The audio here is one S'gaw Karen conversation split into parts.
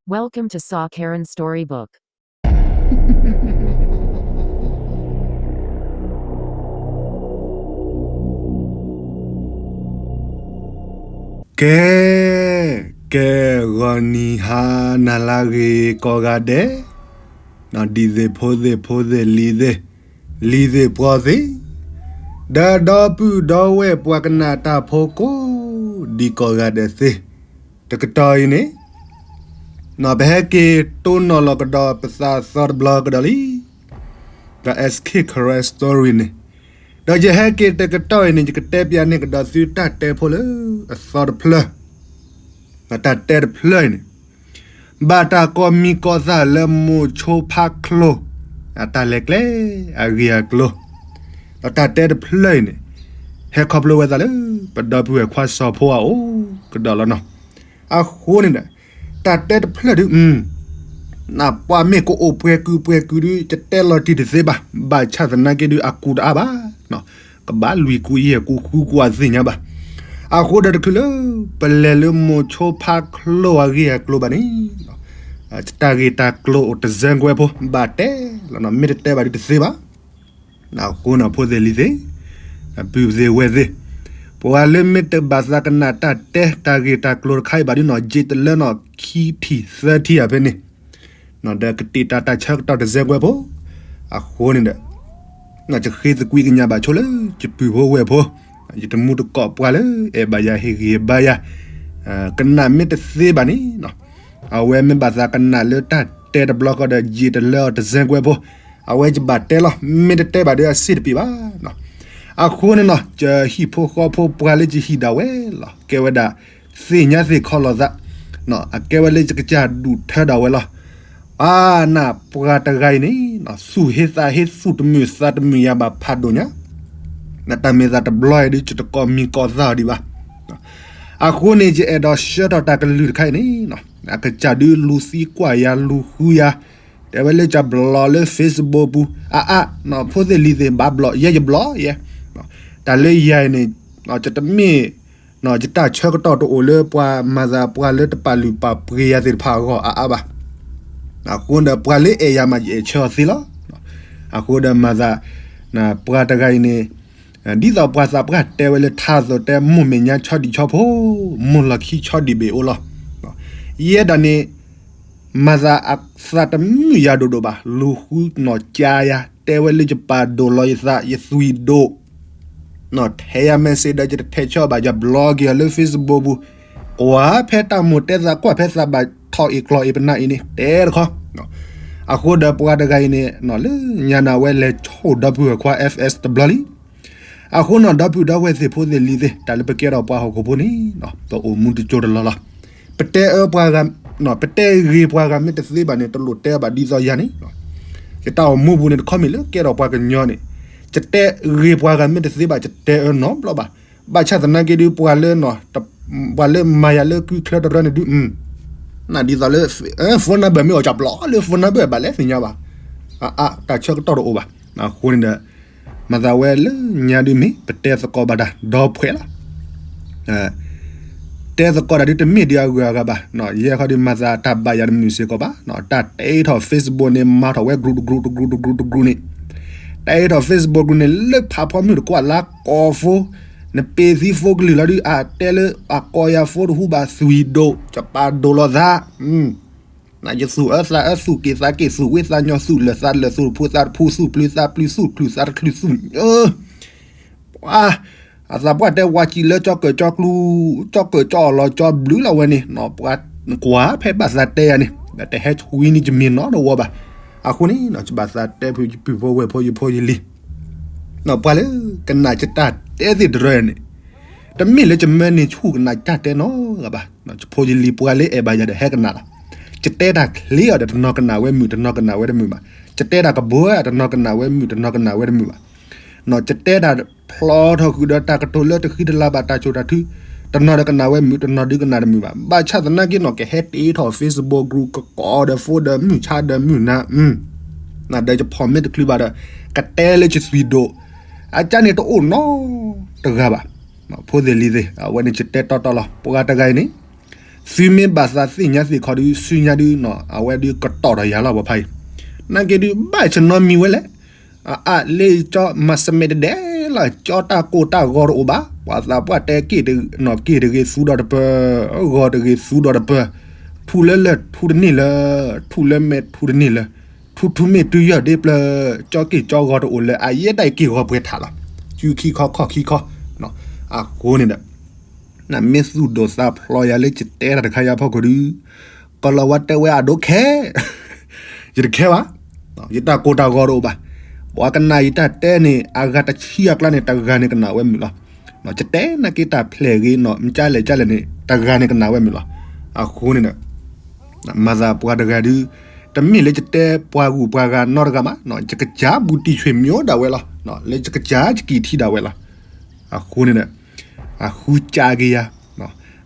Welcome to Saw Karen Storybook. ကဲ, ကဲ, ဂီၤနံၤဟါနၤလၢအဂ့ၤကိးဂၤဒဲး, ဒ်သ့ၣ်ဖိသ့ၣ်ဖိသ့ၣ်လံၤသ့ၣ်, လံၤသ့ၣ်ပှီၤသ့ၣ်, ဒီးဒီပုၢ်ဒီဝဲၢ်ပှၤကနၣ်တၢ်ဖိကိးဒံကိးဂၤဒဲးသ့ၣ်, တကတီၢ်အံၤန့ၣ် ပဟဲက့ၤတိၢ်နီၣ်လီၤကဒီးပသးသီတဘျီကဒီးလံ, ဒီး S K Karen Story န့ၣ်, ဒီးယဟဲက့ၤတကတီၢ်အံၤန့ၣ် ယကတဲပျးန့ၢ်ကဒီးသုတၢ်တဲဖိလၢအသီတဖျၢၣ်, ဒီးတၢ်တဲတဖျၢၣ်အံၤန့ၣ် ဘၣ်တၢ်ကိးမံၤကိးသၣ်လၢမိၤဆိဖးချိၣ် အတၢ်လဲၤကျဲအဂ့ၢ်အကျိၤ, ဒီးတၢ်တဲတဖျၢၣ်အံၤန့ၣ် ဟဲခီဖျိဝဲသးလၢ ပဒီပုၢ်ဝဲၢ်ခွါစီၤဖိအအိၣ်ကဒီးလီၤနီၤ. အဃိန့ၣ်ဒီး တၢ်တဲတဖျၢၣ်ဒုး နပှၤမ့ၢ်ကအိၣ်ပှဲၤကုာ်ပှဲၤကုာ်ဒုး ယတဲလီၤတံၢ်တသ့ဘၣ်, ဘၣ်ဆၣ်သနာ်က့ဒုး အကူတအါဘၣ်, ကဘၣ်လွံၢ်ကူယဲၢ်ကူဃုကွၢ်သ့ၣ်ညါဘၣ်. အဃိဒီးတချုးလၢ ပလဲၤလၢမိၤဆိဖးချိၣ်အဂ့ၢ်အကျိၤဘၣ်န့ၣ် တၢ်ဂ့ၢ်တၢ်ကျိၤအိၣ်တစဲးကွဲးဖိ ဘၣ်တဲလီၤနီၤ, မ့ၢ်တတဲဘၣ်ဒုးတသ့ဘၣ်. အဃိန့ၣ်ဖိသ့ၣ်လံၤသ့ၣ်, ပုၢ်သ့ၣ်ဝဲၢ်သ့ၣ်, ပှၤလၢမ့ၢ်တဘၣ်သးကနၣ်တၢ်တဲတၢ်ဂ့ၢ်တၢ်ကျိၤတခါအံၤဘၣ်ဒုးနီၤ ယ့တလၢနီၤ ခံထံၣ်သၢထံၣ်ဧါဖဲန့ၣ်, ဒီးကတ့ၢ်တၢ်တၢ်ဆၢကတီၢ်တစဲးကွဲးဖိ, အဃိန့ၣ်ဒီး ယဃ့သကွံာ်ကညးဘၣ်ဆိလၢ ယပုၢ်ဖိဝဲၢ်ဖိ, ယတမူတကိးပှၤလၢအဲၣ်ဘၣ်ယၤဟ့ၣ်ဂံၢ်ဟ့ၣ်ဘါယၤ, ကနၣ်မ့ၢ်တသ့ဘၣ်န့ၣ် အဝဲမ့ၢ်ဘၣ်သးကနၣ်လၢတၢ်တဲတဘျီဃီဒီး ယ့တလၢအီၤတစဲးကွဲးဖိ, အဝဲယဘၣ်တဲလီၤ, မ့ၢ်တတဲဘၣ်ဒီးအစ့ၣ်တပ့ၤဘၣ်. အဃိန့ၣ်နီၤ ယဟံၣ်ဖိဃီဖိပှၤလၢယဟံၣ်ဒၣ်ဝဲလီၤ ကဲဝဲဒၣ် သ့ၣ်ညါသ့ၣ်ခီလီၤသး, အကဲဝဲလၢယကစၢ်ဒူၣ်ထၢဒၣ်ဝဲလီၤ. အါနၤပှၤတဂၤအံၤန့ၣ် သူၣ်ဟ့သးဟ့သူၣ်တမုာ်သးတမုာ်ယၤဘၣ်ဖးဒိၣ်ညါ, နတၢ်မ့ၢ်သးတဘျီအံၤဒုး ယတကိးမံၤကိးသၣ်အီၤဒံးဘၣ်. အဃိန့ၣ် ယအဲၣ်ဒိးဆှၢထီၣ်တၢ်ကလုၢ်တခါအံၤန့ၣ် အကစၢ်ဒုးလူၤသံကွၢ်ယၤလူၤဃုယၤ, တဲဝဲလၢယဘျီးလၢ Facebook ပူၤ အါအါ, ဖိသ့ၣ်လံၤသ့ၣ် ဘၣ်ဘျီးယဲယဘျီးယဲ, တၢ်လၢယၤအံၤန့ၣ် ယတမ့ၢ် ယတၢ်ဆၢကတီၢ်တအိၣ်လၢပှၤမၤသးပှၤလၢတပာ်လုၢ်ပာ်ပှ့ၤယၤသ့ၣ်တဖၣ်အဂီၢ်အါအါဘၣ်. အဃိဒီးပှၤလၢအဲၣ်ယၤမး ယအဲၣ်ဆၢအီၤသ့လီၤ. အဃိဒီးမၤသး ပှၤတဂၤအံၤန့ၣ် ဒ်သိးပှၤသးပှၢ်တဲဝဲလၢထါအသိး တဲမိၢ်မဲာ်ညါဆီဒံၣ်ဆီဖိ, မိၢ်လီၢ်ခံဆီဒံၣ်ဘ့ၣ်အိၣ်လီၤ. ယဲဒၣ်န့ၣ် မၤသးအသးတမုာ်ယၤဒိၣ်ဒိၣ်ဘၣ်, လူၤဃုနီၢ်ကါယၤ, တဲဝဲလၢယပာ်ဒိၣ်လီၤယသး ယသွံၣ်ဒိၣ်, ထဲယၤ message ဒီးယတထဲးဆၢဘၣ် ယဘျီးက့ၤအီၤလၢ Facebook ပူၤ, ကွၢ်ဖဲတၢ်မိၣ်တဲသး ကွၢ်ဖဲသးဘၣ်ထီၣ်အ့ၣ်ကျီၢ်အ့ၣ်ပနၢ်အံၤန့ၣ် တဲတခီ, အဃိဒီးပှၤတဂၤအံၤန့ၣ် လၢညါန့ၣ် အဝဲလဲၤဆိၣ်ဒီပုၢ်ဝဲၢ်ခွါ F S တဘျီလံ. အဃိန့ၣ် ဒီပုၢ်ဒီဝဲၢ်သ့ၣ်ဖိသ့ၣ်လံၤသ့ၣ် တၢ်လၢပကဲထီၣ်ပှၤဟီၣ်ခိၣ်ဖိန့ၣ် ပအိၣ်မူတစိၢ်တလီၢ်လီၤ. ပတဲအၢပှၤဂၤ, ပတဲဂ့ၤပှၤဂၤမ့ၢ်တသ့ဘၣ်န့ၣ် တလိၣ်တဲဘၣ်ဒ်သိးယၤန့ၣ်, ယတၢ်အိၣ်မူပူၤန့ၣ် တခီမ့ၢ်လၢကဲထီၣ်ပှၤကညီန့ၣ် ယတဲဂ့ၤပှၤဂၤမ့ၢ်တသ့ဘၣ် ယတဲအၢနီတဘျီဘၣ်. ဘၣ်ဆၣ်သနာ်က့ဒုး ပှၤလၢ ပှၤလၢမၤယၤလၢကုချၢတရၢန့ၣ်ဒုး နဒ်သိးလၢ phone number မ့ၢ်အိၣ် ကဘျီးလၢ phone number ဘၣ်လဲၣ်သ့ၣ်ညါဘၣ်. အါအါ တၢ်ဆၢကတီၢ်တအိၣ်ဘၣ်. အဃိန့ၣ်ဒီး မၤသးဝဲလၢညါဒုးမ့ၢ် ပတဲသကိးဘၣ်တၢ်ဒီဖှဲးလီၤ. တဲသကိးတၢ်ဒုးတမ့ၢ်ဒုးအဂုၤအဂၤဘၣ်. ယဲခီဒုးမၤသးတၢ်ဘၣ်ယၤတမုာ်စ့ၢ်ကီးဘၣ်. တၢ်တဲထီၣ် Facebook န့ၣ် မၤထီၣ်ဝဲ group တ group တ group တ group တ group န့ၣ်, တဲထီၣ် Facebook group န့ၣ် လၢဖးဖီမုၢ်တကွၢ်လၢကိး phone, နပ့ၤသံ phone ကလုၢ်လီၤဒုး အတဲလၢအကိးယၤ phone တဟူဘၣ်သွံၣ်ဒိၣ် ယပာ်ဒိၣ်လီၤသး ယသူၣ်အၢသးအၢ သူၣ်က့ၣ်သးက့ၣ် သူၣ်ဝံသးညီ သူၣ်လၢာ်သးလၢာ် သူၣ်တဖှူသးတဖှူ သူၣ်ချုးသးတချုး သူၣ်ညၢ ပှၤ အသးပှၢ်တဲဝၤစံးလၢကၠီကၢၣ်ကၠီကျူ, ကၠီကၢၣ်ကၠီအီၣ်လီၤကၠီဘျုးလီၤဝဲန့ၣ်, ပှၤကွၢ်ဖဲဘၣ်သးတဲယၤန့ၣ် တဟဲဆှံန့ၢ်ယမံၤနီတဝီဘၣ်. အဃိန့ၣ် ယဘၣ်သးတဲဖုယပုၢ်ဖိဝဲၢ်ဖိယဖိယလံၤ, ပှၤလၢကနၣ်ယတၢ်တဲသ့ၣ်တရၢန့ၣ် တမ့ၢ်လၢယမၢန့ၢ်ဆူၣ်ကနၣ်ယတၢ်တဲနီတဂၤဘၣ်. ယဖိယလံၤပှၤလၢအဲၣ်ဘၣ်ယၤဒီးဟဲကနၣ်လီၤ. ယတဲတၢ်ချ့အီၤဒီးတနီၤကနၣ်ဝဲမုာ် တနီၤကနၣ်ဝဲတမုာ်ဘၣ်. ယတဲတၢ်ကဘီဧါ တနီၤကနၣ်ဝဲမုာ် တနီၤကနၣ်ဝဲတမုာ်ဘၣ်. ယတဲတၢ်ဖျီထီၣ်ဃုာ်ဒီးတၢ်ကတိၤလၢတဃံတလၤဘၣ် တၢ်ဆိၣ်တၢ်ထု, တနီၤဒီးကနၣ်ဝဲမုာ် တနီၤဒုးကနၣ်တမုာ်ဘၣ်. ဘၣ်ဆၣ်သနာ်က့နီၤ ကဟဲတ့ထီၣ် Facebook group ကကိးဒီး phone ဒီးမုၢ်ဆါဒီးမုၢ်နၤ ဒီးယဖီၣ်မ့ၢ်တချုးဘၣ်ဒီး ကတဲလၢယသွံၣ်ဒိၣ် အကါန့ၣ်တအိၣ်နီတဂၤဘၣ်. ဖိသ့ၣ်လံၤသ့ၣ် အဝဲန့ၣ်ယတဲတီတီလီၤ. ပှၤတဂၤအံၤန့ၣ် သုမ့ၢ်ဘၣ်သးသ့ၣ်ညါသ့ၣ်ခီဒုး ဆူညါဒုးနီၤ အဝဲဒုးကတီၢ်ဒီးယၤလီၤ ပှၤဖးအံၤ, နာ်က့ဒုး ဘၣ်ဆနီမံၤဝဲလဲၣ်. အအါ လၢကၠီမၤစမဲာ်တဒဲးလီၤ ကၠီတၢ်ကိၢ်တၢ်ဂီၤတအိၣ်ဘၣ်, ပှၤသးပှၢ်တဲက့ၢ်တဂ့ၤ က့ၢ်တဂ့ၤသူဒီးတပၢၤ, ဂီၤတဂ့ၤသူဒီးတပၢၤ, ထူလၢလၢၢ်ထူတန့ၢ်လၢၤ, ထူလၢမဲာ်ထူတန့ၢ်လၢၤ, ထူထူမ့ၢ်တုၤယီၢ်ဒ့ပျၢၤ, ကၠီက့ၢ်ကၠီဂီၤတအိၣ်လၢၤ အယဲဒၣ်အံၤက့ၢ်ဂီၤပှဲၤထးလီၤ. စုခံခီခီၣ်ခံခီ, အဃိန့ၣ်ဒီး နမ့ၢ်သူၣ်ဒိၣ်သးဖျိးယၤလၢယတဲတၢ်တခါယၤဖီခိၣ်ဒုး, ကီၤလၤဝါတဲဝဲ I don't care, ယတခဲဘၣ်, ယတၢ်ကိၢ်တၢ်ဂီၤတအိၣ်ဘၣ်, ပှၤကနၣ်ယတၢ်တဲန့ၣ် အဂၤတဆံအကျါန့ၣ် တဂၤန့ၣ်ကနၣ်ဝဲမုာ်လီၤ. ယတဲနာ်က့တၢ်ဖျဲၣ်ဂ့ၤနီၤ မ့ၢ်ကၠါလဲၣ်ကၠါလဲၣ်န့ၣ် တဂၤန့ၣ်ကနၣ်ဝဲမုာ်လီၤ. အဃိန့ၣ်ဒီး မၤသးပှၤတဂၤဒုး, တမ့ၢ်လၢယတဲပှၤဂုၤပှၤဂၤနီတဂၤဘၣ်, ယကစၢ်ဘူးတံၢ်ဆွေမျိုးဒၣ်ဝဲလီၤ, လၢယကစၢ်ယကံၢ်ထံဒၣ်ဝဲလီၤ. အဃိန့ၣ်ဒီး အဃုစၢ်က့ၤယၤ,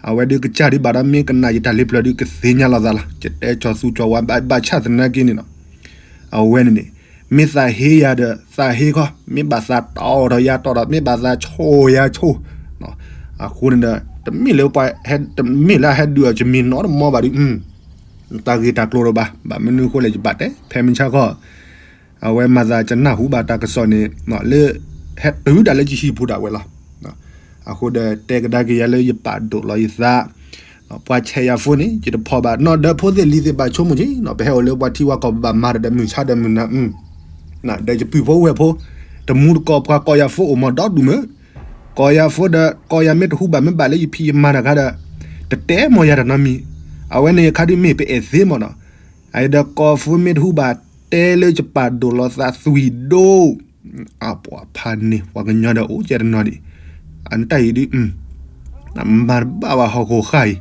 အဝဲဒုးကစၢ်ဒုးဘၣ်ဒီးမ့ၢ်ကနၣ်ယတၢ်လၢပျၢၤဒုးကသ့ၣ်ညါလီၤသးလီၤ. ယတဲကၠီၤသူကၠီၤဝါဘၣ်ဆၣ်သနာ်က့န့ၣ်နီၤ, အဝဲန့ၣ်န့ၣ် မ့ၢ်သးဟ့ယၤဒီးသးဟ့ခီ, မ့ၢ်ဘၣ်သးတီၢ်ဒီးယၤတီၢ်ဒီး မ့ၢ်ဘၣ်သးဆိၣ်ယၤဆိၣ်, အဃိန့ၣ်ဒီး တမ့ၢ်လၢပှၤ, တမ့ၢ်လၢအဟဲဒုးအီၤယမံၤနီတမံၤဘၣ်ဒုး, တၢ်ဂ့ၢ်တၢ်ကျိၤဒီးဘၣ်, ဘၣ်မနုၤအဃိလဲၣ် ယဘၣ်တဲ ဖဲမုၢ်ဆါခီ အဝဲမၤသးကနၢ်ဟူဘၣ်တၢ်ကစီၣ်န့ၣ် လၢ ဟဲတုၤဒၣ်လၢယဟံၣ်ပူၤဒၣ်ဝဲလီၤ. အဃိဒီးတဲကဒါက့ၤယၤလၢယပာ်ဒိၣ်လီၤယသး, ပှၤဆဲးယၤဖိန့ၣ် ယတဖီၣ်ဘၣ်နီၤ ဒီးဖိသ့ၣ်လံၤသ့ၣ်ဘၣ်ဆိကမိၣ်က့ၤနီၤ ပဟဲအိၣ်လၢပှၤထံပှၤကီၢ်ပဘၣ်မၤဒီးမုၢ်ဆါဒီးမုၢ်နၤ, ဒီးယပုၢ်ဖိဝဲၢ်ဖိ, တမူတကိးပှၤကိးယၤဖိအိၣ်မးဒီဒူၣ်မုၢ်, ကိးယၤဖိဒီး ကိးယၤမ့ၢ်တဟူဘၣ်မ့ၢ်ဘၣ်လၢယဖံးယမၤတဂၤဒီး, တတဲမီၤယၤတနီတမံၤ, အဝဲန့ၣ်ယခါဒုးမ့ၢ်ပအဲၣ်သ့မီၤနီၤ, အအံၤဒီးကိးဖိမ့ၢ်တဟူဘၣ်တဲလၢယပာ်ဒိၣ်လီၤသးသွံၣ်ဒိၣ် အပှၤဖးန့ၣ် ပှၤကညီဒီးအိၣ်ကဲတနီၤဒံး, အတၢ်အံၤဒုး, မၤတဘၣ်ဘၣ်ဟီၣ်ခိၣ်ဃၢ်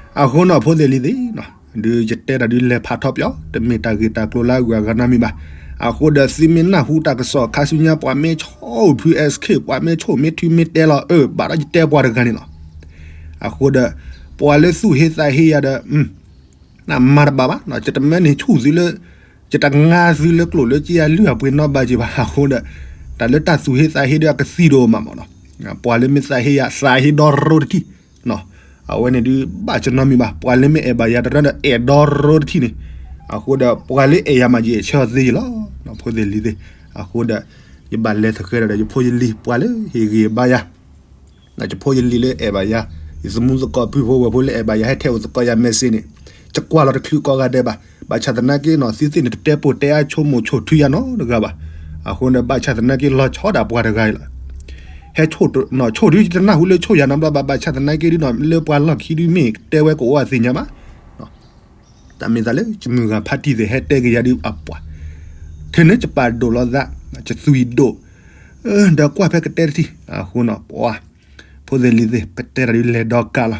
အံၤ, အဃိနီၤဖိသ့ၣ်လံၤသ့ၣ်, ဒုးယတဲတၢ်ဒုးလဲၤဖးထီပၠီ, တမ့ၢ်တၢ်ဂ့ၢ်တၢ်ကျိၤလၢအဂုၤအဂၤနီတမံၤဘၣ်, အဃိဒီးသုမ့ၢ်နၢ်ဟူတၢ်ကစီၣ်ခါဆူညါ ပှၤမ့ၢ်ဆိၣ်ဖု SK ပှၤမ့ၢ်ဆိၣ်မ့ၢ်ထုမ့ၢ်တဲလီၤ အၢ ဘၣ်ဒီးယတဲပှၤတဂၤန့ၣ်လီၤ, အဃိဒီး, ပှၤလၢသူၣ်ဟ့သးဟ့ယၤဒီး နမၤတဘၣ်ဘၣ်, ယတမၢန့ၢ်ဆူၣ်သုလၢ, ယတငါသုလၢကျိၣ်လၢစ့အလုၢ်အပှ့ၤနီတဘ့ၣ်ဘၣ်အဃိဒီး, တၢ်လၢတၢ်သူၣ်ဟ့သးဟ့ဒီးအကသံၣ်ဒိၣ်မးမးနီၤ, ပှၤလၢမ့ၢ်သးဟ့ယၤ သးဟ့ဒီရိတထံၣ်, အဝဲန့ၣ်ဒုးဘၣ်ဆနီမံၤဘၣ်, ပှၤလၢမ့ၢ်အဲၣ်ဘၣ်ယၤတရၢဒီးအဲၣ်ဒီရိတထံၣ်န့ၣ်, အဃိဒီးပှၤလၢအဲၣ်ယၤမးယအဲၣ်ဆၢသ့ယလီၤ, ဖိသ့ၣ်လံၤသ့ၣ်, အဃိဒီး, ယဘၣ်လဲၤသဃဲဒီးယဖိယလံၤ ပှၤလၢဟ့ၣ်ဂံၢ်ဘါယၤ ယဖိယလံၤလၢအဲၣ်ဘၣ်ယၤ, ယသမူသကိးပုၢ်ဖိဝဲၢ်ဖိလၢအဲၣ်ဘၣ်ယၤ ဟဲထဲအိၣ်သကိးယၤ message န့ၣ်, ယကွၢ်လီၤတချုးကိးဂၤဒဲးဘၣ်, ဘၣ်ဆၣ်သနာ်က့နီၤ သုသ့ၣ်န့ၣ် တတဲပိာ်တဲအါဆိကမိၣ်ဆိၣ်ထုယၤနီတဂၤဘၣ်, အဃိန့ၣ် ဘၣ်ဆၣ်သနာ်က့လီၤဆီဒၣ်ပှၤတဂၤအံၤလီၤ, ဟဲ, ဆိၣ်ဒုးတနၢ်ဟူလၢဆိၣ်ယၤနီတဘျီဘၣ်, ဘၣ်ဆၣ်သနာ်က့ဒုးနီၤ လၢပှၤလီၢ်ခံဒုးမ့ၢ်တဲဝဲကအိၣ်အသ့ၣ်ညါဘၣ် တၢ်မ့ၢ်သးလၢယမုၢ်ဂၤဖါတံၢ်သ့ၣ် ဟဲတဲက့ၤယၤဒုးအပှၤ, ထဲန့ၣ်ယပာ်ဒိၣ်လီၤသး, ယသွံၣ်ဒိၣ်, ဒီးကွၢ်ဖဲကတဲတထံၣ်, အဃိနီၤ ပှၤ, ဖိသ့ၣ်လံၤသ့ၣ် ပတဲတၢ်ဒုးလဲၤဒီကးလီၤ,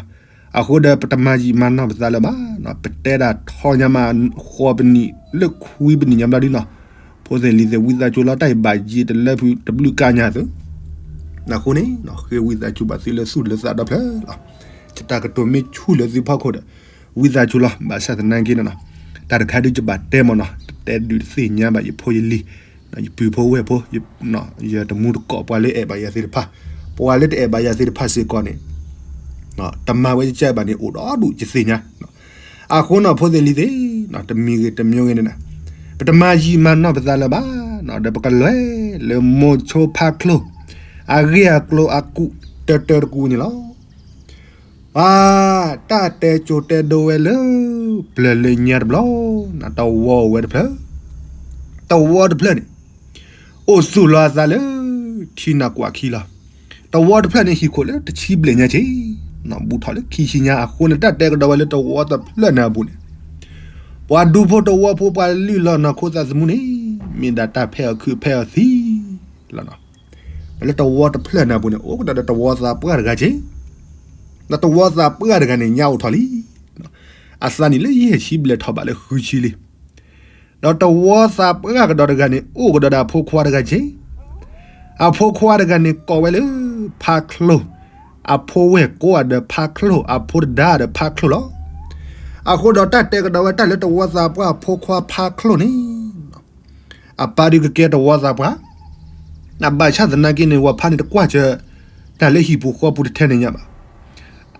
အဃိဒီးပတမၤယံာ်မၤနီၢ်ပသးလၢၤဘၣ်, ပတဲဒၣ်ထီညါမး, ဃိးပနံၣ်လၢခွံပနံၣ်ညါဘျီဒုးနီၤ, ဖိသ့ၣ်လံၤသ့ၣ် ဝံသးစူၤလီၤ တၢ်အံၤဘၣ်ယံာ်တလၢဖုးတဘျုးကါညါသု အဃိန့ၣ်, ဃ့ဝံသးစူၤဘၣ်သုလၢသူၣ်လၢသးဒီဖျၢၣ်လီၤ, ယတၢ်ကတိၤမ့ၢ်ဆူၣ်လၢသုဖီခိၣ်ဒီး, ဝံသးစူၤလီၤ ဘၣ်ဆၣ်သနာ်က့န့ၣ်နီၤ, တၢ်တခါဒုးယဘၣ်တဲမ့ၢ်နီၤ တတဲဒုးတသ့ၣ်ညါဘၣ် ယဖိယလံၤ, ယပုၢ်ဖိဝဲၢ်ဖိ, ယတမူတကိးပှၤလၢအဲၣ်ဘၣ်ယၤသ့ၣ်တဖၣ်, ပှၤလၢတအဲၣ်ဘၣ်ယၤသ့ၣ်တဖၣ်စ့ၢ်ကီးန့ၣ် တမၤဝဲယကဲဘၣ်န့ၣ် အိၣ်ဒီဒူၣ်ယသ့ၣ်ညါ, အဃိနီၤ ဖိသ့ၣ်လံၤသ့ၣ်, တမံၤဂ့ၤတမံၤဂ့ၤန့ၣ်, ပတမၤယံာ်မၤနီၢ်ပသးလၢၤဘၣ်, ဒီးပကလဲၤလၢမိၤဆိဖါချိၣ်, အဂ့ၢ်အကျိၤအကူးတၢတၢတကူးန့ၣ်လီၤ. ပှၤ, တၢ်တဲကၠိတဲဒိဝဲလၢ, ပျၢၤလၢညါတဘျီ, တဝီအိၣ်ဝဲတဖျၢၣ်, တဝီတဖျၢၣ်န့ၣ်, အိၣ်သူၣ်လီၤအသးလၢ, ထံနၢ်ကွၢ်ခံလီၤ. တဝီတဖျၢၣ်န့ၣ်ဟံၣ်ခိၣ်လၢတဆံဘျဲၣ်ညါက့ၤ, ဘူးထီၣ်လၢခံဆံညါအဃိန့ၣ် တၢ်တဲကဒီးဝဲလၢတဝီတဖျၢၣ်န့ၣ်အပူၤန့ၣ်, ပှၤဒူဖိတဝီဖိပှၤလုၢ်လီၤနီၢ်ခိသးသမူန့ၣ်, မ့ၢ်ဒၣ်တၢ်ဖဲအီၣ်ခုးဖဲအီၣ်သံလီၤ. လၢတဝီတဖျၢၣ်န့ၣ်အပူၤန့ၣ် အိၣ်ကဒီးဒီးတဝီသးပှၢ်တဂၤက့ၤ, ဒီးတဝီသးပှၢ်တဂၤန့ၣ်ညါအိၣ်ထီၣ်လံ. အသးနံၣ်လၢယဲၢ်ဆံဘျဲၣ်ထီၣ်ဘးလၢဃုဆံလံ. ဒီးတဝီသးပှၢ်ကဒီးတဂၤန့ၣ် အိၣ်ကဒီးဒီးအဖိခွါတဂၤက့ၤ, အဖိခွါတဂၤန့ၣ်ကိးဝဲလၢ, ဖါချိၣ်, အဖိဝဲၢ်ကိးဂၤဒီးဖါချိၣ် အဖိတဒါဒီးဖါချိၣ်လီၤ. အဃိဒီးတၢ်တဲကဒီးဝဲတၢ်လၢတဝီသးပှၢ်အဖိခွါဖါချိၣ်န့ၣ် အပၢ်ဒုးကကဲတဝီသးပှၢ်, ဘၣ်ဆၣ်သနာ်က့န့ၣ် ဝဲဖါန့ၣ်တကွၢ်စၢၤ, တၢ်လၢဟံၣ်ပူၤဃီပူၤတထဲန့ၣ်ညါဘၣ်.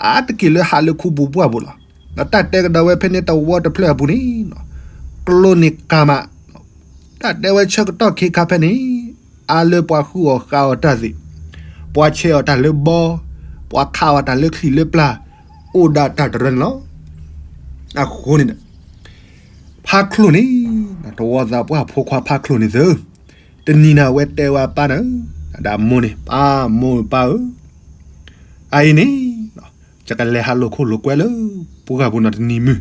အါတက့ၢ်လၢဟးလၢခူပူၤပှၢ်ပူၤလီၤ. ဒီးတၢ်တဲကဒီးဝဲဖဲန့ၣ်တဝီတဖျၢၣ်အပူၤန့ၣ်, ကျိန့ၣ်ကမၣ်, တၢ်တဲဝဲဆၢကတီၢ်ခဲခါဖဲန့ၣ်, အါလၢပှၤဃုအီၣ်ဃုအီတၢ်သ့ၣ်, ပှၤဆဲးအီၣ်တၢ်လၢဘီ, ပှၤခးအီၣ်တၢ်လၢချံၣ်လၢပျၢ်, အိၣ်ဒၣ်တၢ်တရၢန့ၣ်လီၤ. အဃိန့ၣ် ဖါချိၣ်န့ၣ်, တဝီသးပှၢ်ဖိခွါဖါချိၣ်န့ၣ်သ့ၣ်, တနံၤန့ၣ်အဝဲတဲဝဲအပၢ်န့ၣ်, ဒီးအမိၢ်န့ၣ်, ပၢ်, မိၢ်ပၢ်ဧၢ, အအံၤန့ၣ်, ယကလဲၤဟးလိာ်ခိၣ်လိာ်ကွဲလၢ ပှၢ်ပူၤနီၤတနံၤမုၢ်,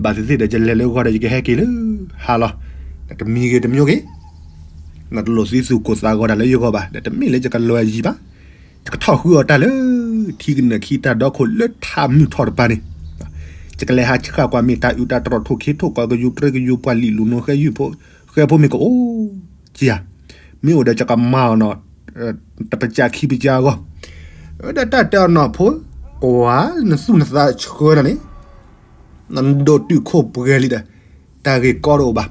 ဘၣ်သ့ၣ်သ့ၣ်ဒီးယလဲၤလၢဂီၤဒီးယကဟဲက့ၤလၢဟါလီၤ, တမံၤဂ့ၤတမံၤဂ့ၤ နတလိၣ်သံသူၣ်ကိၢ်သးဂီၤတၢ်လၢယဂီၢ်ဘၣ်, ဒီးတမ့ၢ်လၢယကလီၤယံၤဘၣ်, ယကထီၣ်ဃုအီၣ်တၢ်လၢ ထံကနၢၣ်ခံတၢ်ဒီခိၣ်လၢထးမုၢ်ထီၣ်တပၤန့ၣ်, ယကလဲၤဟးဆှၣ်ကွၢ်မ့ၢ်တၢ်အုၣ်တၢ်တြီၢ်ထိၣ်ခ့ထိၣ်ကီးကယူၤတြဲကယူၤပှၢ်လံာ်လူၤနိၣ်ဃဲယုၢ်ဖိ, ဃဲဖိမ့ၢ်ကအိၣ်ကယၤ, မ့ၢ်အိၣ်ဒီးယကမၤအီၤနီၤ, တပစၢခံပစၢအဂီၢ်, ဒီးတၢ်တဲအီၤနီၤဖိ, ကွၢ်နသူၣ်နသးဆှၢနၤန့ၣ် နဒိးတုာ်ခိၣ်ပှဲၤလံဒီး တၢ်ဂ့ၢ်ကီတအိၣ်ဘၣ်.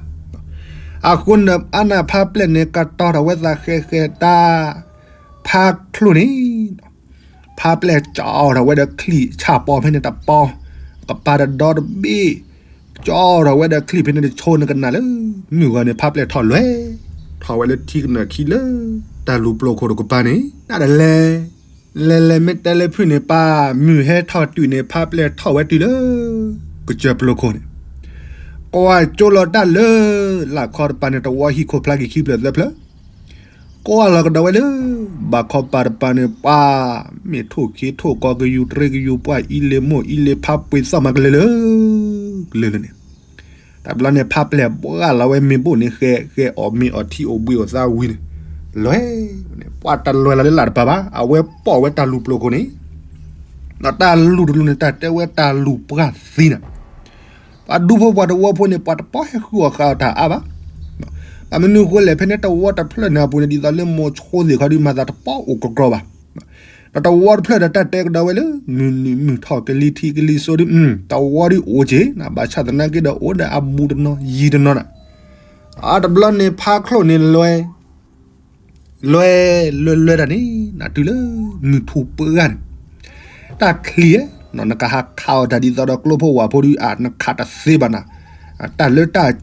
အဃိန့ၣ်အါန့ၣ်ဖါပျဲၢ်န့ၣ် ကတီၤထီၣ်ဝဲသးဃဲးဃဲးတၢ်, ဖါချိၣ်န့ၣ်, ဖါပျဲၢ်ကၠီထီၣ်ဝဲဒီးချံၣ်ဆၣ်ပီဖဲန့ၣ်တပီ, ကပၤတဒီတဘ့ၣ်, ကၠီထီၣ်ဝဲဒီးချံၣ်ဖဲန့ၣ်တဆိနကနၣ်လၢ, မုၢ်ဂီၤန့ၣ်ဖါပျဲၢ်ထီၣ်လွဲ, ထီၣ်ဝဲလၢထံကနၢၣ်ခံလၢ, တၢ်လူၤပျိာ်ခိၣ်တကပၤန့ၣ် နဒလဲၤ လဲၤလဲၤမ့ၢ်တဲလၢဖုၣ်န့ၣ် ပၢ်မုၢ်ဟဲထီၣ်တုၤန့ၣ် ဖါပျဲၢ်ထီၣ်ဝဲတုၤလၢ ကစၢၢ်ပျိာ်ခိၣ်န့ၣ်, ကွၢ်ကၠိလီၤတၢ်လၢ လၢခီတပၤန့ၣ် တဝီဟံၣ်ခိၣ်ဖျါက့ၤခံဖျၢၣ်သၢဖျၢၣ်, ကွၢ်လီၤကဒီးဝဲလၢ ဘၣ်ခီပၤတပၤန့ၣ် ပၢ်မ့ၢ်ထိၣ်ခ့ထိၣ်ကီးကယူၤတြဲကယူၤပှၢ်အံၤလ့ၤမိၢ်အံၤလ့ၤဖါပှ့ၤသီၣ်မၤကလဲၤလၢ ကလဲၤလၢန့ၣ် တၢ်ဘျီန့ၣ်ဖါပျဲၢ်ဘှၣ်လီၤဝဲမ့ၤဘိၣ်န့ၣ် ဃဲးဃဲးအီၣ်မ့ၤအီၣ်ထံအိၣ်ဘှံးအိၣ်သါဝံၤန့ၣ်, လဲၤ, ပှၢ်တလဲၤလီၤလၢလာ်တပၤဘၣ် အဝဲပိာ်ဝဲတၢ်လူၤပျိာ်ခိၣ်န့ၣ်, ဒီးတၢ်လူၤတလူၤန့ၣ် တၢ်တဲဝဲတၢ်လူၤပှၢ်သံန့ၣ်, ပှၤဒူဖိပှၤတဝီဖိန့ၣ် ပှၤတပီၢ်ဟဲဃုအီၣ်ဃုအီတၢ်အါဘၣ်, ဘၣ်မနုၤဃိလဲၣ် ဖဲန့ၣ်တဝီတဖျၢၣ်န့ၣ်အပူၤန့ၣ် ဒ်သိးလၢမိၤဆိသ့ၣ်ခီဒုး မၤသးတပီၢ်အိၣ်ကကြီဘၣ် ဒီးတဝီတဖျၢၣ်ဒီးတၢ်တဲကဒီးဝဲလၢ မုၢ်နံၤမုၢ်ထီၣ်ကလံၤထံးကလံၤစိးဒုး တဝီဒုးအိၣ်က့ၤ ဘၣ်ဆၣ်သနာ်က့ဒီးအိၣ်ဒီးအဘူးတနီၤယံၤတနီၤန့ၣ်, အတဘျီန့ၣ်ဖါချိၣ်န့ၣ်လွဲ လွဲ လွဲလွဲတၢ်န့ၣ် နတုၤလၢ မုၢ်ထူၣ်ပှၢ်န့ၣ်, တၢ်ချံၣ်ဧၢ, နကဟးခးအီၤတၢ်ဒ်သိးဒီးကျိဖိဝၣ်ဖိဒုး အနခးတသ့ဘၣ်နၤ, တၢ်လၢတၢ်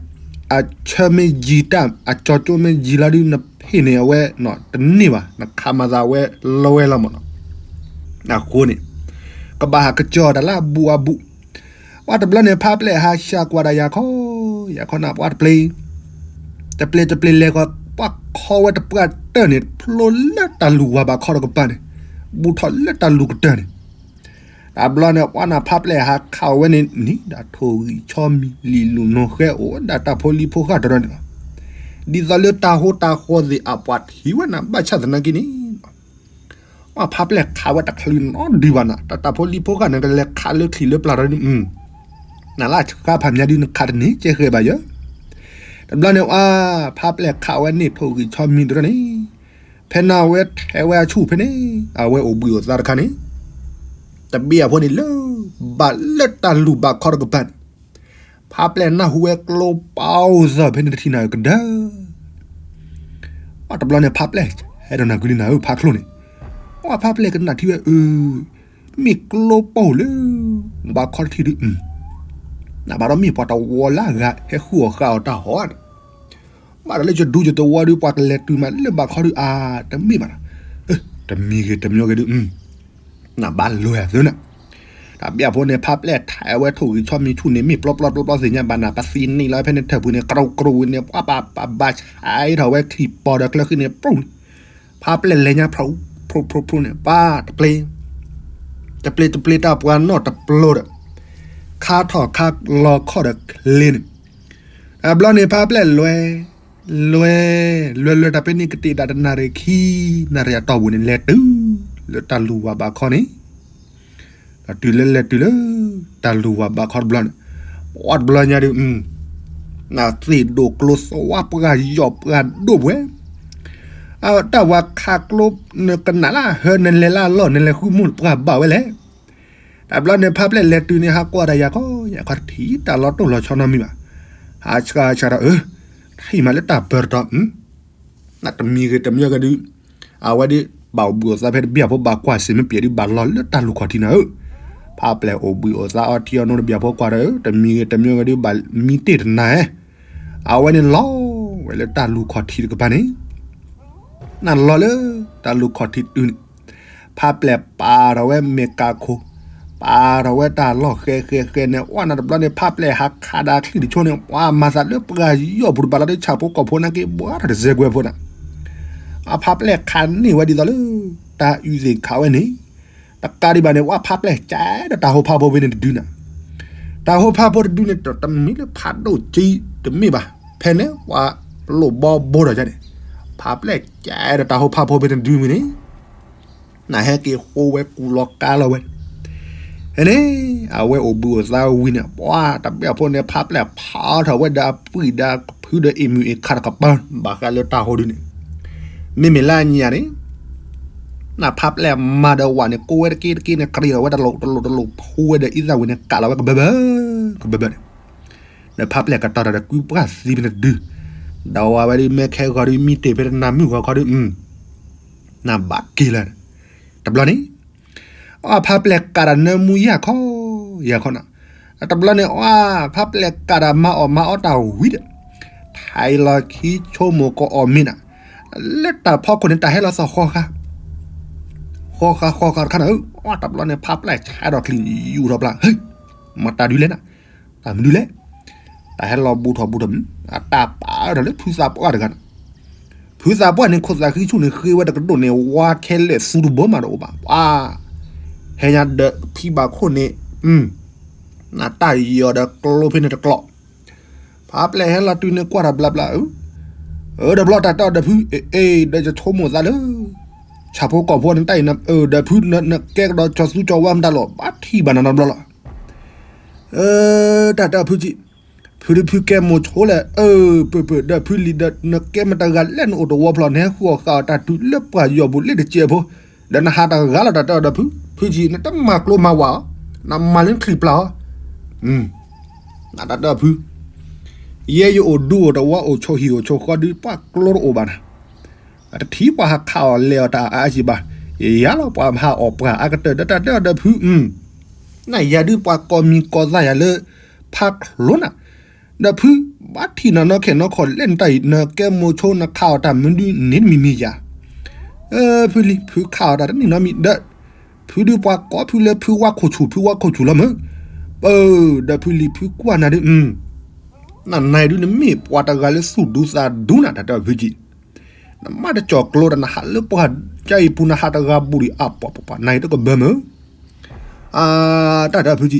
အဆၢမ့ၢ်ယံၤတၢ် အကၠီကၠိမ့ၢ်ယံၤလီၤဒုး နဖ့ၣ်န့ၢ်အဝဲ တန့ၢ်ဘၣ် နခးမၤသးဝဲလီၤဝဲလီၤမၢ်နီၤ, အဃိန့ၣ် ကဘၣ်ဟးကစၢၢ်တၢ်လၢအဘူးအဘူး, ပှၢ်တဘျီန့ၣ် ဖါပျဲၢ်ဟးဆှၣ်ကွၢ်ဒီးယၤခီ, ယၤခီနၢ်ပှၢ်တပျ့ၤ တပျ့ၤတပျ့ၤလဲၤဃီၤ ပှၢ်ခီဝဲတပှၢ်တၢၢ်န့ၣ် ဖျိလၢတၢ်လူၤဝၤဘးခီတကပၤန့ၣ်, ဘူးထီၣ်လၢတၢ်လူၤကတၢၢ်န့ၣ်, တဘျီန့ၣ် ပှၢ်နၢ်ဖါပျဲၢ်ဟးခးဝဲန့ၣ် နံၤဒၣ်ထိၣ်ဂံၢ်ဆီမံၤလံာ်လူၤနိၣ်ဃဲအိၣ်ဝဲဒၣ်တၢ်ဖိလံၤဖိဃၢ်တရၢန့ၣ်လီၤ, ဒ်သိးလၢတၢ်ဟိတၢ်ဃီသ့ၣ်အပှၤထံၣ်ဝဲနၤ ဘၣ်ဆၣ်သနာ်က့န့ၣ် အဖါပျဲၢ်ခးဝဲတချုးနီတဒုဘၣ်နၤ တၢ်တၢ်ဖိလံၤဖိဃၢ်န့ၣ် ကလဲၤခးလၢချံၣ်လၢပျၢ်ဒီး နလၢဆှါဖးမၠါဒုးနခးတန့ၢ်ကဲဃဲၤဘၣ်ယၤ, တဘျီန့ၣ် အဖါပျဲၢ်ခးဝဲန့ၣ်ထိၣ်ဂံၢ်ဆီမံၤတရၢန့ၣ်, ဖဲန့ၣ်အဝဲထဲးဝဲအဆူၣ်ဖဲန့ၣ် အဝဲအိၣ်ဘှံးအိၣ်သါတခါန့ၣ်, တဘ့ၣ်အဖိန့ၣ်လၢ ဘၣ်လၢတၢ်လူၤဘးခီတကပၤန့ၣ် ဖါပျဲၢ်နၢ်ဟူဝဲကျိပီသီၣ်ဖဲန့ၣ်တထံၣ်နၤဧၢကဒၢ, ပှၢ်တဘျီန့ၣ် ဖါပျဲၢ်ဟဲဒီးနၤကွံာ်လံနၤဧၢ ဖါချိၣ်န့ၣ်, ပှၢ်ဖါပျဲၢ်ကနၣ်ထံဝဲအၢ, မ့ၢ်ကျိပီလၢ ဘးခီတထံၣ်ဒုး, နဘၣ်ဒီးမ့ၢ်ပှၤတဝီလၢအဂၤဟဲဃုအီၣ်ဃုအီတၢ်ဟီဧါန့ၣ်, ဘၣ်ဒီးလၢယဒူယသဝီဒုး ပှၤကလဲၤတုၤမးလၢဘးခီဒုးအါ, တမ့ၢ်ဘၣ်နၤ, တမံၤဂ့ၤတမံၤဂ့ၤဒုး နဘၣ်လဲၤအသးနၤ, တၢ်ဘ့ၣ်အဖိန့ၣ် ဖါပျဲၢ်ထဲးဝဲထိၣ်ဂံၢ်ဆီမံၤဆူၣ်န့ၣ် မ့ၢ်ပျီပျီပျီပျီသ့ၣ်ညါဘၣ်နၤ ပသံန့ၢ်လီၤဖဲန့ၣ်ထၢၣ်ပူၤန့ၣ် ကြူးကြူးန့ၣ် ပှၢ်ပာ်ပာ်ဘၣ်ဆဲးထီၣ်ဝဲချံၣ်ပီၤဒီးကျၢဃံန့ၣ် ပြူၣ်န့ၣ်, ဖါပျဲၢ်လဲၤညါ ဖြူၣ်ဖြူၣ်ဖြူၣ်ဖြူၣ်န့ၣ် ပှၢ်တပျ့ၤ တပျ့ၤတပျ့ၤတၢ်ပှၤနီၣ်တပျိၤဒီး ခါထီၣ်ခါလီၤခီၣ်ဒီးချ့န့ၣ်, တဘျီန့ၣ် ဖါပျဲၢ်လဲၤ လဲၤ လဲၤလဲၤတၢ်ဖဲန့ၣ်ကတ့ၢ်ဒၣ်တနၣ်ရံၣ်ခံ နၣ်ရံၣ်အတီၢ်ပူၤန့ၣ် လဲၤတုၤလၢတၢ်လူၤဝၤဘးခီန့ၣ်, ဒီးတုၤလၢလဲၤတုၤလၢ တၢ်လူၤဝၤဘးခီတဘျီန့ၣ်, ပှၢ်တဘျီညါဒုး နသ့ၣ်ဒိၣ်ကျိသဝါပှၢ်ယီၢ်ပှၢ်ဒိၣ်ပှဲၤ, တၢ်ဝၤခးကျိ နကနၣ်လၢဟၢနလဲၤလၢအလီၢ် နလဲၤဃုမူၣ်ပှၢ်ဘၣ်ဝဲလဲၣ်. တဘျီန့ၣ် ဖါပျဲၢ်လဲၤတုၤန့ၣ် ဟးကွၢ်တၢ်ယၤခီ ယၤခီတထံၣ်တၢ်လီၤတိၢ်လီၤဆီနီတမံၤဘၣ်. ဟးဆှါဆှါဒီး အၢ ထံၣ်မးလၢတၢ်ပၢၤတတီၤ နတမံၤဂ့ၤတမံၤဂ့ၤဒုး အဝဲဒုး ဘၣ်အိၣ်ဘှံးအိၣ်သါဖဲတဘ့ၣ်အဖိ ဘၣ်ကွၢ်စ့ၢ်မ့ၢ်ပျဲၢ်ဒုး ဘၣ်လီၤလၢတၢ်လူၤခီၣ်ထံးနၤဧၢ, ပ ဖးပျဲၢ်အိၣ်ဘှံးအိၣ်သါအီထံအီနိတဘၣ်ဖိကွၢ်ဒီး တမံၤဂ့ၤတမံၤဂ့ၤဒုးဘၣ်မံတ့ၢ်တနၤဧဲ, အဝဲန့ၣ်လီၤဝဲလၢတၢ်လူၤခီၣ်ထံးတကပၤန့ၣ် နလီၤလၢ တၢ်လူၤခီၣ်ထံးတုၤန့ၣ် ဖးပျဲၢ်ပာ်ထီၣ်ဝဲမ့ၢ်ကးခိၣ်, ပာ်ထီၣ်ဝဲတၢ်လီၢ်ဃဲဃဲဃဲန့ၣ် ဝဲနၤတဘျီန့ၣ် ဖးပျဲၢ်ဟးခးဒၣ်ချံၣ်တဆိန့ၣ် ပှၤမၤသးလၢပှၤယီၢ်ပူၤတဘၣ်လီၤဒီး ဆၣ်ဖိကီၢ်ဖိနာ်က့ ဘှါထီၣ်တစဲးကွဲးဖိနၤ, အဖးပျဲၢ်ခးန့ၢ်ဝဲဒ်သိးလၢ တၢ်အုၣ်သ့ၣ်ခးဝဲန့ၣ် တကးဒံးဘၣ်န့ၣ် ပှၤဖးပျဲၢ်ကဲဒီးတၢ်ဟိဖးဖိဖဲန့ၣ်တဒုနၤ, တၢ်ဟိဖးဖိတဒုန့ၣ် တမ့ၢ်လၢဖးဒိၣ်က့တမ့ၢ်ဘၣ်, ဖဲန့ၣ် ပှၤလိၣ်ဘီဘိထီၣ်ယါန့ၣ်, ဖးပျဲၢ်ကဲဒီးတၢ်ဟိဖးဖိဖဲန့ၣ်တဒုမ့ၢ်န့ၣ် နဟဲက့ၤဃိဝဲကူလီၤကါလီၤဝဲ, ဖဲန့ၣ် အဝဲအိၣ်ဘှံးအိၣ်သါဝံၤန့ၣ် ပှၤတဘျီဖိန့ၣ် ဖးပျဲၢ်ဖးထီၣ်ဝဲဒီးအပှံၢ်ဒီးအဖုဒီးအ့ၣ်မုၢ်အ့ၣ်ခးတကပၤ ဘၣ်ဃးလၢတၢ်ဟိဒုန့ၣ်, မ့မ့ၢ်လၢအညါန့ၣ် နဖးပျဲၢ်မၤဒီးဝဲန့ၣ် ကိးဝဲတက့တက့န့ၣ် ကြံးထီၣ်ဝဲတလိၣ်တလိၣ်တလိၣ်ဖိဝဲဒီးအံသၣ်ဝံၤန့ၣ် ကးလီၤဝဲကဘၢဘၢ ကဘၢဘၢန့ၣ်, ဒီးဖးပျဲၢ်ကတီၤတၢ်ဒီးကွံပှၢ်သံဖဲန့ၣ်တဒု, ဒီးဝဲဒုးမ့ၢ်ခဲဂီၤဒုးမံတ့ၢ်ဖဲတနၤမုၢ်ဂီၤခီဒုး, နဘၣ်က့ၤလၢန့ၣ်, တဘျီန့ၣ် အဖးပျဲၢ်ကးတၢ်နၢမူယၢ်ခီ ယၢ်ခီနၤ, တဘျီန့ၣ် အဖးပျဲၢ်ကးတၢ်မၤအီၣ်မၤအီတၢ်ဝံၤဒီး ထါအံၤလီၤခံဆိကမိၣ်ကအီၣ်မ့ၤနၤ, လၢတၢ်ဖီခိၣ်န့ၣ် တၢ်ဟဲလီၤသီၣ်ဃီဃာ် ဃီဃာ်ဃီဃာ်တခါနၤဧၢ, တဘျီန့ၣ် ဖးပျဲၢ်ဆါဒီးချံယူၤထီၣ်ပျၢ်, ဟ့ၣ်, မတၤဒုလဲၣ်နၤ, တၢ်မနုၤလဲၣ်, တၢ်ဟဲလီၤဘူးထီၣ်ဘူးထီၣ်, အတၢ်ပာ်ထီၣ်လၢဖုသးပှၢ်တဂၤနၤ, ဖုသးပှၢ်န့ၣ် ခိၣ်သးဃံဆူၣ်န့ၣ် ဃ့ဝဲတကဒိၣ်န့ၣ် ဝါခဲလၢာ်သူတဘိမးတအိၣ်ဘၣ်, ပှၤ ဟဲညါဒီးဖံဘၣ်ခိၣ်န့ၣ်, နတၢ်ယီၤဒီးကျိဖဲန့ၣ်တကျိး ဖးပျဲၢ်ဟဲလီၤတုၤန့ၣ်ကွၢ်တၢ်ဘျါဘျါ, အၢ, အၢ ဒီးဘျီတၢ်တဲအီၤဒီးဖု, အ့ အ့ ဒီးယဆိကမိၣ်သးလၢ ဆၣ်ဖိကီၢ်ဖိန့ၣ်တၢ်အံၤ, အၢ ဒီးဖု, နကဲကဒီးကၠီၤသူကၠီၤဝါမတၤလီၤ, ဘၣ်ထံၣ်ဘၣ်နၤနီတဘျီလီၤ. အၢ, တၢ်တဲအီၤဖုကံ, ဖုဒုးဖုကဲမိၤဆိလဲၣ်, အၢ, ပၢၢ်ပၢၢ်, ဒီးဖုလံၤဒီး နကဲမတၤတဂၤလဲၣ်နအိၣ်တဝီဖျီၣ် နဟဲဃုအီၣ်ဃာ်အီၤတၢ်တုၤလၢပှၤယီၢ်ပူၤလၢတစဲးဖိ, ဒီးနဟးတဂၤလီၤ တၢ်တဲအီၤဒီးဖု, ဖုကံ, နတမၤကျိမၤဝးအီၤ, နမၤလၢနချံၣ်ပျၢ်အီၤ နတၢ်တဲအီၤဖု, ယဲယအိၣ်ဒူအိၣ်တဝီအိၣ်ဆိးဟံၣ်အိၣ်ဆိးဃီဒုး ပှၤကျိတအိၣ်ဘၣ်နၤ, တထံၣ်ပှၤဟးခးအီၣ်လဲၤအီၤတၢ်အါအါယံၤဘၣ်, ယယါလီၤပှၤမၤဟးအီၣ်ပှၤအါကတၢၢ် ဒီးတၢ်တဲအီၤဒီးဖု, နယၤဒုးပှၤကိးမံၤကိးသးယၤလၢ ဖးချိၣ်နၤ, ဒီးဖု, ဘၣ်ထံၣ်နၤနီခဲနီခီၣ်လဲၣ်နတၢ်အံၤ နကဲမိၤဆိနခးအီၤတၢ်မနုၤန့ၣ်တမံၤမံၤယၤ, အၢ ဖုလံၤ ဖုခးအီၤတၢ်တန့ၢ်နီတမံၤဒီး, ဖုဒုးပှၤကိးဖုလၢဖုဝါခိၣ်ဆူၣ် ဖုဝါခိၣ်ဆူၣ်လီၤမၢ်, ပၢၢ် ဒီးဖုလံၤဖုကွၢ်နၤဒုး, နနၤအံၤဒုးနမ့ၢ်ပှၤတဂၤလၢသူၣ်ဒူသးဒူနၤ တၢ်တဲအီၤဖုကံ, နမ့ၢ်တကၠီၤကျိဒီးနဟးလၢပှၤကအံၤပူၤ နဟးတဂၤဘူးဒံးအါပှၤပှၤပှၤ နၤအံၤတကဘၢမၢ် အတၢ်တဲအီၤဖုကံ,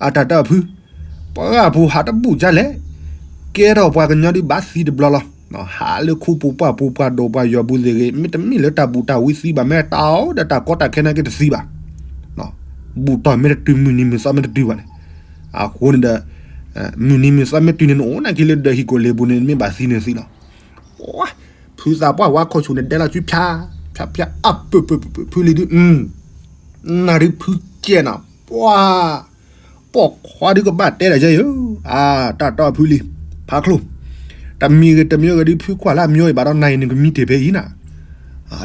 အတၢ်တဲအီၤဖု, ပှၤပူၤဟးတဘူးကလဲၣ်, ကဲထီၣ်ပှၤကညီဒုးဘၣ်သံတဘျီလီၤ, ဟးလၢခူပူၤပှၢ်ပူၤ ပှၤဒိၣ်ပှၤယီၢ်ပူၤသ့ၣ်ဂ့ၤ မ့တမ့ၢ်လၢတၢ်ဘူးတၢ်ဝံသံဘၣ် မ့ၢ်တၢ်အိၣ်ဒီးတၢ်ကီတၢ်ခဲနာ်က့တသံဘၣ်, ဘူးတီၢ်မ့ၢ်တတုၤ မုၢ်နံၤမုၢ်သီမ့ၢ်တတုၤဘၣ်န့ၣ်, အဃိန့ၣ်ဒီး မုၢ်နံၤမုၢ်သီမ့ၢ်တုၤန့ၣ် နအိၣ်နာ်က့ၤလၢဒၢးဟံၣ်ကိၢ်လ့ပူၤန့ၣ် မ့ၢ်ဘၣ်သံန့ၣ်သံလီၤ. ဖုသးပှၢ်ဝါခိၣ်ဆူၣ်န့ၣ် ဒဲလီၤစုဖၠး ဖၠးဖၠး အပၢၢ်ပၢၢ် ဖုလံၤဒုး, နၤဒုးဖုကဲနၤ ပှၤ ပိာ်ခွါဒုးကဘၣ်တဲဒီးယဲယၤ, အတၢ်တဲအီၤဖုလံၤ ဖးချိၣ်, တမံၤဂ့ၤတမံၤဂ့ၤဒုး ဖုကွၢ်လၢအမံၤအံၤဘၣ်ဒီး နၤအံၤနကမံတ့ၢ်ဖဲအံၤနၤ,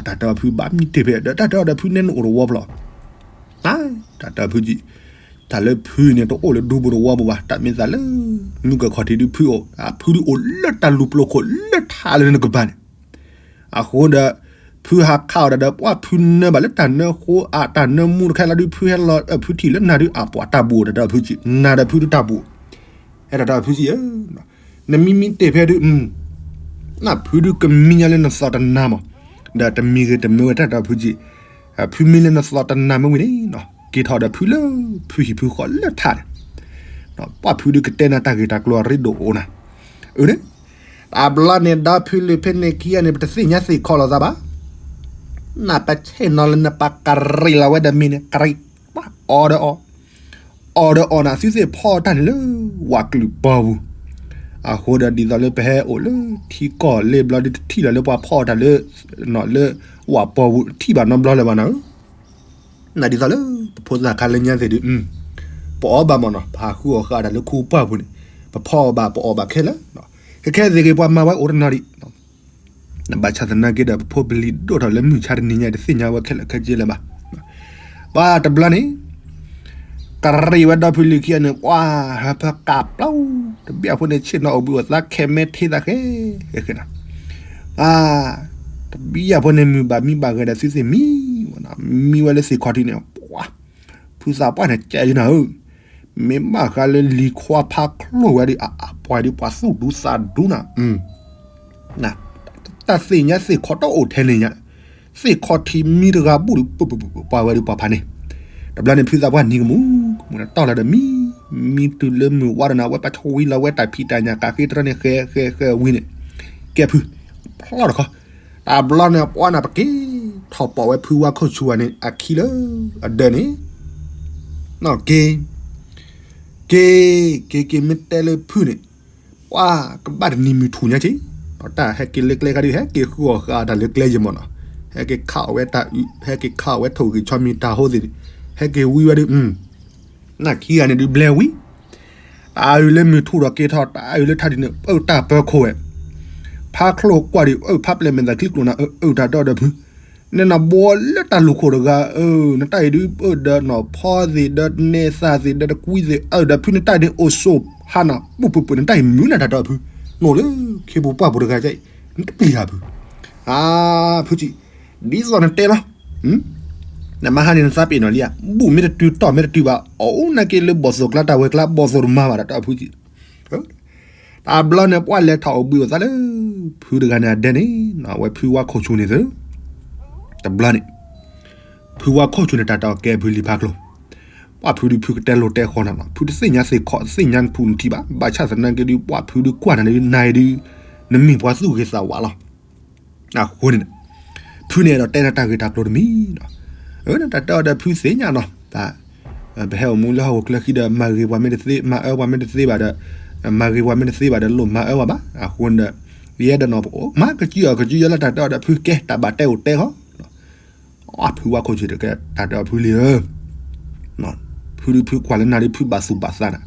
တၢ်တဲအီၤဖုဘၣ်မံတ့ၢ်ဖဲ ဒီးတၢ်တဲအီၤဒီးဖုနဲနအိၣ်တဝီဖျီၣ် တၢ်တဲအီၤဖုကံ, တၢ်လၢဖုန့ၣ် တအိၣ်လၢဒူပူၤတဝီပူၤဘၣ်, တၢ်မ့ၢ်သးလၢ မုၢ်ကခီၣ်ထံးဒုးဖုအိၣ်, ဖုဒုးအိၣ်လၢတၢ်လူၤပျိၤခိၣ်လၢထးလၢနကပၤန့ၣ်, အဃိဒီး ဖုဟးခးအီၤဒီး ပှၤဖုနၢဘၣ်လၢတၢ်နၢဃိ အတၢ်နၢမူတခါလီၤဒုး ဖုဟဲလီၤ ဖုထံၣ်လၢနၤဒုး အပှၤတၢ်ဘူးတၢ်တဲအီၤဖုကံ, နၤဒီးဖုဒုးတၢ်ဘူး အဲၣ်ဒိးတဲအီၤဖုကံဧၢ နမံမံတ့ၢ်ဖဲဒုး, နဖုဒုးကမံညီလၢနသီၣ်တနၤမး, ဒီးတမံၤဂ့ၤတမံၤဝဲတၢ်တဲအီၤဖုကံ, ဖုမံလၢနသီၣ်တနၤမ့ၢ်ဝံၤန့ၣ်, က့ၤထီၣ်ဒီးဖုလၢ ဖုဟံၣ်ဖုဃီလၢထးန့ၣ်, ပှၤဖုဒုးကတဲနၤတၢ်ဂ့ၢ်တၢ်ကျိၤအရ့ဒိၣ်အိၣ်နၤ, အၢန့ၣ်, တဘျီန့ၣ်ဒီးဖုလံၤဖဲန့ၣ်ခံဂၤန့ၣ် ပတသ့ၣ်ညါသ့ၣ်ခီလိာ်သးဘၣ် နပဆဲၣ်နီၤလၢနပှၤကရံးလီၤဝဲဒီးမ့ၤန့ၣ် ကရံး ပှၤအီၤဒီးအီၤ, အီၤဒီးအီၤနၤ သုသ့ၣ်ဖီၣ်တၢ်န့ၣ်လၢ ဝၣ်ကလုာ်ပီပူၤ, အဃိဒီးဒ်သိးလၢပဟဲအိၣ်လၢထံကီၢ်လ့ဘျီဒုး တထံၣ်လီၤလၢပှၤဖီၣ်တၢ်လၢ လၢ ဝၣ်ပီပူၤ တထံၣ်ဘၣ်နီတဘျီလၢၤဘၣ်နၤဧၢ နဒ်သိးလၢ ပဖိသၣ်ခါလၢညါသ့ၣ်ဒုး, ပအီၣ်ဘၣ်မ့ၢ်နီၤ ပဟးဃုအီၣ်ဃာ်တၢ်လၢခူပှၢ်ပူၤန့ၣ်, ပဖီၣ်အီၣ်ဘၣ် ပအီၣ်ဘၣ်ခဲလၢာ်, ခဲခဲသ့ၣ်ဂ့ၤ ပှၤမၤဝဲအိၣ်တနီၤဒံး, ဘၣ်ဆၣ်သနာ်က့ဒီး ပဖိပလံၤဒိၣ်ထီၣ်လၢမုၢ်ဆါတနံၤညါ တသ့ၣ်ညါဝဲခဲလၢာ်ခဲဆ့လၢၤဘၣ်, ဘၣ်တဘျီန့ၣ် ကရံၣ်ဝဲဒီဖုလံၤခံဂၤန့ၣ် ပှၤဟၢဖၢကးပျီ, တဘျီဖိန့ၣ် ဆ့ၣ်နီၤအိၣ်ဘှံးအိၣ်သါ ခဲမဲာ်ထံသးဃဲဃဲဃဲနီၤ, တဘျီဖိန့ၣ်မုၢ်ဘၣ်မံဘၣ်ဂဲၤဒီးသုသ့ၣ်မံ, မံဝဲလၢသ့ၣ်ခီၣ်ထံးန့ၣ် ပှၤ ဖုသးပှၢ်န့ၣ် ကဲယနၤဧၢ, မ့ၢ်ဘၣ်ဃးလၢလံၤခွါဖးချိၣ်ဝဲဒီး အပှၤဒီး ပှၤသူၣ်ဒူသးဒူနၤ တၢ်သ့ၣ်ညါသ့ၣ်ခီၣ်တအိၣ်ထဲန့ၣ်ညါ, သ့ၣ်ခီၣ်ထံးမံတဂၤဘူၣ်ဒီး ပှၤဝဲဒီးပှၤဖးန့ၣ်, တဘျီန့ၣ် ဖုသးပှၢ်နံၤကမူၣ်ကမူၣ်န့ၣ် တီၢ်လီၤဒီးမံ, မံတုၤလၢမုၢ်ဝါဒီးန့ၣ် အဝဲပှၤဆိဝံလီၤဝဲတၢ်ဖံးတၢ်ညၣ် ကးဃ့တရၢန့ၣ် ဃဲဃဲဃဲဝံၤန့ၣ်, ကဲဖု, ဖျီတခီ, တဘျီန့ၣ် ပှၤန့ၣ်ပက့ၤထီၣ်ပိာ်ဝဲဖုဝါခိၣ်ဆူၣ်အန့ၣ် အခံလၢအဒၢးန့ၣ်, က့ၤ က့ၤ က့ၤ က့ၤ မ့ၢ်တဲလၢဖုန့ၣ် ပှၤကဘၣ်တနံၤမုၢ်ထူၣ်ညါက့ၤ, တၢ်ဟဲက့ၤလၢကျဲခါဒုး ဟဲက့ၤဃုအီၣ်ဃာ်တၢ်လၢကျဲယမီၢ်နီၤ, ဟဲက့ၤခးအီၣ်ဝဲတၢ်အုး ဟဲက့ၤခးအီၣ်ဝဲထိၣ်ဂ့ၤဆီမံၤတၢ်ဟိသ့ၣ်, ဟဲက့ၤဝံဝဲဒုး, နခံဂၤန့ၣ်ဒုးဘျဲဝံၤ, တၢ်အုးလၢမုၢ်ထူၣ်ဒီးက့ၤထီၣ် တၢ်အုးလၢထါဒုးန့ၣ် အုၣ်တၢ်ပၢခိၣ်ဝဲ, ဖးချိၣ်ကွၢ်ဒုး အုၣ်ဖးပျဲၢ်မဲာ်သးချံကျိာ်နၤ အုၣ်တၢ်ဒီဒီဖု နနဘီလၢတၢ်လူၢ်ခိၣ်တဂၤ, နတၢ်အံၤဒုး အၢၣ်ဒီးနီၢ်ဖီသ့ၣ် ဒီးနဲသၣ်သ့ၣ် ဒီးတကွံသ့ၣ် အၢၣ်ဒီးဖု နတၢ်အံၤန့ၣ်အိၣ်ဆိးဟးနၤ ပူၣ်ပူၣ်ပူၣ် နတၢ်အံၤမုၢ်နၤတၢ်တီဖု, နီၢ်လၢခ့ပူၤပှၢ်ပူၤတဂၤအံၤ နတပျံၤတၢ်ဖု, အါ ဖုကံ, ဒ်သိးနတဲလီၤ, နမါဟါန့ၣ်နသးပ့ၤနီၣ်လံဧါ, ဘူၣ်မ့ၢ်တတုၤတီၢ်မ့ၢ်တတုၤဘၣ် အိၣ်နာ်က့လၢဘီၣ်သိၣ်ကျါတၢ်ဝဲၤကျါ ဘီၣ်သိၣ်တမၤဘၣ်ဒီးတၢ်ဖုကံ တဘျီန့ၣ် ပှၤလဲၤထီၣ်အိၣ်ဘှံးအိၣ်သါလၢ ဖုတဂၤန့ၣ်အဒဲန့ၣ်, အဝဲဖုဝါခိၣ်ဆူၣ်န့ၣ်သၢ, တဘျီန့ၣ် ဖုဝါခိၣ်ဆူၣ်န့ၣ် တၢ်တဲအီၤကဲဖုလံၤဖးကျိၤ, ပှၤဖုဒုးဖုကတဲလိာ်တဲဃီနၤလီၤ, ဖုတသ့ၣ်ညါသ့ၣ်ခီၣ် တသ့ၣ်ညါနထူၣ်နထံၣ်ဘၣ်, ဘၣ်ဆၣ်သနာ်က့ဒုး ပှၤဖုဒုးကွၢ်နၤန့ၣ်ဒုး နၤအံၤဒုး နမ့ၢ်ပှၤသူၣ်ဂ့ၤသးဝါလီၤ. အဃိန့ၣ် ဖုန့ၣ်အဲၣ်ဒိးတဲနၤတၢ်ဂ့ၢ်တၢ်ကျိၤတမံၤနီၤ, တၢ်တဲအီၤဒီးဖုသ့ၣ်ညါနီၤ, ပဟဲအိၣ်မူလၢဟီၣ်ခိၣ်ချၢဃံဒီး မၤဂ့ၤပှၤမ့ၢ်တသ့ မၤအၢပှၤမ့ၢ်တသ့ဘၣ်ဒီး, မၤဂ့ၤပှၤမ့ၢ်တသ့ဘၣ်ဒီး လိၣ်မၤအၢပှၤဘၣ်. အဃိန့ၣ်ဒီး ယအဲၣ်ဒိးနီၤ ပအိၣ်မၤကစုအီၤကစုယီၤလၢတၢ်တဲအီၤဒီးဖုကဲ တၢ်ဘၣ်တဲအိၣ်တဲဃီ ဖုဝါခိၣ်ဆူၣ်တကဲ တၢ်တဲအီၤဖုလံဧၢ, ဖုဒုးဖုကွၢ်လၢနၤဒုး ဖုဘၣ်သူၣ်ဘၣ်သးနၤ,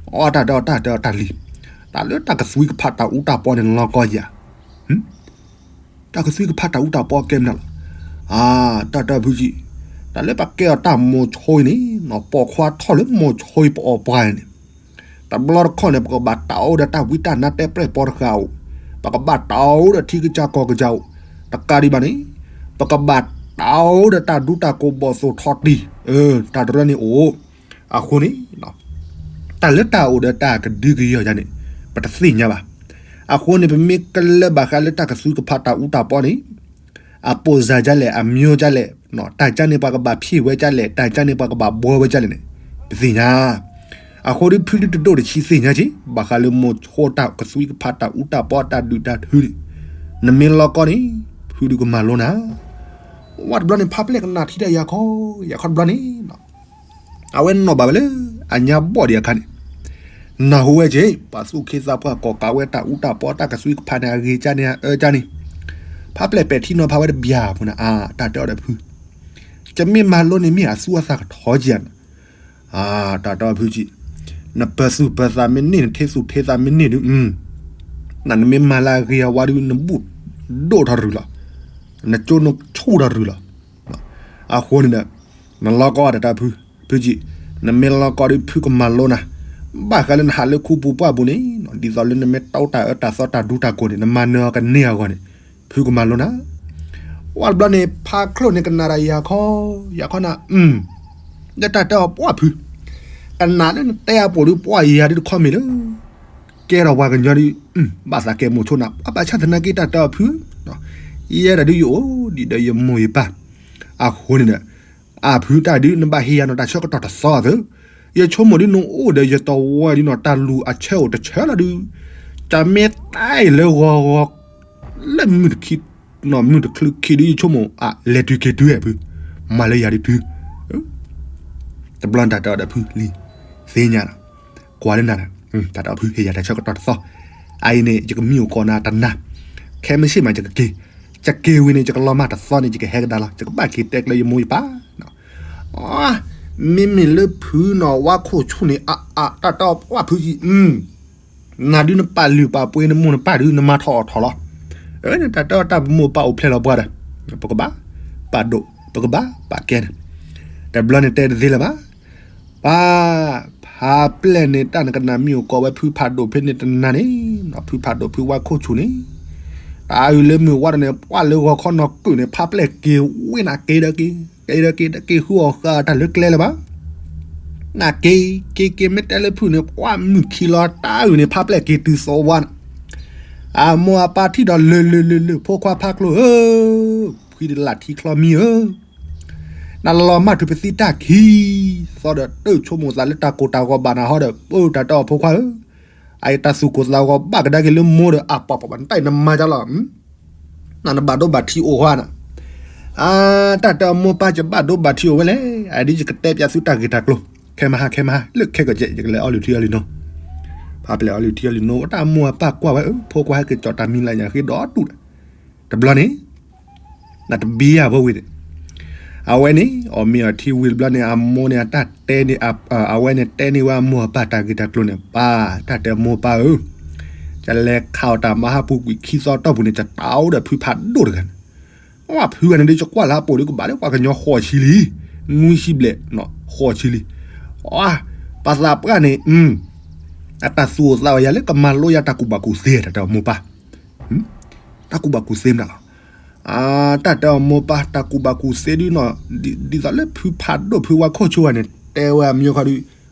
အီ တၢ်တဲအီၤတၢ်တဲအီၤတၢ်လံၤ, တၢ်လၢတၢ်ကသွံကဖးတၢ်အူတၢ်ပီန့ၣ် လီၤကီယၤ တၢ်ကသွံကဖးတၢ်အူတၢ်ပီကဲမနုၤလီၤ. အါ တၢ်တဲအီၤဖုကံ, တၢ်လၢပှၤကဲအီၤတၢ်မိၤဆိအံၤန့ၣ် ပိာ်ခွါထီၣ်လၢမိၤဆိအံၤ ပအီၣ်ပှၤန့ၣ်, တဘျီတခီၣ်န့ၣ် ပကဘၣ်တၢ်အိၣ်ဒီးတၢ်ဝံတၢ်နါတဲပျဲၢ်ပီတဃာ်အိၣ်, ပကဘၣ်တၢ်အိၣ်ဒီးထံကစၢ်ကီၢ်ကစၢ်အိၣ်, တကးဒံးဘၣ်န့ၣ် ပကဘၣ်တၢ်အိၣ်ဒီးတၢ်ဒူတၢ်ကိးဘီၣ်သိၣ်ထီၣ်တံၢ်, တၢ်တရၢန့ၣ်အိၣ်. အဃိန့ၣ် တၢ်လၢတၢ်အိၣ်ဒီးတၢ်ကဒုကယီၤယၤန့ၣ် ပတသ့ၣ်ညါဘၣ်. အဃိန့ၣ် ပမ့ၢ်ကလၢဘၣ်ဃးလၢတၢ်ကသွံကဖးတၢ်အူတၢ်ပီန့ၣ် အပိၢ်စၢ်ဒ်လဲၣ် အမျိုးဒ်လဲၣ်, တၢ်ကါန့ၣ်ပှၤကဘၣ်ဖံးဝဲဒ်လဲၣ် တၢ်ကါန့ၣ်ပှၤကဘၣ်ဘှီဝဲဒ်လဲၣ်န့ၣ် ပသ့ၣ်ညါ. အဃိဒီးဖုဒုးတဒိၣ်တဆံးသ့ၣ်ညါက့ၤ ဘၣ်ဃးလၢမိၤဆိတၢ်ကသွံကဖးတၢ်အူတၢ်ပီတၢ်ဒုးတၢ်ထုန့ၣ်, နမ့ၢ်လီၤကီန့ၣ် ဖုဒုးကမၤလိနၤ, ဝဲတဘျီန့ၣ် ဖးပျဲၢ်ကနၣ်ထံတၢ်ယၤခီ, ယၤခီတဘျီန့ၣ် အဝဲနီၣ်ဘၣ်ဝဲလၢ အညါဘီၣ်ဒံးအခါန့ၣ်, နၢ်ဟူဝဲက့ၤ ပှၤသူၣ်က့သးပှၢ်ကိးကးဝဲတၢ်အူတၢ်ပီတၢ်ကသွံကဖးန့ၣ် အဂ့ၤကၢန့ၣ် အအၢကၢန့ၣ်, ဖးပျဲၢ်ပဲာ်ထံနီၤဖးဝဲတဘျီဖိန့ၣ် အါ တၢ်တဲအီၤဒီးဖု, ကမ့ၢ်မၤလိန့ၣ်မ့ၢ်အသူအသးကထီက့ၤဧါန့ၣ်, အါ တၢ်တဲအီၤဖုကံ, နပၢၤသူၣ်ပၢၤသးမ့ၢ်န့ၢ် နထ့သူၣ်ထ့သးမ့ၢ်န့ၢ်ဒုး, နမ့ၢ်မၤလၢအဂ့ၤအဝါဒုး နဘူၣ်ဒိၣ်ထီၣ်ရုၢ်လီၤ, နကၠိနဆူၣ်ထီၣ်ရုၢ်လီၤ. အဃိန့ၣ်ဒီး နလီၤကီတၢ်တဲဖု, ဖုကံ, နမ့ၢ်လီၤကီဒီးဖုကမၤလိနၤ, ဘၣ်ဃးလၢနဟးလၢခူပူၤပှၢ်ပူၤန့ၣ် ဒ်သိးလၢနမ့ၢ်တၢ်အိၣ်တၢ်အၢတၢ်သီတၢ်ဒူတၢ်ကိးန့ၣ် နမၤနၢၤအီၤကန့ၢ်အဂီၢ်န့ၣ် ဖုကမၤလိနၤ. ဝဲတဘျီန့ၣ် ဖးချိၣ်န့ၣ်ကနၣ်တၢ်ယၤခီ, ယၤခီနၤ, လၢတၢ်တဲအီၤပှၢ်ဖု, ကနၣ်လၢနတဲအပူၤဒုးပှၢ်ယၤဒုးတခီမ့ၢ်လၢ ကဲထီၣ်ပှၤကညီဒုး, ဘၣ်သးကဲမိၤဆိနၤ, ဘၣ်ဆၣ်သနာ်က့တၢ်တဲအီၤဖု, ယဲဒၣ်ဒုးယအိၣ်ဒံးဒီးယမိၢ်ယပၢ်, အဃိန့ၣ်ဒီး, အဖုတၢ်ဒုးနဘၣ်ဟ့ၣ်ယၤနီၤတၢ်ဆၢကတီၢ်တသီအသိး, ယဆိကမိၣ်ဒုးနအိၣ်ဒီးယတဝီဒုးနီၤ တၢ်လူၢ်အဆၢအိၣ်တဆၢလီၤဒုး, တၢ်မ့ၢ်တၢ်အံၤလၢဂီၤဂီၤ, လၢမုၢ်တခံ, မုၢ်တချုးခံဒုးယဆိကမိၣ် အလဲၤတုၤက့ၤတုၤဖု, မၤလၢယၤဒုးတုၤ တဘျီနတၢ်တဲအီၤဒီးဖုလံၤ, သ့ၣ်ညါနီၤ, ကွၢ်လၢနၤ, တၢ်တဲအီၤဖုဟ့ၣ်ယၤတၢ်ဆၢကတီၢ်တသီ, အအံၤန့ၣ် ယကမံအိၣ်ကီးနၤတနၤ, ခဲမုၢ်ဆ့ၣ်မးယကက့ၤ, ယက့ၤဝံၤန့ၣ် ယကလီၤမၢ်တသီန့ၣ် ယကဟဲကဒါလီၤ, ယကဘၣ်က့ၤတဲကျၢၤယမိၢ်ယပၢ်, မ့မ့ၢ်လၢဖုနီၤ ဝါခိၣ်ဆူၣ်န့ၣ် အအါ တၢ်တဲအီၤပှၢ်ဖုကံ နၤဒုးနပာ်လုၢ်ပာ်ပှ့ၤနမိၢ်နပၢ်ဒုး နမၤထီၣ်အီၣ်ထီၣ်လီၤ, တၢ်တဲအီၤတၢ်ပမိၢ်ပၢ်အိၣ်ဖျဲၣ်လီၤပှၤဒီး, ပကဘၣ်ပာ်ဒိၣ် ပကဘၣ်ပာ်ကဲန့ၣ်, တဘျီန့ၣ်တဲတသ့လၢၤဘၣ်, ပၢ်, ဖးပျဲၢ်န့ၣ် တၢ်နကနၣ်မ့ၢ်အိၣ်ကိးဝဲဖုဖးဒိၣ်ဖဲန့ၣ်တနၤန့ၣ်, ဖုဖးဒိၣ်ဖုဝါခိၣ်ဆူၣ်န့ၣ်, တၢ်အုၣ်လၢမုၢ်ဝါဒီးန့ၣ် ပှၢ်လၢဂီၤခီနီၢ်ကုၣ်န့ၣ် ဖးပျဲၢ်က့ၤဝဲနၤက့ၤဒီးက့ၤ, က့ၤဒီးက့ၤဒီးက့ၤဃုအီၣ်ဃာ်တၢ်လၢကျဲလၢၤဘၣ် နက့ၤ, က့ၤက့ၤမ့ၢ်တဲလၢဖုန့ၣ် ပှၢ်မုၢ်ခံလီၤတၢ်အုၣ်န့ၣ် ဖးပျဲၢ်က့ၤတုၤသီဝါန့ၣ်, အမိၢ်အပၢ်ထံၣ်ဒီးလၢာ်လၢာ်လၢာ်လၢာ် ဖိခွါဖးကျိဧၢ, ဖှံတလၢ်ထံချီမံဧၢ, နလီၤမၢ်ထူၣ်ပသံတၢ်ခံ, သီဒီးတၢ်ဆိကမိၣ်သးလၢတၢ်ကိၢ်တၢ်ဂီၤဘၣ်နၤဟီဒီး ပၢ်တၢ်တဲအီၤဖိခွါဧၢ, အအံၤတၢ်သူၣ်ကိၢ်သးဂီၤဘၣ်ကဒါက့ၤလၢမိၢ်ဒီး အပှၤပှၤနတၢ်အံၤနမၤကလီၤ နနဘၣ်ဒိဘၣ်ထံးအိၣ်ဃီနၤ, အတၢ်တဲအီၤမိၢ်ပၢ် ယဘၣ်ဒိဘၣ်ထံးအိၣ်ဝဲလဲၣ်, အဒ်ယကတဲပၠးသုတၢ်ဂ့ၢ်တၢ်ကျိၤ, ခဲမဟါခဲမဟါ လၢခဲကဲး ယကလဲၤအီလုၢ်ထံအီလုၢ်နိ, ဖးပျဲၢ်အီလုၢ်ထံအီလုၢ်နိ တၢ်မိၢ်အပၢ်ကွၢ်ဝဲ အဖိခွါဟဲက့ၤကၠီၣ်တၢ်မံၤလၢညါဃ့ဒီးတူၢ်ဒီး, တဘျီန့ၣ် နတဘံယၤဘၣ်ဝံၤန့ၣ်, အဝဲန့ၣ် အီၣ်မ့ၤအီထံဝံၤတဘျီန့ၣ် အမိၢ်န့ၣ် အတၢ်တဲန့ၣ်, အဝဲန့ၣ်တဲန့ၢ်ဝဲအမိၢ်အပၢ်တၢ်ဂ့ၢ်တၢ်ကျိၤန့ၣ် ပၢ်, တၢ်တဲမိၢ်ပၢ်ဧၢ, ယလဲၤခးအီၣ်တၢ်မၤဟးပူၤကွံာ်ခံသီတီၢ်ပူၤန့ၣ် ယတၢ်အိၣ်ဒီးဖုဖးဒိၣ်တဂၤန့ၣ်, ဝဲဖုဂၤန့ၣ်ဒ်ယကွၢ်လၢအပိာ်ဒ်ကဘၣ်လၢပှၤကညီဃိးဆံလံ, နွံဆံဘျဲၣ်, ဃိးဆံလံ, ပှၤသးပှၢ်န့ၣ် အတၢ်သူၣ်အိၣ်သးအိၣ်ယၤလၢကမၤလိယၤတၢ်ကူၣ်ဘၣ်ကူၣ်သ့ တၢ်တဲအီၤမိၢ်ပၢ်, တၢ်ကူၣ်ဘၣ်ကူၣ်သ့မနုၤလီၤ, တၢ်ကူၣ်ဘၣ်ကူၣ်သ့ဒ်နီၤ, ဒ်သိးလၢဖုဖးဒိၣ်ဖုဝါခိၣ်ဆူၣ်ဝဲန့ၣ် တဲဝဲအမံၤခီဒီး,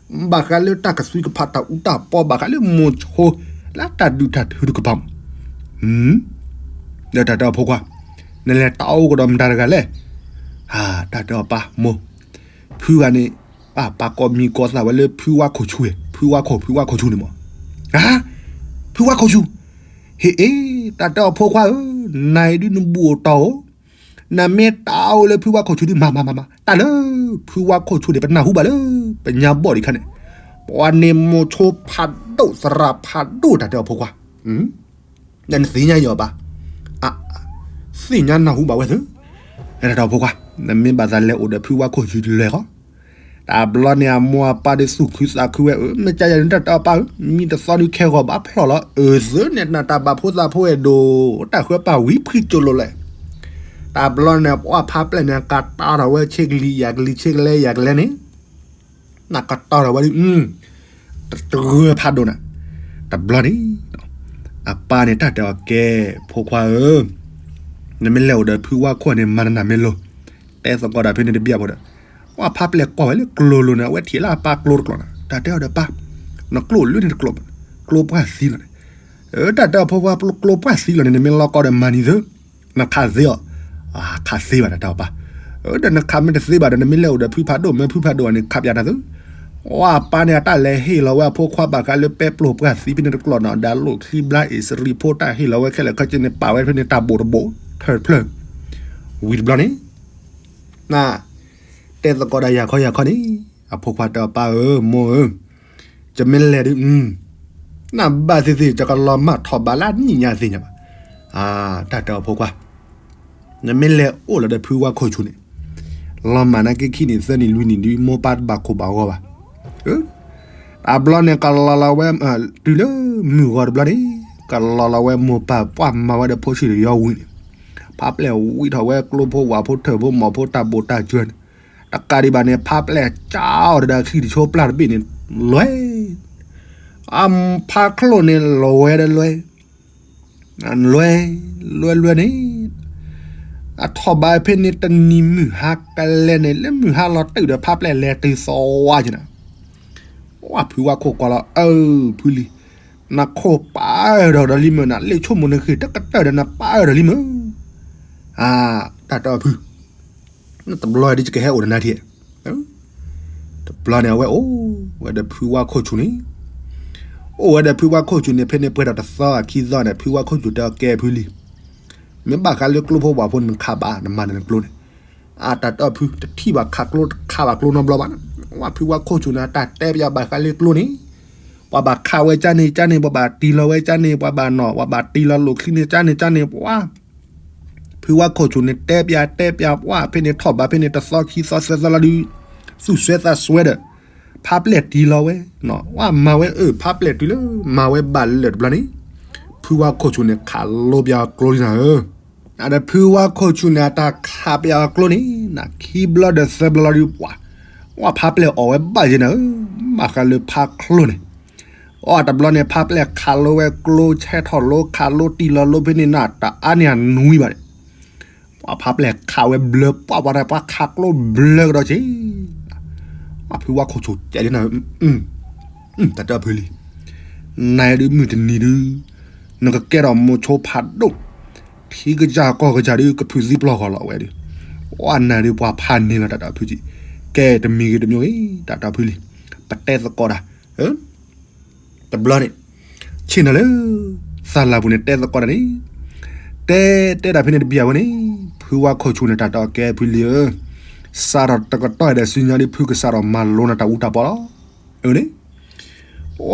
ဘၣ်ဃးလၢတၢ်ကသွံကဖးတၢ်အူတၢ်ပီ ဘၣ်ဃးလၢမိၤဆိ လၢတၢ်ဒုးတၢ်ထုတကပၤမး, ဒီးတၢ်တဲအီၤဖိခွါ, နလဲၤတၢ်အိၣ်ကဒီးမတၤတဂၤလဲၣ်, တၢ်တဲအီၤပၢ်မိၢ်, ဖုဂၤန့ၣ်, ပၢ်ပာ်ကိးမံၤကိးသးဝဲလၢဖုဝါခိၣ်ဆူၣ်, ဖုဝါခိၣ် ဖုဝါခိၣ်ဆူၣ်န့ၣ်မး, ဖုဝါခိၣ်ဆူၣ်, ဟ့ၣ်အ့, တၢ်တဲအီၤဖိခွါဧၢ, နၤအံၤဒုးနဘူးအိၣ်တီၢ်အိၣ်, နမ့ၢ်တၢ်အိၣ်လၢဖုဝါခိၣ်ဆူၣ်ဒုး မၤမၤမၤမၤ, တၢ်လၢဖုဝါခိၣ်ဆူၣ်န့ၣ် ပနၢ်ဟူဘၣ်လၢ ပညါဘီၣ်ဒံးခါန့ၣ်, ပှၤန့ၣ်မိၤဆိဖးဒိၣ်သရၣ်ဖးဒိၣ် တၢ်တဲအီၤဖိခွါ, နသ့ၣ်ညါယီၤဘၣ်, သ့ၣ်ညါနၢ်ဟူဘၣ်ဝဲသ့, တၢ်တဲအီၤဖိခွါ, နမ့ၢ်ဘၣ်သးလဲၤအိၣ်ဒီးဖုဝါခိၣ်ဆူၣ်လဲၤဃီ တဘျီန့ၣ် အမိၢ်အပၢ်ဒုးသူၣ်ခုသးခုဝဲ, မ့ၢ်ကယၤန့ၣ် တၢ်တဲအီၤပၢ်ဧၢ, မံတသီဒုးခဲဂီၤဘၣ်ဖျီၣ်လီၤ, အၢသၢန့ၣ် နတၢ်ဘၣ်ဖိသးဖိအဲၣ်ဒိး, တၢ်ဃၢပာ်ဝံၤဖှံကၠိလိၤလဲၣ်, တဘျီန့ၣ် ပှၢ်ဖးပျဲၢ်န့ၣ် ကတီၤထီၣ်ဝဲဆ့ကလံၤယၤကလံၤ ဆ့ကလဲယၤကလဲန့ၣ်, နကတီၤထီၣ်ဝဲဒုး တဂၢၢ်ဖးဒိၣ်နၤ, တဘျီန့ၣ်, အပၢ်န့ၣ်တၢ်တဲအီၤကဲ, ဖိခွါဧၢ, နမ့ၢ်လဲၤအိၣ်ဒီးဖုဝါခိၣ်န့ၣ် မၤနနၢ်မ့ၢ်လိၤ, တဲသကိးတၢ်ဖဲန့ၣ်တဘျီဖိဒီး, ပှၢ်ဖးပျဲၢ်ကွၢ်ဝဲလၢကျိလိၤန့ၣ် အဝဲထံၣ်လၢအပၢ်ကျိတကျိာ်န့ၣ်, တၢ်တဲအီၤဒီးပၢ်, နကျိလၢန့ၣ်တကျိာ်, ကျိပှၢ်သံလီၤန့ၣ်, တၢ်တဲအီၤဖိခွါ ကျိပှၢ်သံလီၤန့ၣ် နမ့ၢ်လီၤကီဒီးမၤနံၤသ့, နခးသ့အီၤ, ခးသ့ဘၣ်တၢ်တဲအီၤပၢ်, ဒီးနခးမ့ၢ်တသ့ဘၣ်ဒီး နမ့ၢ်လဲၤအိၣ်ဒီးဖုဖးဒိၣ် မ့ၢ်ဖုဖးဒိၣ်အန့ၣ် ခးပၠးနၤသ့, အပၢ်န့ၣ် အတၢ်လဲၤဟ့ၣ်လီၤဝဲအဖိခွါဘၣ်ဃးလၢပဲပျိၢ်ပှၢ်သံဖဲန့ၣ်တကျိာ်နီၤ, ဒီးလိၣ်ချံဘျါအ့ၣ်စရံဖိ တၢ်ဟ့ၣ်လီၤဝဲခဲလၢာ်ခဲဆ့န့ၣ် ပာ်ဝဲဖဲန့ၣ်တၢ်ဘိၣ်တဘိၣ်, ထၢၣ်တဖျၢၣ်, ဝံၤတဘျီန့ၣ်, န, တဲသကိးဒီးယၤခီယၤခီန့ၣ်, အဖိခွါတဲအီၤပၢ်ဧၢ မိၢ်ဧၢ, ယမ့ၢ်လဲၤဒုး, နဘၣ်သ့ၣ်သ့ၣ် ယကလီၤမၢ်ထီၣ်ဘးလၢနံၣ်ညါသ့ၣ်ညါဘၣ်, တၢ်တဲအီၤဖိခွါ နမ့ၢ်လဲၤအိၣ်လီၤဒီးဖုဝါခိၣ်ဆူၣ်န့ၣ်, လီၤမၢ်နာ်က့ခံနံၣ်သၢနံၣ်လွံၢ်နံၣ်ဒုး မိၢ်ပၢ်တဘၣ်ခိၣ်ဘၣ်ဂီၤဘၣ်, တဘျီန့ၣ် ကလီၤလီၤဝဲ, တုၤလၢမုၢ်ဂီၤတဘျီန့ၣ်, ကလီၤလီၤဝဲမိၢ်ပၢ်ပှၢ်မၤဝဲဒီးဖိဆံးတယီဝံၤန့ၣ်, ဖးပျဲၢ်ဝံထီၣ်ဝဲကျိဖိဝၣ်ဖိထၢၣ်ဖိမီၢ်ဖိတၢ်ဘိၣ်တၢ်စၢၤန့ၣ်, တကးဒံးဘၣ်န့ၣ် ဖးပျဲၢ်ကၠီအီၤဒီးချံတဆိပျၢ်တဘ့ၣ်န့ၣ်, လွဲ အဖးချိၣ်န့ၣ် လီၤဝဲဒီးလွဲ, လွဲ, လွဲလွဲန့ၣ်, အထီၣ်ဘးဖဲန့ၣ်တနံၤမုၢ်ဟါကလဲၤန့ၣ် လၢမုၢ်ဟါလီၤတုၤဒီး ဖးပျဲၢ်လဲၤတုၤသီဝါက့ၤန့ၣ်, ဝၢ်ဖုဝၣ်ခိၣ်ကွၢ်လီၤ အၢ ဖုလံၤ, နခိၣ်ပာ်အၢၣ်ဒီးဒီးလံမုၢ် နလ့ၣ်ဆိကမိၣ်နဃ့ၢ်တကတၢၢ်ဒီး နပာ်အၢၣ်ဒီးလံမုၢ်, အါ, တၢ်တဲအီၤဖု တဘျီဒ်ယကဟဲအိၣ်ဒီးနၤထံၣ်, တဘျီန့ၣ် အဝဲအိၣ်ဝဲဒီးဖုဝၣ်ခိၣ်ဆူၣ်န့ၣ်, အိၣ်ဝဲဒီးဖုဝၣ်ခိၣ်ဆူၣ်န့ၣ် ဖဲန့ၣ်ပှဲၤဒီးတသီခံသီန့ၣ် ဖုဝၣ်ခိၣ်ဆူၣ်တဲအီၤကဲဖုလံၤ, မ့ၢ်ဘၣ်ဃးလၢကျိဖိဝၣ်ဖိန့ၣ် နခးဘၣ် နမၤနကျိန့ၣ်, အါ တၢ်တဲအီၤဖု တထံၣ်ဘၣ်ခးကျိ တခးဘၣ်ကျိနီတဘျီဘၣ်, ဝၢ်ဖုဝၣ်ခိၣ်ဆူၣ်န့ၣ် အတၢ်တဲပၠးဘၣ်ဃးလၢကျိန့ၣ်, ပှၤဘၣ်ခးဝဲကၢ်န့ၣ်ကၢ်န့ၣ် ပှၤဘၣ်တံၢ်လီၤဝဲကၢ်န့ၣ် ပှၤဘၣ်နီၣ် ပှၤဘၣ်တံၢ်လီၤလိၣ်ချံန့ၣ်ကၢ်န့ၣ်ကၢ်န့ၣ် ပှၤ ဖုဝၣ်ခိၣ်ဆူၣ်န့ၣ် တဲပၠးတဲပၠး ပှၢ်ဖဲန့ၣ်ထီၣ်ဘးဖဲန့ၣ်တသီခံသီသၢသီလီၤဒုး, သူၣ်စွဲသးစွဲဒီး, ဖးပျဲၢ်တံၢ်လီၤဝဲ, ဝၢ်မၤဝဲအၢၣ်ဖးပျဲၢ်တုၤလၢ မၤဝဲဘၣ်လၢာ်တဘျီန့ၣ်, ဖုဝၣ်ခိၣ်ဆူၣ်န့ၣ် ခးလိပၠးအကျိလံနၤဧၢ, အဒီးဖုဝၣ်ခိၣ်ဆူၣ်န့ၣ် အတၢ်ခးပၠးအကျိန့ၣ် နခံဘျီဒီးသၢဘျီလီၤဒုး ပှၤ, ဝဲဖါပျဲၢ်အီၣ်ဝဲဘၣ်ယဲနၤဧၢ, ဘၣ်ဃးလၢဖါချိၣ်န့ၣ်, အတဘျီန့ၣ် ဖါပျဲၢ်ခးလိဝဲကျိ ဆဲထီၣ်လိ ခးလိတံၢ်လီၤလိဖဲန့ၣ် နတအါန့ၢ်အနွံဘၣ်န့ၣ်, ပှၤဖါပျဲၢ်ခးဝဲဘျၢ ပှၤပှၤတၢ်ပှၤခးကျိဘျၢကဒီးက့ၤ, ဖုဝါခိၣ်ဆူၣ်တဲလံနၤဧၢ, တၢ်တၢ်ဖုလံ, နၤဒုးမုၢ်တနံၤဒုး နကကဲထီၣ်မိၤဆိဖးဒိၣ်, ထံကစၢ်ကီၢ်ကစၢ်ဒုး ကဖုးသံပျီၢ်ဃီလီၤဝဲဒုး, အနၤဒုးပှၤဖးန့ၢ်လီၤတၢ်တၢ်ဖုကံ, ကဲတမံၤဂ့ၤတမံၤဂ့ၤ တၢ်တၢ်ဖုလံ, ပတဲသကိးတၢ်, တဘျီန့ၣ်, ဆ့ၣ်နီၤလၢ သးလၢ်ပူၤန့ၣ်တဲသကိးတၢ်န့ၣ်, တဲ တဲတၢ်ဖဲန့ၣ်တဘျီဝဲန့ၣ်, ဖုဝါခိၣ်ဆူၣ်န့ၣ် တၢ်တၢ်ကဲဖုလံဧၢ, စးထီၣ်တကတီၢ်ဒီးစုညါဒုး ဖုကစးထီၣ်မၤလိနၤတၢ်အူတၢ်ပီလီၤ, အန့ၣ်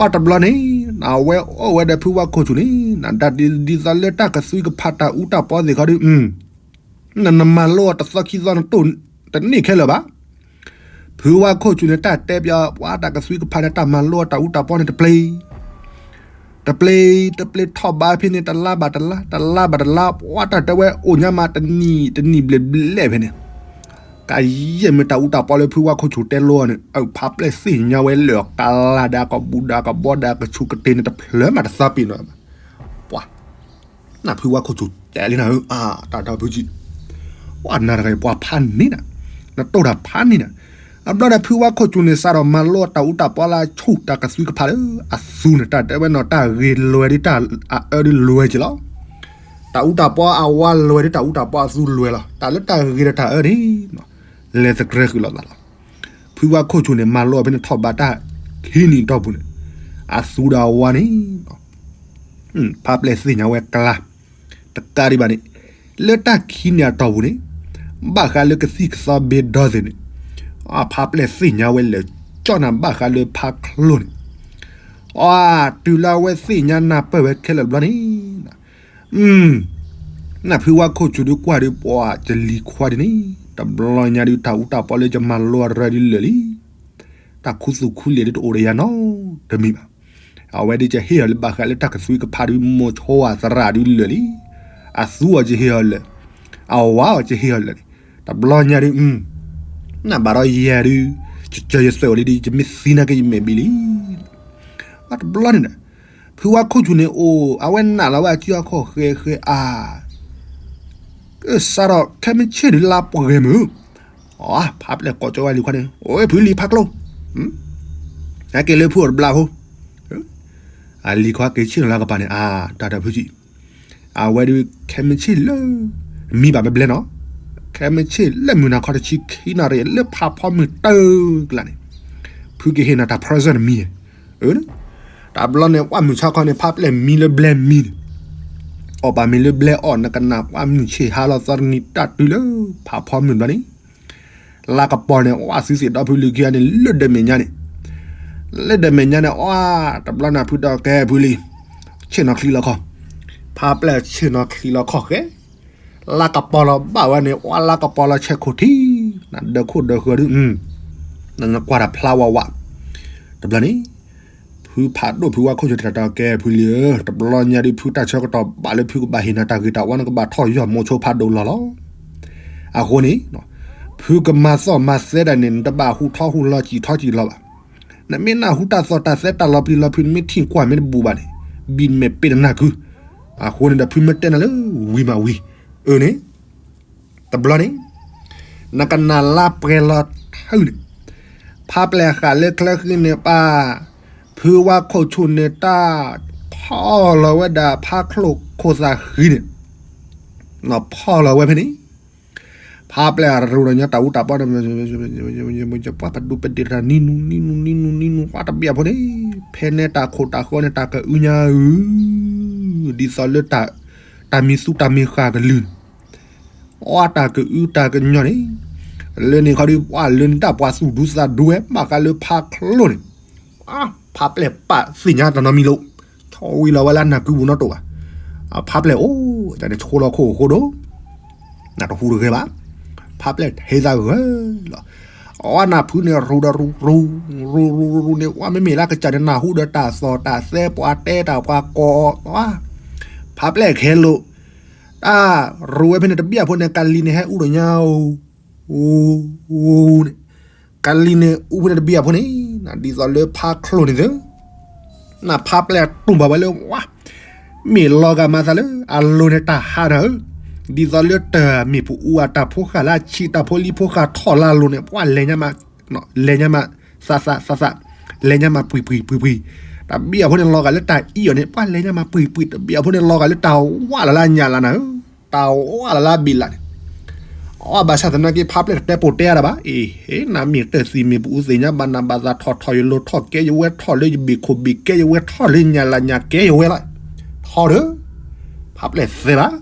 အတဘျီန့ၣ်, နဝဲအိၣ်ဝဲဒီးဖုဝါခိၣ်ဆူၣ်န့ၣ် နဒၣ်ဒ်သိးလၢတၢ်ကသွံကဖးတၢ်အူတၢ်ပီသ့ၣ်ခီဒုး, နမၤလိအီၤတသီခံသီနတိၢ်တန့ၢ်ခဲလၢာ်ဘၣ်. ဖုဝါခိၣ်ဆူၣ်န့ၣ် တၢ်တဲပၠး ပှၤတၢ်ကသွံကဖးန့ၣ် တၢ်မၤလိအီၤတၢ်အူတၢ်ပီန့ၣ်တပျ့ၤ တပျ့ၤ တပျ့ၤထီၣ်ဘးဖဲန့ၣ် တလါဘၣ်တလါ တလါဘၣ်တလါ ပှၤတၢ်တဲဝဲအိၣ်ညါမး တနံၣ်တနံၣ်ဘျဲၣ်ဘျဲၣ်ဖဲန့ၣ်, ကယဲၢ်မ့ၢ်တၢ်အူတၢ်ပီလၢဖုဝါခိၣ်ဆူၣ်တဲလိအီၤန့ၣ် အဖါပျဲၢ်သ့ၣ်ညါဝဲလၢာ်ကလးဒီးကဘူၣ်ဒီးကဘီဒီး ကဆူးကတ့ၤန့ၣ် တဖျၢၣ်မးတသးပ့ၤနီၣ်ဘၣ်. ပှၤ နၢ်ဖုဝါခိၣ်ဆူၣ်တဲလံနၤဧၢ, တၢ်တၢ်ဖုကံ, ပှၤနၤတဂၤအံၤ ပှၤဖးန့ၢ်နၤ, နတိၢ်တၢ်ဖးန့ၢ်နၤ, အဘျီဒီးဖုဝါခိၣ်ဆူၣ်န့ၣ် စးထီၣ်မၤလိတၢ်အူတၢ်ပီလၢအဆူၣ်တၢ်ကသွံကဖးလၢအသူန့ၣ် တၢ်တဲဝဲနီၤ တၢ်ဂ့ၤလွဲၤဒ်တၢ်အအၢဒ်လွဲၤက့ၤလီၤ. တၢ်အူတၢ်ပီအဝါလွဲၤဒ်တၢ်အူတၢ်ပီအသူလွဲၤလီၤ. တၢ်လၢတၢ်ဂ့ၤဒီးတၢ်အၢန့ၣ် လဲၤသကြဲဃုာ်လိာ်သးလီၤ. ဖုဝါခိၣ်ဆူၣ်န့ၣ် မၤလိအီၤဖဲန့ၣ်ထီၣ်ဘးတၢ်ခံနံၣ်အတီၢ်ပူၤန့ၣ် အသူဒီးအဝါန့ၣ် ဖါပျဲၢ်သ့ၣ်ညါဝဲကျါ တကးဒံးဘၣ်န့ၣ် လၢတၢ်ခံနံၣ်အတီၢ်ပူၤန့ၣ် ဘၣ်ဃးလၢကသံၣ်ကသီဘ့ဒီသ့ၣ်န့ၣ် ဖါပျဲၢ်သ့ၣ်ညါဝဲလၢာ်ကၠီနၤ ဘၣ်ဃးလၢဖါချိၣ်န့ၣ် အတုၤလၢအဝဲသ့ၣ်ညါနၢ်ပၢၢ်ဝဲခဲလၢာ်ဘျီန့ၣ် နၢ်ဖုဝါခိၣ်ဆူၣ်ဒုးကွၢ်ဒုးပှၤကလံၤခွါဒ်န့ၣ် တဘျီညါဒုး တၢ်အူတၢ်ပီလၢယမၤလိအရၢဒ်လၢာ်လံ. တၢ်ခူသူၣ်ခူလံာ်ဒုးတအိၣ်ဒီးယၤနီတမံၤဘၣ်. အဝဲဒုးကဟ့ၣ်အီၤလၢဘၣ်ဃးလၢတၢ်ကသွံကဖးဒုး မိၤဆိအသရၣ်ဒုးလၢာ်လံ. အသူအီၤကဟ့ၣ်အီၤလၢာ်, အဝါအီၤကဟ့ၣ်အီၤလၢာ်န့ၣ် တဘျီညါဒုး နၢ်ဘၣ်ဒီးယၤဒုး ကစၢ်ယသွဲၣ်အိၣ်လံဒုး ယမ့ၢ်သံနာ်က့ ယမဲာ်ဘံလံ. တဘျီန့ၣ်ဒီး ဖုဝါခိၣ်ဆူၣ်န့ၣ်အိၣ် အဝဲနာ်လီၤဝဲအစုအခီၣ်ဃဲဃဲအါ စးထီၣ်ခဲမုၢ်ဆ့ၣ်ဒုးလါပှဲၤမုၢ်, ဖါပျဲၢ်ကိးကၠီဝဲလံၤခွါန့ၣ် အိၣ်ဖုလံၤဖါကျိ ဟဲက့ၤလၢဖုအိၣ်တဘျီဖိ, အလံၤခွါက့ၤဆ့ၣ်နီၤလၢကပၤန့ၣ် အတၢ်တၢ်ဖုကံ အဝဲဒုးခဲမုၢ်ဆ့ၣ်လၢ မံဘၣ်ဘျဲဘျဲနီၤ, ခဲမုၢ်ဆ့ၣ်လၢမုၢ်နၤခီတဆံခံနၣ်ရံၣ် လၢဖးဖီမုၢ်တၢ်ကျါန့ၣ် ဖုက့ၤဟ့ၣ်နၤတၢ် present မံ, တဘျီန့ၣ် ပှၢ်မုၢ်ဆါခီန့ၣ် ဖါပျဲၢ်မံလၢဘျဲမံန့ၣ်, အီၣ်ဘၣ်မ့ၤလၢဘျဲအီၣ် နကနၣ်ပှၢ်မုၢ်ဆ့ၣ်ဟါလီၤသီတနံၤတၢ်တုၤလၢ ဖးဖီမုၢ်ဘျီန့ၣ် လါကပီၤန့ၣ် အီၣ်သုသ့ၣ်ဒီဖုလံၤခံဂၤန့ၣ် လၢဒၢးမဲာ်ညါန့ၣ်, လၢဒၢးမဲာ်ညါန့ၣ် အီၣ် တဘျီနၢ်ဖုဒီးကဲဖုလံၤ, ဆ့ၣ်နီၤချံလီၤခီၣ်, ဖါပျဲၢ်ဆ့ၣ်နီၤချံလီၤခီၣ်ဃဲ, လါကပီၤလီၤဘၣ်ဝဲန့ၣ် အီၣ်လါကပီၤလီၤဆဲးခိၣ်ထံ, နဒၢးခိၣ်ဒၢးဃၢၤဒုး, နကွၢ်တၢ်ဖျါဝးဝး, တဘျီန့ၣ် ဖုဖးဒိၣ်ဖုဝါခိၣ်ဆူၣ်တၢ်တၢ်ကဲဖုလံၤဧၢ, တဘျီညါဒုး ဖုတၢ်ဆၢကတီၢ်ဘၣ်လၢဖုကဘၣ်ဟ့ၣ်နၤတၢ်ဂ့ၤတၢ်ဝါ နကဘၣ်ထီၣ်ယီၢ်မိၤဆိဖးဒိၣ်လီၤလီၤ. အဃိန့ၣ် ဖုကမၤသီၣ်မၤသဲဒၣ်န့ၣ် နတဘၣ်ဟူးထီၣ်ဟူးလီၤစံၣ်ထီၣ်စံၣ်လီၤဘၣ်. နမ့ၢ်နၢ်ဟူတၢ်သီၣ်တၢ်သဲတၢ်လီၤပျံၤလီၤဖုး နမ့ၢ်ထံၣ်ကွၢ်မ့ၢ်တဘူၣ်ဘၣ်န့ၣ် ဘံၣ်မဲာ်ပ့ၤတနၢ်ကု, အဃိန့ၣ်ဒီး ဖုမ့ၢ်တဲနၤလၢဝံၤမးဝံၤ, အန့ၣ် တဘျီန့ၣ် နကနၣ်လါပှဲၤလီၤထူန့ၣ်, ဖါပျဲၢ်ဃာ်လၢချၢဃံန့ၣ်ပၢ်, ဖုဝါခိၣ်ဆူၣ်န့ၣ်တၢ်ဖီၣ်လီၤဝဲဒၣ်ဖါချိၣ်ခိၣ်သးဃံန့ၣ်, ဖီၣ်လီၤဝဲဖဲန့ၣ်, ဖါပျဲၢ်ရူၤဒီးညီတၢ်အူတၢ်ပီန့ၣ်, ပှၤပဒူပဒ့ၣ်တၢ်နံနူနံနူနံနူနံနူ ပှၤတဘၣ်ဖိန့ၣ်, ဖဲန့ၣ်တၢ်ခိၣ်တၢ်ဃၢန့ၣ် တၢ်ကအုညါဧၢ, ဒ်သိးလၢ တၢ်မံၤသူတၢ်မံၤဃာ်ကလုၢ်န့ၣ် အီၣ်တၢ်ကအုတၢ်ကညီန့ၣ်, လၢန့ၣ်ခီဒုး ပှၤလၢန့ၣ်တၢ်ပှၤသူၣ်ဒူသးဒူဝဲ ဘၣ်ဃးလၢဖါချိၣ်န့ၣ်, ဖါပျဲၢ်ပာ်သ့ၣ်ညါတနီၤမံၤလိာ်, ထီၣ်ဝံၤလီၤဝဲလၢနၢ်ကုပူၤနီတအိၣ်ဘၣ်, ဖါပျဲၢ်အိၣ်န့ၣ် ဆိလီၤခိၣ်အဃိဒီး နတဟူးတဂဲၤဘၣ်, ဖါပျဲၢ်ဟ့သးဂၢၢ်လီၤ, အဝဲနၢ်ဖုန့ၣ်ရူၤဒီးရူၤရူၤ, ရူၤရူၤရူၤရူၤန့ၣ် ဝဲမ့မ့ၢ်လၢကစၢ်န့ၣ် နၢ်ဟူဒီးတၢ်သီၣ်တၢ်သဲပှၤတဲတၢ်ပှၤကိးအီၤ, ဖါပျဲၢ်ခဲလိာ်, တၢ်ရူၤဝဲဖဲန့ၣ် တဘၣ်ဖိန့ၣ် ကလံၤန့ၣ်ဟဲအူဒီးညါဧိၤ, န့ၣ် ကလံၤန့ၣ်အူဖဲန့ၣ်တဘံၣ်အဖိန့ၣ်, ဒ်သိးလၢဖးချိၣ်န့ၣ်သ့, နဖးပျဲၢ်တူၢ်ဘၣ်ဝဲလၢဝါ, မ့ၢ်လီၤဂာ်မၤသးလၢ အလိၤန့ၣ်တၢ်ဟးနၤဧၢ, ဒ်သိးလၢတၢ်မ့ၢ်ပအူအတၢ်ဖိဃာ်လၢအဆံးတၢ်ဖိလံၤဖိဃာ်ထီၣ်လၢအလိၤန့ၣ် ပှၤလဲၤညါမး, လဲၤညါမး, သးသးသးသး, လဲၤညါမးပှံၤပှံၤပှံၤပှံၤ, တဘံၣ်အဖိန့ၣ်လီၤဂာ်လၢတၢ်အံၣ်အီၤန့ၣ် ပှၤလဲၤညါမးပှံၤပှံၤ, တဘံၣ်အဖိန့ၣ်လီၤဂာ်လၢတၢ်ဝးလီၤလၢအညၣ်လၢနၤဧၢ, တၢ်ဝးလီၤလၢအဘ့ၣ်လးန့ၣ် အဘၣ်ဆၣ်သနာ်က့ ဖးပျဲၢ်တတဲပိာ်တဲအါတၢ်ဘၣ်, အ့ နမ့ၢ်တၢ်သံမ့ၢ်ပအူသ့ၣ်ညါဘၣ်နၤဘၣ်သးထီၣ်ထီၣ်ယလိၤထီၣ်ကဲယဝဲထီၣ်လၢယဘ့ၣ်ခိၣ်ဘ့ၣ်ကဲယဝဲထီၣ်လၢညၣ်လးညၣ်ကဲယဝဲလီၤ, ထီၣ်ဒီး, ဖးပျဲၢ်သ့ဘၣ်,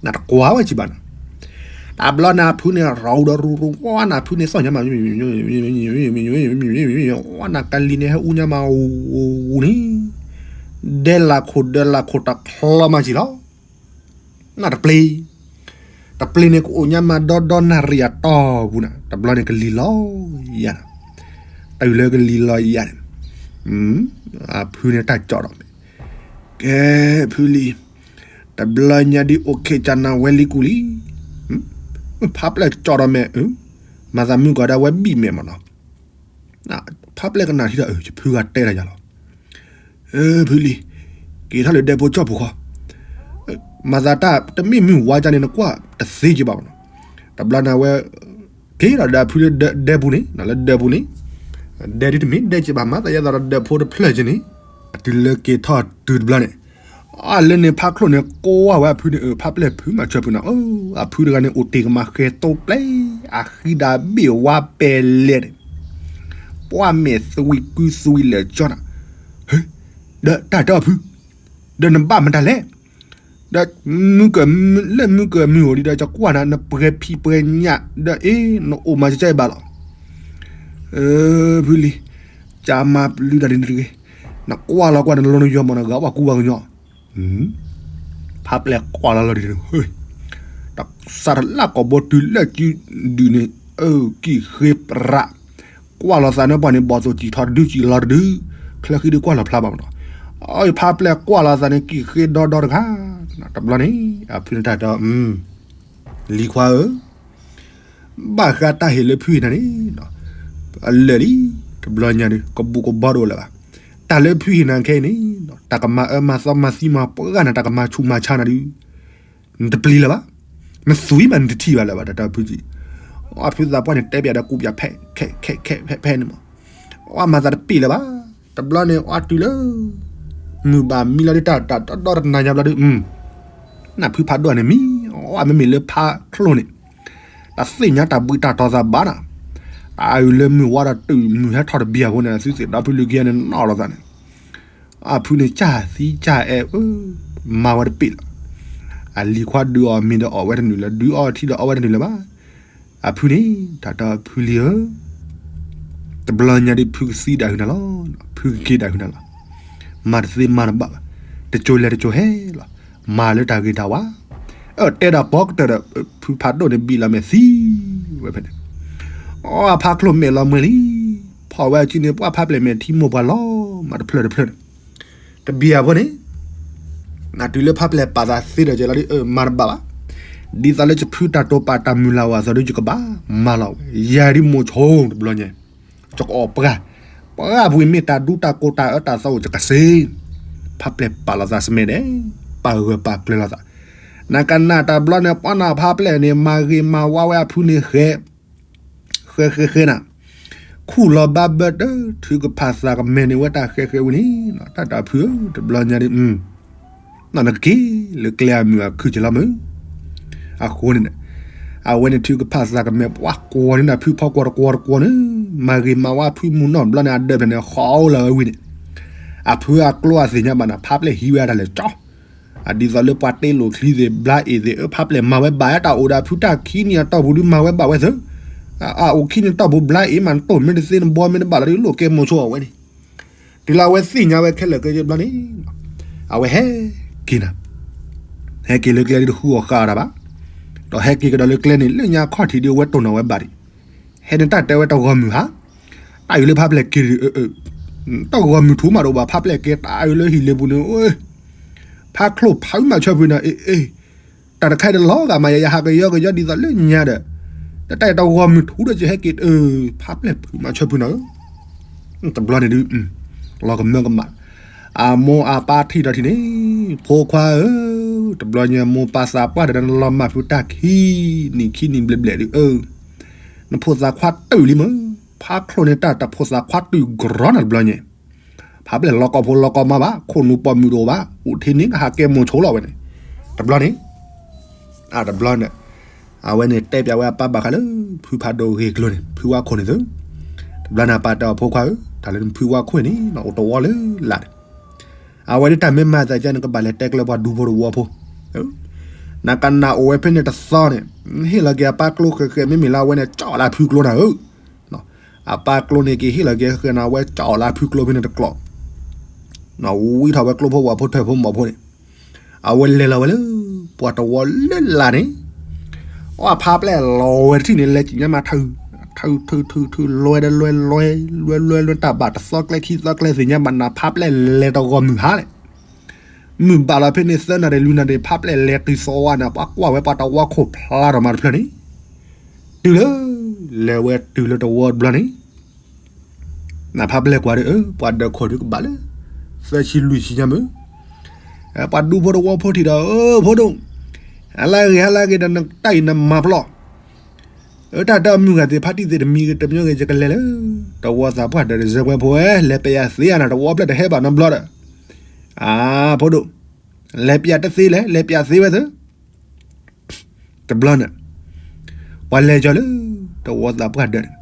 နတကွၢ်ဝဲစံးဘၣ်နၤ, တဘျီန့ၣ်အဖုန့ၣ် ရီဒီးရူရူဝါနၤဖုန့ၣ်သီၣ်ညါမး နကလံၤန့ၣ်ဟဲအူညါမးဝူဝူန့ၣ်, ဒဲလၢခိၣ်ဒဲလၢခိၣ်တချီမးစံးလီၤ နတပျ့ၤ, တပျ့ၤန့ၣ်ကအိၣ်ညါမးဒီဒီနၣ်ရံၣ်အတီၢ်ပူၤနၤ, တဘျီန့ၣ်ကလံၤလီၤယၤနၤ, တုၤလၢကလံၤလီၤယၤန့ၣ်, အဖုန့ၣ်တၢ်ကၠီၣ်ဒီးမ့ၢ်, ကဲ, ဖုလံၤ, တဘျီညါဒ်အိၣ်ခ့ၣ်ကနၤဝဲလံကူလံ, ဖးပျဲၢ်ကၠီၣ်ဒီးမ့ၢ်, မၤသးမုၢ်ကီၤဒၣ်ဝဲဘံၣ်မဲာ်မးနီၤ ဖးပျဲၢ်ကနၣ်ထံဒီး ယဖုဂၤတဲဒၣ်ယၤလီၤ, ဖုလံၤ, က့ၤထီၣ်လၢဒဲဖိကၠီၣ်ပူၤဃီ, မၤသးတၢ်တမ့ၢ်မုၢ်ဝါကၢ်န့ၣ် နကွၢ်တသ့က့ၤဘၣ်မးနီၤ, တဘျီန့ၣ်ဝဲ, က့ၤဒီးဒၣ်ဖုလၢဒဲပူၤန့ၣ် လၢဒဲပူၤန့ၣ်, ဒဲဒ်တမ့ၢ်ဒဲက့ၤဘၣ် မၤသးယဲသိးဒီးဒဲဖိတဖျၢၣ်က့ၤန့ၣ်, တုၤလၢက့ၤထီၣ်တုၤတဘျီန့ၣ်, အလၢန့ၣ်ဖးချိၣ်န့ၣ် ကိးဝဲအဖုန့ၣ် ဖးပျဲၢ်ဖုမၤဆၢဖုနၤ, အဖုတဂၤန့ၣ် အိၣ်တ့ၢ်ကမၤဃဲၤတိပျဲ, အဃံဒၣ်ဘ့ၣ်ဝါပဲလဲၣ်န့ၣ်, ပှၤမဲာ်သွံၣ်ကုသွံၣ်လဲၣ်ကၠီနၤ, ဒီးတၢ်တဲအီၤဖု, ဒီးနဘၣ်မတၤလဲၣ်, ဒီးမုၢ်က, လၢမုၢ်ကမုၢ်အိၣ်ဒံးဒီး ကကွၢ်နၤ နပှဲၤဖံးပှဲၤညၣ် ဒီးအ့ နအိၣ်မၤကဲဘၣ်လီၤ, ဖုလံၤ, ကမၤပျုၤတၢ်ဒ်န့ၣ်တဂ့ၤ, နကွၢ်လီၤကွၢ် နလိနယီၤမး နဂၤဝဲကူဝဲကညီ, ဖးပျဲၢ်ကွၢ်လီၤလီၤဒ်န့ၣ်, တၢ်စးတလၢ်ကိာ်ဘိတုၤလၢစုဒုးန့ၣ်, အၢ ကံၣ်ဃ့ပြး, ကွၢ်လီၤသးန့ၣ်ပှၤန့ၣ် ဘီၣ်သိၣ်စံၣ်ထီၣ်တဒုစံၣ်လီၤတဒု, ချၢဃံဒုကွၢ်လီၤဖျါဘၣ်မးနီၤ, အဖးပျဲၢ်ကွၢ်လီၤသးန့ၣ် ကံၣ်ဃ့ဒီဒီတခါ, တဘျီန့ၣ် အဖုန့ၣ်တၢ်တဲ, လံၤခွါဧၢ ဘၣ်ဃးတၢ်ဟ့ၣ်လၢဖုဟ့ၣ်နၤန့ၣ်, အလၢာ်လံ, တဘျီညါဒီး ကဘူၣ်ကဘီတအိၣ်လၢၤဘၣ်, တၢ်လၢဖုဟ့ၣ်နၤခဲအံၤန့ၣ်, တၢ်ကမၤအၢမၤသီမၤသံမၤပှၢ်နၤ တၢ်ကမၤဆူးမၤဆါနၤဒုး, နတပျံၤလၢၤဘၣ်, နသွံၣ်မးနတထံၣ်ဘၣ်လၢၤဘၣ် တၢ်တၢ်ဖုကံ, အဖုသးပှၢ်န့ၣ် တဲပၠးဒီးကူပၠးဖဲ, ခဲခဲဖဲဖဲန့ၣ်မး, အမၤသးတပ့ၢ်လၢၤဘၣ်, တဘျီန့ၣ် အတုၤလၢ မုၢ်ဘၣ်မံလီၤဒုး တၢ်တၢ်ဒီတနၤညါဘျီဒုး, နဖုဖးဒိၣ်န့ၣ်မံ, အမ့မ့ၢ်လၢဖးချိၣ်န့ၣ်, တၢ်သ့ၣ်ညါတၢ်ဘှံးတၢ်တီၤသးဘၣ်နၤ, တၢ်အုးလၢမုၢ်ဝါဒီးတုၤမုၢ်ဟဲထီၣ်တဘံၣ်အဃိန့ၣ် သုသ့ၣ်ဒီဖုလံၤခံဂၤန့ၣ်နီၣ်လီၤသးန့ၣ်, အဖုန့ၣ် ကၢ်သံကၢ်အဲၣ်, မၤဝဲတပ့ၢ်လီၤ, အလံၤခွါဒုးအီၣ်မ့ၤဒီးအီၣ်ဝဲတနုာ်လၢၤ, ဒုးအီထံဒီးအီဝဲတနုာ်လၢၤဘၣ်, အဖုန့ၣ် တၢ်တဲဖုလံၤဧၢ, တဘျီညါဒုးဖုကသံဒၣ်ဟုၣ်နၤလီၤ, ဖုကက့ၤဒၣ်ဟုၣ်နၤလီၤ, မၤတသ့မၤတဘၣ်ဘၣ်, တကၠိလဲၤတကၠိဟဲလီၤ, မၤလၢတၢ်ဂ့ၤတၢ်ဝါ, အၢ တဲဒၣ်ပိာ်ကတၢၢ်ဒီး ဖုဖးဒိၣ်န့ၣ်ဘံၣ်လီၤမဲာ်သံဝဲဖဲန့ၣ်, အဖးချိၣ်မဲာ်လီၤမှဲၤလံ, ဖီၣ်ဝဲအစုန့ၣ် ပှၤဖးပျဲၢ်မဲာ်ထံမိၢ်ပှၤလီၤ, မၤတဖျၢၣ်တဖျၢၣ်န့ၣ် တဘံၣ်အဖိန့ၣ်, နတုၤလၢဖးပျဲၢ်ပာ်သးသ့ဒီးကဲလီၤဒုး မၤတဘၣ်ဘၣ်, ဒ်သိးလၢယဖုတၢ်တိာ်ပာ်တၢ်မုၢ်လၢ်ဝဲအသိးဒုး ယကဘၣ်မၤလီၤဝဲ, ယၤဒ်မိၢ်ဆိတဘျီညါ, ယကအီၣ်ပှၢ်, ပှၤပူၤမ့ၢ်တၢ်ဒူတၢ်ကိၢ်တၢ်အၢတၢ်သီအိၣ်ယကစ့, ဖးပျဲၢ်ပာ်လီၤသးစမဲဒဲး, ပာ်ဂၢၢ်ပာ်ကျၢၤလီၤသး, နကနၣ်တဘျီန့ၣ် ပှၤနဖးပျဲၢ်န့ၣ် မၤဂ့ၤမၤဝါဝဲအဖုန့ၣ်ဃဲ ဃဲဃဲဃဲနၤ, ခူၣ်လီၤဘၣ်ဘၢတၢ် ထုကဖၣ်သးကမဲာ်န့ၢ်ဝဲတၢ်ဃဲဃဲဝဲန့ၣ်, တၢ်တၢ်ဖုဧၢ တဘျီညါဒ်, နက့ၤလၢကျဲအမုာ်အခုၣ်က့ၤလီၤမုၢ်, အဃိန့ၣ်, အဝဲန့ၣ်ထုကဖၣ်သးကမဲာ် ပှၤကွီၤန့ၢ်နၤဖုဖီကွီၤတကွီၤတကွီၤန့ၣ်, မၤဂ့ၤမၤဝါဖုမုၢ်နီၢ်ဘျီန့ၣ် အဒၢးဖဲန့ၣ် ဃီလၢအဝဲဝံၤန့ၣ်, အဖုအကျိအသ့ၣ်ညါဘၣ်နၤ ဖးပျဲၢ်ဟံးဝဲအတၢ်လဲၤကၠီ အဒ်သိးလၢပှၤတ့လိာ်ချံသ့ၣ် ဘျါအ့ၣ်သ့ၣ် အၢ ဖးပျဲၢ်မၤဝဲဘၣ်ဝဲတၢ်အိၣ်ဒီးဖုတၢ်ခံနံၣ်အတီၢ်ပူၤဒုးမၤဝဲဘၣ်ဝဲသၢ, အအိၣ်ခံနံၣ်အတီၢ်ပူၤဘျါအ့ၣ်မးနတိၢ်မ့ၢ်တသ့နဘီမ့ၢ်တဘၣ်လီၤဒုးလိၣ်ကဲမိၢ်ဆိအီၤဝဲန့ၣ်, တုၤလၢအဝဲသ့ၣ်ညါဝဲခဲလၢာ်ခဲဆ့ဘျီန့ၣ်, အဝဲဟဲက့ၤနၤ, ဟဲက့ၤလၢကျဲဒုးတဃုအီၤဃာ်အီၤတၢ်ဘၣ်, ဒီးဟဲက့ၤကဒီးလၢကျဲန့ၣ် လၢညါခီၣ်ထံးဒုးအဝဲတိၢ်နီၣ်ဝဲဘၣ်ဒံး, ဟဲန့ၣ်တၢ်တဲဝဲတဂီၤမုၢ်ဟါ, တၢ်အုးလၢဖးပျဲၢ်က့ၤဒုး တၢ်ဂီၤမုၢ်ထူမးတအိၣ်ဘၣ် ဖးပျဲၢ်က့ၤ တၢ်အုးလၢဟံၣ်လ့ပူၤန့ၣ်, ဖးချိၣ်ဖးမၤဆၢဖုန့ၣ် အ့ အ့ တၢ်တခါအံၤတလီၤဂာ်မး ယဟးကယီကယီဒ်သိးလၢညါဒီး, တၢ်အဲၣ်တဂီၢ်မုၢ်ထူဒီးယဟဲက့ၤ ဖးပျဲၢ်ဖုးမၤဆၢဖုးနၤဧၢ, တဘျီန့ၣ်ဒုး လီၤကမၢကမၣ်, အမိၢ်အပၢ်ထံၣ်ဒီးထံၣ်န့ၣ်, ဖိခွါဧၢ, တဘျီညါမိၢ်ပၢ်သးပှၢ်ဒီးနလီၤမၢ်ဖုးတၢ်ခံနံၣ်ခံနံၣ်ဘျဲၣ်ဘျဲၣ်ဒုးအၢ, နဖိသၣ်ခွါတုာ်လံမၢ, ဖးချိၣ်န့ၢ်တၢ် တၢ်ဖိသၣ်ခွါတုာ်ကြီနၤတဘျီညါ, ဖးပျဲၢ်လီၤကီၢ်ဖိလီၤကီၢ်မါဘၣ်, ခိၣ်နူာ်ပိာ်မုၣ်တအိၣ်ဘၣ်, အိၣ်ထဲန့ၣ်ကဟးကဲမိၤဆိလီၤဝဲန့ၣ်, တဘျီန့ၣ် တဘျီန့ၣ် အဝဲန့ၣ်တဲပၠးဝဲအပၢ်ဘၣ်ဃးလၢ ဖုဖးဒိၣ်ဂ့ၢ်ကျိၤန့ၣ် ဖုဝါခိၣ်န့ၣ်သု, တဘျီန့ၣ်အပၢ်တဲအီၤဖိခွါဧၢ, တၢ်လၢနဖုဝါခိၣ်န့ၣ် အိၣ်တဝီလၢလာ်န့ၣ်, အဝဲဒၣ်တၢ်မ့ၢ်မၤသးကန့ၣ် ကဘၣ်လဲၤတဲကျဲပှၤဒူဖိတဝီဖိ, နကနၣ်အိၣ်ဝဲဖဲန့ၣ်တသီန့ၣ်, ဟ့ၣ်လီၤက့ၤအပၢ်ကျိဃဲးဃဲး မ့မ့ၢ်လၢအဝဲန့ၣ် ကၠီလၢဖုကျိနၤဧၢ, အပၢ်ကျိန့ၣ်က့ၤဟ့ၣ်လီၤက့ၤဃဲးနၤ အဝဲကၠီလၢဖုကျိဖဲန့ၣ်တကျိး, ဝံထီၣ်ဝဲကျိဖိဝၣ်ဖိထၢၣ်ဖိမီၢ်ဖိန့ၣ်, အဝဲလဲၤလီၤဝဲလၢ ပှၤတဝီလၢလာ်န့ၣ်, အဖးပျဲၢ်လီၤဝဲတထံၣ်န့ၣ် လဲၤကံၣ်ညါမးထုး, ထုးထုးထုးထုး လွဲဒီးလွဲလွဲ, လွဲလွဲလွဲ တၢ်ဘၣ်တသီကျဲခံသီကျဲသ့ၣ်ညါဘၣ်နၤ ဖးပျဲၢ်လဲၤတဂီၢ်မုၢ်ဟါလဲၣ်, မုၢ်ဘၣ်လီၤဖဲန့ၣ် သၢနၣ်ရံၣ်လွံၢ်နၣ်ရံၣ် ဖးပျဲၢ်လဲၤတုၤသီဝါန့ၣ် ပှၤကွၢ်ဝဲပှၤတဝီခိၣ်ဖျါထီၣ်မးတဖျၢၣ်န့ၣ်, တုၤလၢ လဲၤဝဲတုၤလၢတဝီတဘျီန့ၣ် နဖးပျဲၢ်ကွၢ်ဒီး ပှၤဒၢးခိၣ်ဒုးကဘၣ်လၢ သၢဆံလွံၢ်ဆံညါမုၢ်, ပှၤဒူဖိတဝီဖိထံၣ်ဒီး အၢ ဖိဒိၣ်, ဟဲလၢဂ့ၤ ဟဲလၢဂ့ၤဒီး နတၢ်အံၤနမၤပျီ, အၢ တၢ်တဲအီၤ မုၢ်ဂၤသ့ၣ် ဖါတံၢ်သ့ၣ် တမံၤတမံၤဂ့ၤ ယကလဲၤလၢ တဝီသးပှၢ်ဒၢးတစဲးပှဲၤဖိဝဲ လဲၤပယၣ်သ့ဧါနၤ တဝီဖျၢၣ်တဟဲဘၣ်နီတဘျီဒီး, အၢ ဖိဒိၣ်, လဲၤပယၣ်တသ့လဲၣ် လဲၤပယၣ်သ့ဝဲသ့ တဘျီန့ၣ် ပှၤလဲၤကၠီၤလၢ တဝီသးပှၢ်ဒၢးန့ၣ်,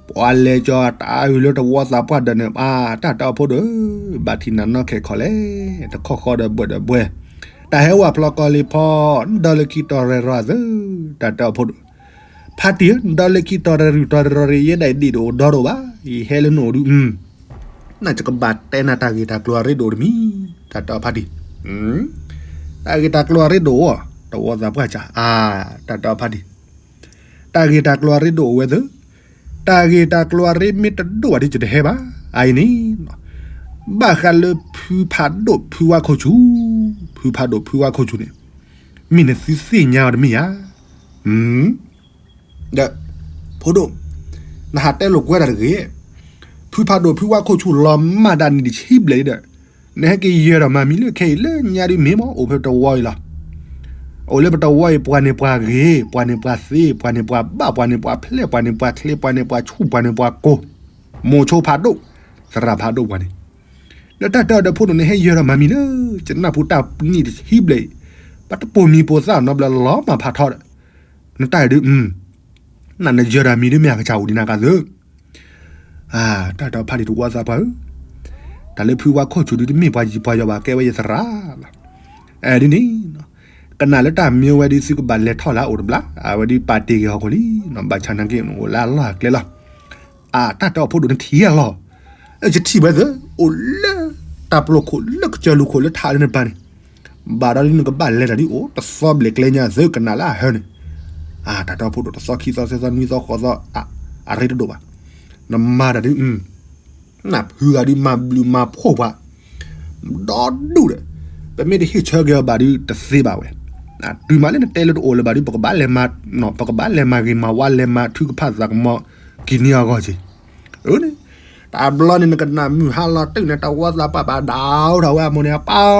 ပှၤလဲၤကၠီၤတၢ်အုၣ်လၢတဝီသးပှၢ်ဒၢးန့ၣ် အါ တၢ်တဲအီၤ ဖိဒိၣ်ဧၢ, ဘၣ်ထံၣ်နၤနီၢ်ခဲခီလဲၣ်, တခီဃီဒီးဘှဲးဒီးဘှဲး, တၢ်ဟဲဝဲဖျီကီၢ်လံၤဖီ, ဒီလၢခံတီၤရဲၣ်ရီၤသၢ, တၢ်တဲအီၤ ဖိဒိၣ်, ဖါတံၢ်ဧၢ, ဒီလၢခံတီၤရဲၣ်ရုၢ်တီၤရဲၣ်ရီၤရံၤ ယဲဒၣ်အံၤဒံၣ်တအိၣ်ဒီတအိၣ်ဘၣ်, ယဟဲလၢနအိၣ်ဒုး နကဘၣ်တဲနၤတၢ်ဂ့ၢ်တၢ်ကျိၤအရ့ဒိၣ်တမံၤ, တၢ်တဲအီၤ ဖါတံၢ်, တၢ်ဂ့ၢ်တၢ်ကျိၤအရ့ဒိၣ်ဧါ, တဝီသးပှၢ်ကၢ်, အါ တၢ်တဲအီၤ ဖါတံၢ်, တၢ်ဂ့ၢ်တၢ်ကျိၤအရ့ဒိၣ်အိၣ်ဝဲသၢ, တၢ်ဂ့ၢ်တၢ်ကျိၤအရ့မ့ၢ်တဒိၣ်ဘၣ်ဒီး ယတဟဲဘၣ်, အအံၤန့ၣ်, ဘၣ်ဃးလၢဖုဖးဒိၣ်ဖုဝါခိၣ်ဆူၣ်, ဖုဖးဒိၣ်ဖုဝါခိၣ်ဆူၣ်န့ၣ်, မ့ၢ်နသုသ့ၣ်ညါအီၤတမ့ၢ်ဧါ ဒီး ဖိဒိၣ်, နဟးတဲလိာ်ကွဲတၢ်တဂ့ၤ, ဖုဖးဒိၣ်ဖုဝါခိၣ်ဆူၣ်လီၤမၢ်ဒၣ်နံၣ်တဆံဘျဲၣ်ဒီး, နဟဲက့ၤယၢၤဒီးမၤမံၤလၢခဲအံၤလၢညါဒုးမ့ၢ်မး အိၣ်ဖဲတဝီအံၤလီၤ. အိၣ်လၢပတဝီအံၤ ပှၤန့ၢ်ပှၤဂ့ၤ, ပှၤန့ၢ်ပှၤသ့, ပှၤန့ၢ်ပှၤဘၣ်, ပှၤန့ၢ်ပှၤဖျဲး, ပှၤန့ၢ်ပှၤချ့, ပှၤန့ၢ်ပှၤဆူၣ်, ပှၤန့ၢ်ပှၤကိၢ်, မိၤဆိဖးဒိၣ်, သရၣ်ဖးဒိၣ်ပှၤန့ၣ်, ဒီးတၢ်တဲအီၤဒီး ဖိဒိၣ် နဟဲယၢၤဒီးမၤမံၤလၢ ကနၢ်ပူၤတၢ်နံၣ်တဆံဘျဲၣ်အံၤ, ပတပိာ်မံၤပိာ်သၣ်နီတဘျီလီၤမၢ်ဖးထီဒီး, နတၢ်အံၤဒုး, နနယၢၤတၢ်မံၤဒုးမ့ၢ်အကစၢ်အိၣ်ဒံးနၤကသၢ, တၢ်တဲအီၤ ဖါတံၢ်တဝီသးပှၢ်ဧၢ, တၢ်လၢဖုဝါခိၣ်ဆူၣ်ဒုးတမ့ၢ်ပှၤယံၤပှၤယီၤဘၣ် ကဲဝဲယသရၣ်လီၤ. ဒ်န့ၣ်, ကနၣ်လၢတၢ်မ့ၢ်ဝဲဒုး သုကဘၣ်လဲၤထီၣ်လၢအအိၣ်တဘျီ, အဝဲဒုးပာ်တ့ၢ်က့ၤဟီၣ်ခိၣ်လံ, ဘၣ်ဆၣ်နာ်က့အိၣ်လၢအလီၢ်အကျဲလီၤ. အတၢ်တဲအီၤ ဖိဒိၣ် နထံၣ်အလီၢ်, ယထံၣ်ဝဲသၢ အိၣ်လၢ တၢ်ပျိာ်ခိၣ်လၢကစၢၢ်လူၤခိၣ်လၢထးလၢနပၤန့ၣ်, ဘၣ်ဒီးဒုးနကဘၣ်လဲၤတၢ်ဒ်အိၣ် တသီဘျဲၣ်ကျဲညါသၢ ကနၣ်လၢအဟၢန့ၣ်, အတၢ်တဲအီၤ ဖိဒိၣ် တသီခံသီသၢသီနွံသီဃိးသီ, အရ့တဒိၣ်ဘၣ်, နမၤတၢ်ဒုး နဖုဂၤဒုးမၤဘျုးမၤဖှိၣ်ပှၤ ဒီဒူၣ်ဒီး, ပမ့ၢ်တဟ့ၣ်ဆၢက့ၤအီၤဘၣ်ဒုးတသ့ဘၣ်ဝဲ, တုၤမးလၢနတဲလၢတအိၣ်လၢၤဘၣ်ဒုး ပကဘၣ်လဲၤမၤ, ပကဘၣ်လဲၤမၤဂ့ၤမၤဝါ လဲၤမၤထုကဖၣ်သးကမီၤက့ၤန့ၢ်အဂီၢ်က့ၤ, အန့ၣ်, တဘျီန့ၣ် နကနၣ်မုၢ်ဟါလီၤတုၤန့ၣ် တဝီသးပှၢ်ဘၣ်ဒၣ်ထီၣ်ဝဲအမိၢ်န့ၣ် ပၢ် ပၢ်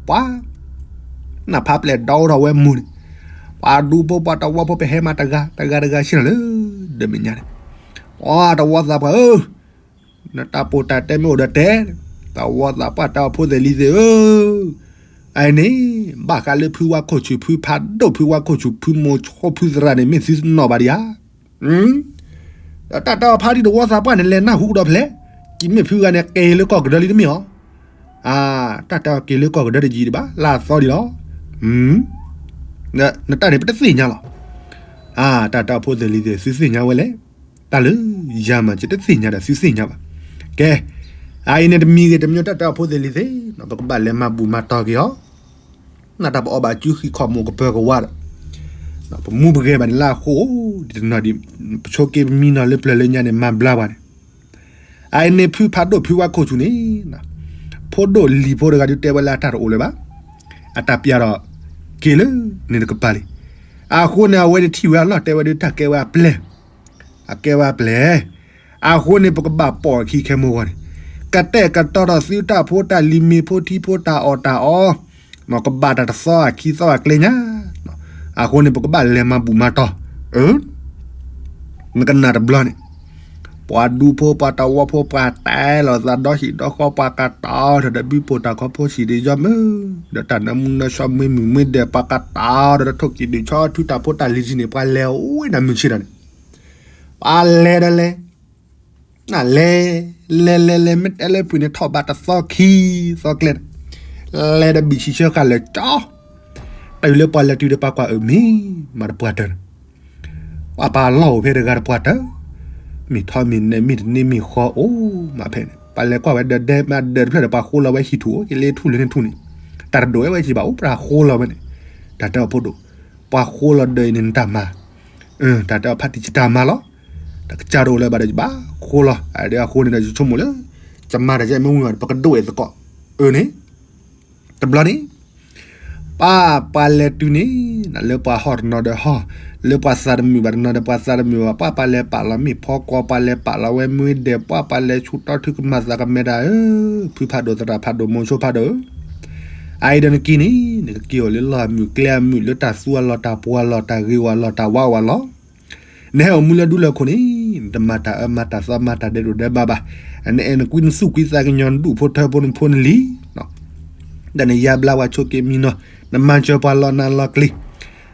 ပှၤ, နဖးပျဲၢ်ဒီထီၣ်ဝဲမူၤန့ၣ်, ပှၤဒူဖိပှၤတဝီဖိ ပဟဲမးတဂၤတဂၤတဂၤဆ့ၣ်နီၤလၢ ဒီမဲာ်ညါန့ၣ်, ပှၤတဝီသးပှၢ်ဧၢ, နတၢ်ပိာ်တၢ်တဲမ့ၢ်အိၣ်ဒီးတဲ, တဝီသးပှၢ်တဲအီၤ ဖိသ့ၣ်လံၤသ့ၣ်ဧၢ, အန့ၣ်, ဘၣ်ဃးလၢဖုဝါခိၣ်ဆူၣ် ဖုဖးဒိၣ် ဖုဝါခိၣ်ဆူၣ် ဖုမိၤဆိ ဖုသရၣ်န့ၣ် မ့ၢ်သုနီၣ်ဘၣ်ဒံးဧါ ဒီးတၢ်တဲအီၤ ဖါတံၢ်တဝီသးပှၢ်န့ၣ် လဲၤနၢ်ဟူကဒီးဖဲလဲၣ်, ကံၤမ့ၢ်ဖုဂၤန့ၣ် က့ၤလၢကီၢ်ကဒၢလံတမ့ၢ်ဧါ, တၢ်တဲအီၤက့ၤလၢကီၢ်ကဒၢတယံာ်ဒံးဘၣ် လၢအသီဒံးလီၤ, နတၢ်န့ၣ် ပတသ့ၣ်ညါလီၤ, တၢ်တဲအီၤ ဖိသ့ၣ်လံၤသ့ၣ် သုသ့ၣ်ညါဝဲလဲၣ်, တၢ်လၢယၤမၤစၢၤတသ့ၣ်ညါဒီး သုသ့ၣ်ညါဘၣ်, ကဲ, အအံၤန့ၣ်တမံၤဂ့ၤ တမံၤ တၢ်တဲအီၤ ဖိသ့ၣ်လံၤသ့ၣ် ပကဘၣ်လဲၤမၤဘူၣ်မၤတီၢ်က့ၤအီၤ နတၢ်ပအီၣ်ဘၣ်စုဃံးခီၣ်မိၢ်ကပၢၤကဝါဒီး, ပမူပဂဲၤဘၣ်န့ၣ်လၢအဃိ, ဒ်တနီၤဒံး, ပဆိးက့ပမံနီၤလၢပျၢၤလၢညါန့ၣ် မၤဘျါပှၤန့ၣ်, အအံၤန့ၣ် ဖုဖးဒိၣ်ဖုဝါခိၣ်ဆူၣ်န့ၣ်, ဖ ဖိဒိၣ်လံၤဖိတဂၤဒုးတဲဝဲလၢအတၢ်တအိၣ်လၢၤဘၣ်. အတၢ်ပျၢ်ဒီးက့ၤလၢန့ၣ်တကပၤလံ. အဃိန့ၣ် အဝဲန့ၣ်ထံၣ်ဝဲအလီၢ်တဲဝဲဒုးတၢ်ကဲဝဲအပျဲၢ်, အကဲဝဲအပျဲၢ်. အဃိန့ၣ် ပကဘၣ်ပိာ်အခံခဲမိၢ်ဂီၢ်န့ၣ်, ကတဲာ်ကတီၤဒီးသုတၢ်ဖိတၢ်လံၤ မ့ၤဖိထံဖိတၢ်အီၣ်တၢ်အီ, ကဘၣ်တၢ်တသီအခံသီအကျဲညါ. အဃိန့ၣ် ပကဘၣ်လဲၤမၤဘူၣ်မၤတီၢ် နကနၣ်တဘျီန့ၣ်, ပှၤဒူဖိပှၤတဝီဖိ ပှၤတဲလီၤသးဒီဟံၣ်ဒီဃီ ပှၤကတီၤထီၣ်ဒီးဘုပိာ်တၢ်ခီဖိဆံးဒံးယီမုၢ်, ဒီးတၢ်နၢမူနၢဆှီမ့ၢ်မုၢ်မ့ၢ်ဒဲး ပှၤကတီၤထီၣ်ဒီးထိၣ်ကံၣ်ဒုးဆီ ထုတၢ်ဖိတၢ်လံၤဆံးန့ၣ် ပှၤလဲၤအိၣ်ဝဲဒၣ်မုၢ်ဆ့ၣ်ဒီးန့ၣ်, ပှၤလဲၤဒီးလဲၤ နလဲၤ လဲၤလဲၤလဲၤ မ့ၢ်တဲလၢပှၤန့ၣ် ထီၣ်ဘးတသီခံသီကျဲ, လဲၤဒီးဘံၣ်ဆံးဆၢဃာ်လၢာ်ကၠီ, တုၤလၢပှၤလဲၤတုၤဒီးပှၤကွၢ်အုးမ့ၢ်မၤတပှၢ်တၢၢ်န့ၣ်, ပှၤပာ်လီၢ်အိၣ်ဖဲတဂၤတပှၢ်တၢၢ်, မ့ၢ်ထီမ့ၢ်နဲမ့ၢ်တန့ၢ်မ့ၢ်ဃီအိၣ်မးဖဲန့ၣ် ပှၤလဲၤကွၢ်ဝဲဒီးဒဲမ့ၢ်ဒၢးတဖျၢၣ်ဒီး ပှၤဃိလီၤဝဲဟံၣ်ထူၣ်အိၣ်က့ၤလၢထူၣ်လၢန့ၣ်ထူၣ်န့ၣ်, တၢ်တဒိၣ်ဝဲဝဲက့ၤဘၣ်အိၣ် ပှၤဃိလီၤဝဲန့ၣ်, တၢ်တဲအီၤဖိဒိၣ်, ပှၤဃိလီၤဒၢးအံၤန့ၣ်နတၢ်မၤ တၢ်တဲအီၤဖါတံၢ်ကတၢ်မၤလီၤ, တၢ်ကစၢ်တအိၣ်လၢၤဘၣ်ဒီးယဘၣ်ဃိလီၤ, အဒၣ်အဃိန့ၣ်ဒီးယဆိကမိၣ်လၢ ကမၤတၢ်ယဲမ့ၢ်ဝံၤဒီး ပကဒိၣ်အသကိး, အၢန့ၣ်, တဘျီန့ၣ်, ပှၤပှၤလဲၤတုၤန့ၣ်, လၢပှၤဟီၣ်တနီၤဒီးဟီၣ်, လၢပှၤသးတမုာ်ဘၣ်တနီၤဒီးပှၤသးတမုာ်ဘၣ်, ပှၤပှၤလဲၤပာ်လီၤမ့ၣ်ဖီကွီၤ, ပှၤလဲၤပာ်လီၤဝဲမ့ၢ်ဒဲး, ပှၤပှၤလဲၤဆူၣ်တီထုကမၤသးကမဲဒၣ်ဧၢ, ဖုဖးဒိၣ်သရၣ်ဖးဒိၣ်မိၤဆိဖးဒိၣ်ဧၢ အအံၤဒီးနက့ၤန့ၣ် နကက့ၤအိၣ်လၢလီၢ်အမုၢ်ကျဲအမုၢ် လၢတၢ်သူအလီၢ်တၢ်ပှီၤအလီၢ် တၢ်ဂ့ၤဝဲအလီၢ် တၢ်ဝါဝဲအလီၢ်, နဟဲအိၣ်မူလၢဒူလၢခိၣ်န့ၣ် နတမၤတၢ်အၢမၤတၢ်သီမၤတၢ်ဒဲးဒိၣ်ဒဲးဘးဘၣ်, နအဲၣ်နကွံနသူၣ်ကွံသးကညီၤ နဒူၣ်ဖိထၢဖိနဖိနလံၤ ဒီးနယါဘျါပှၤဆိးက့မံနီၤ, နမၤစၢၤပှၤလီၤနၤလီၤကျံၤ,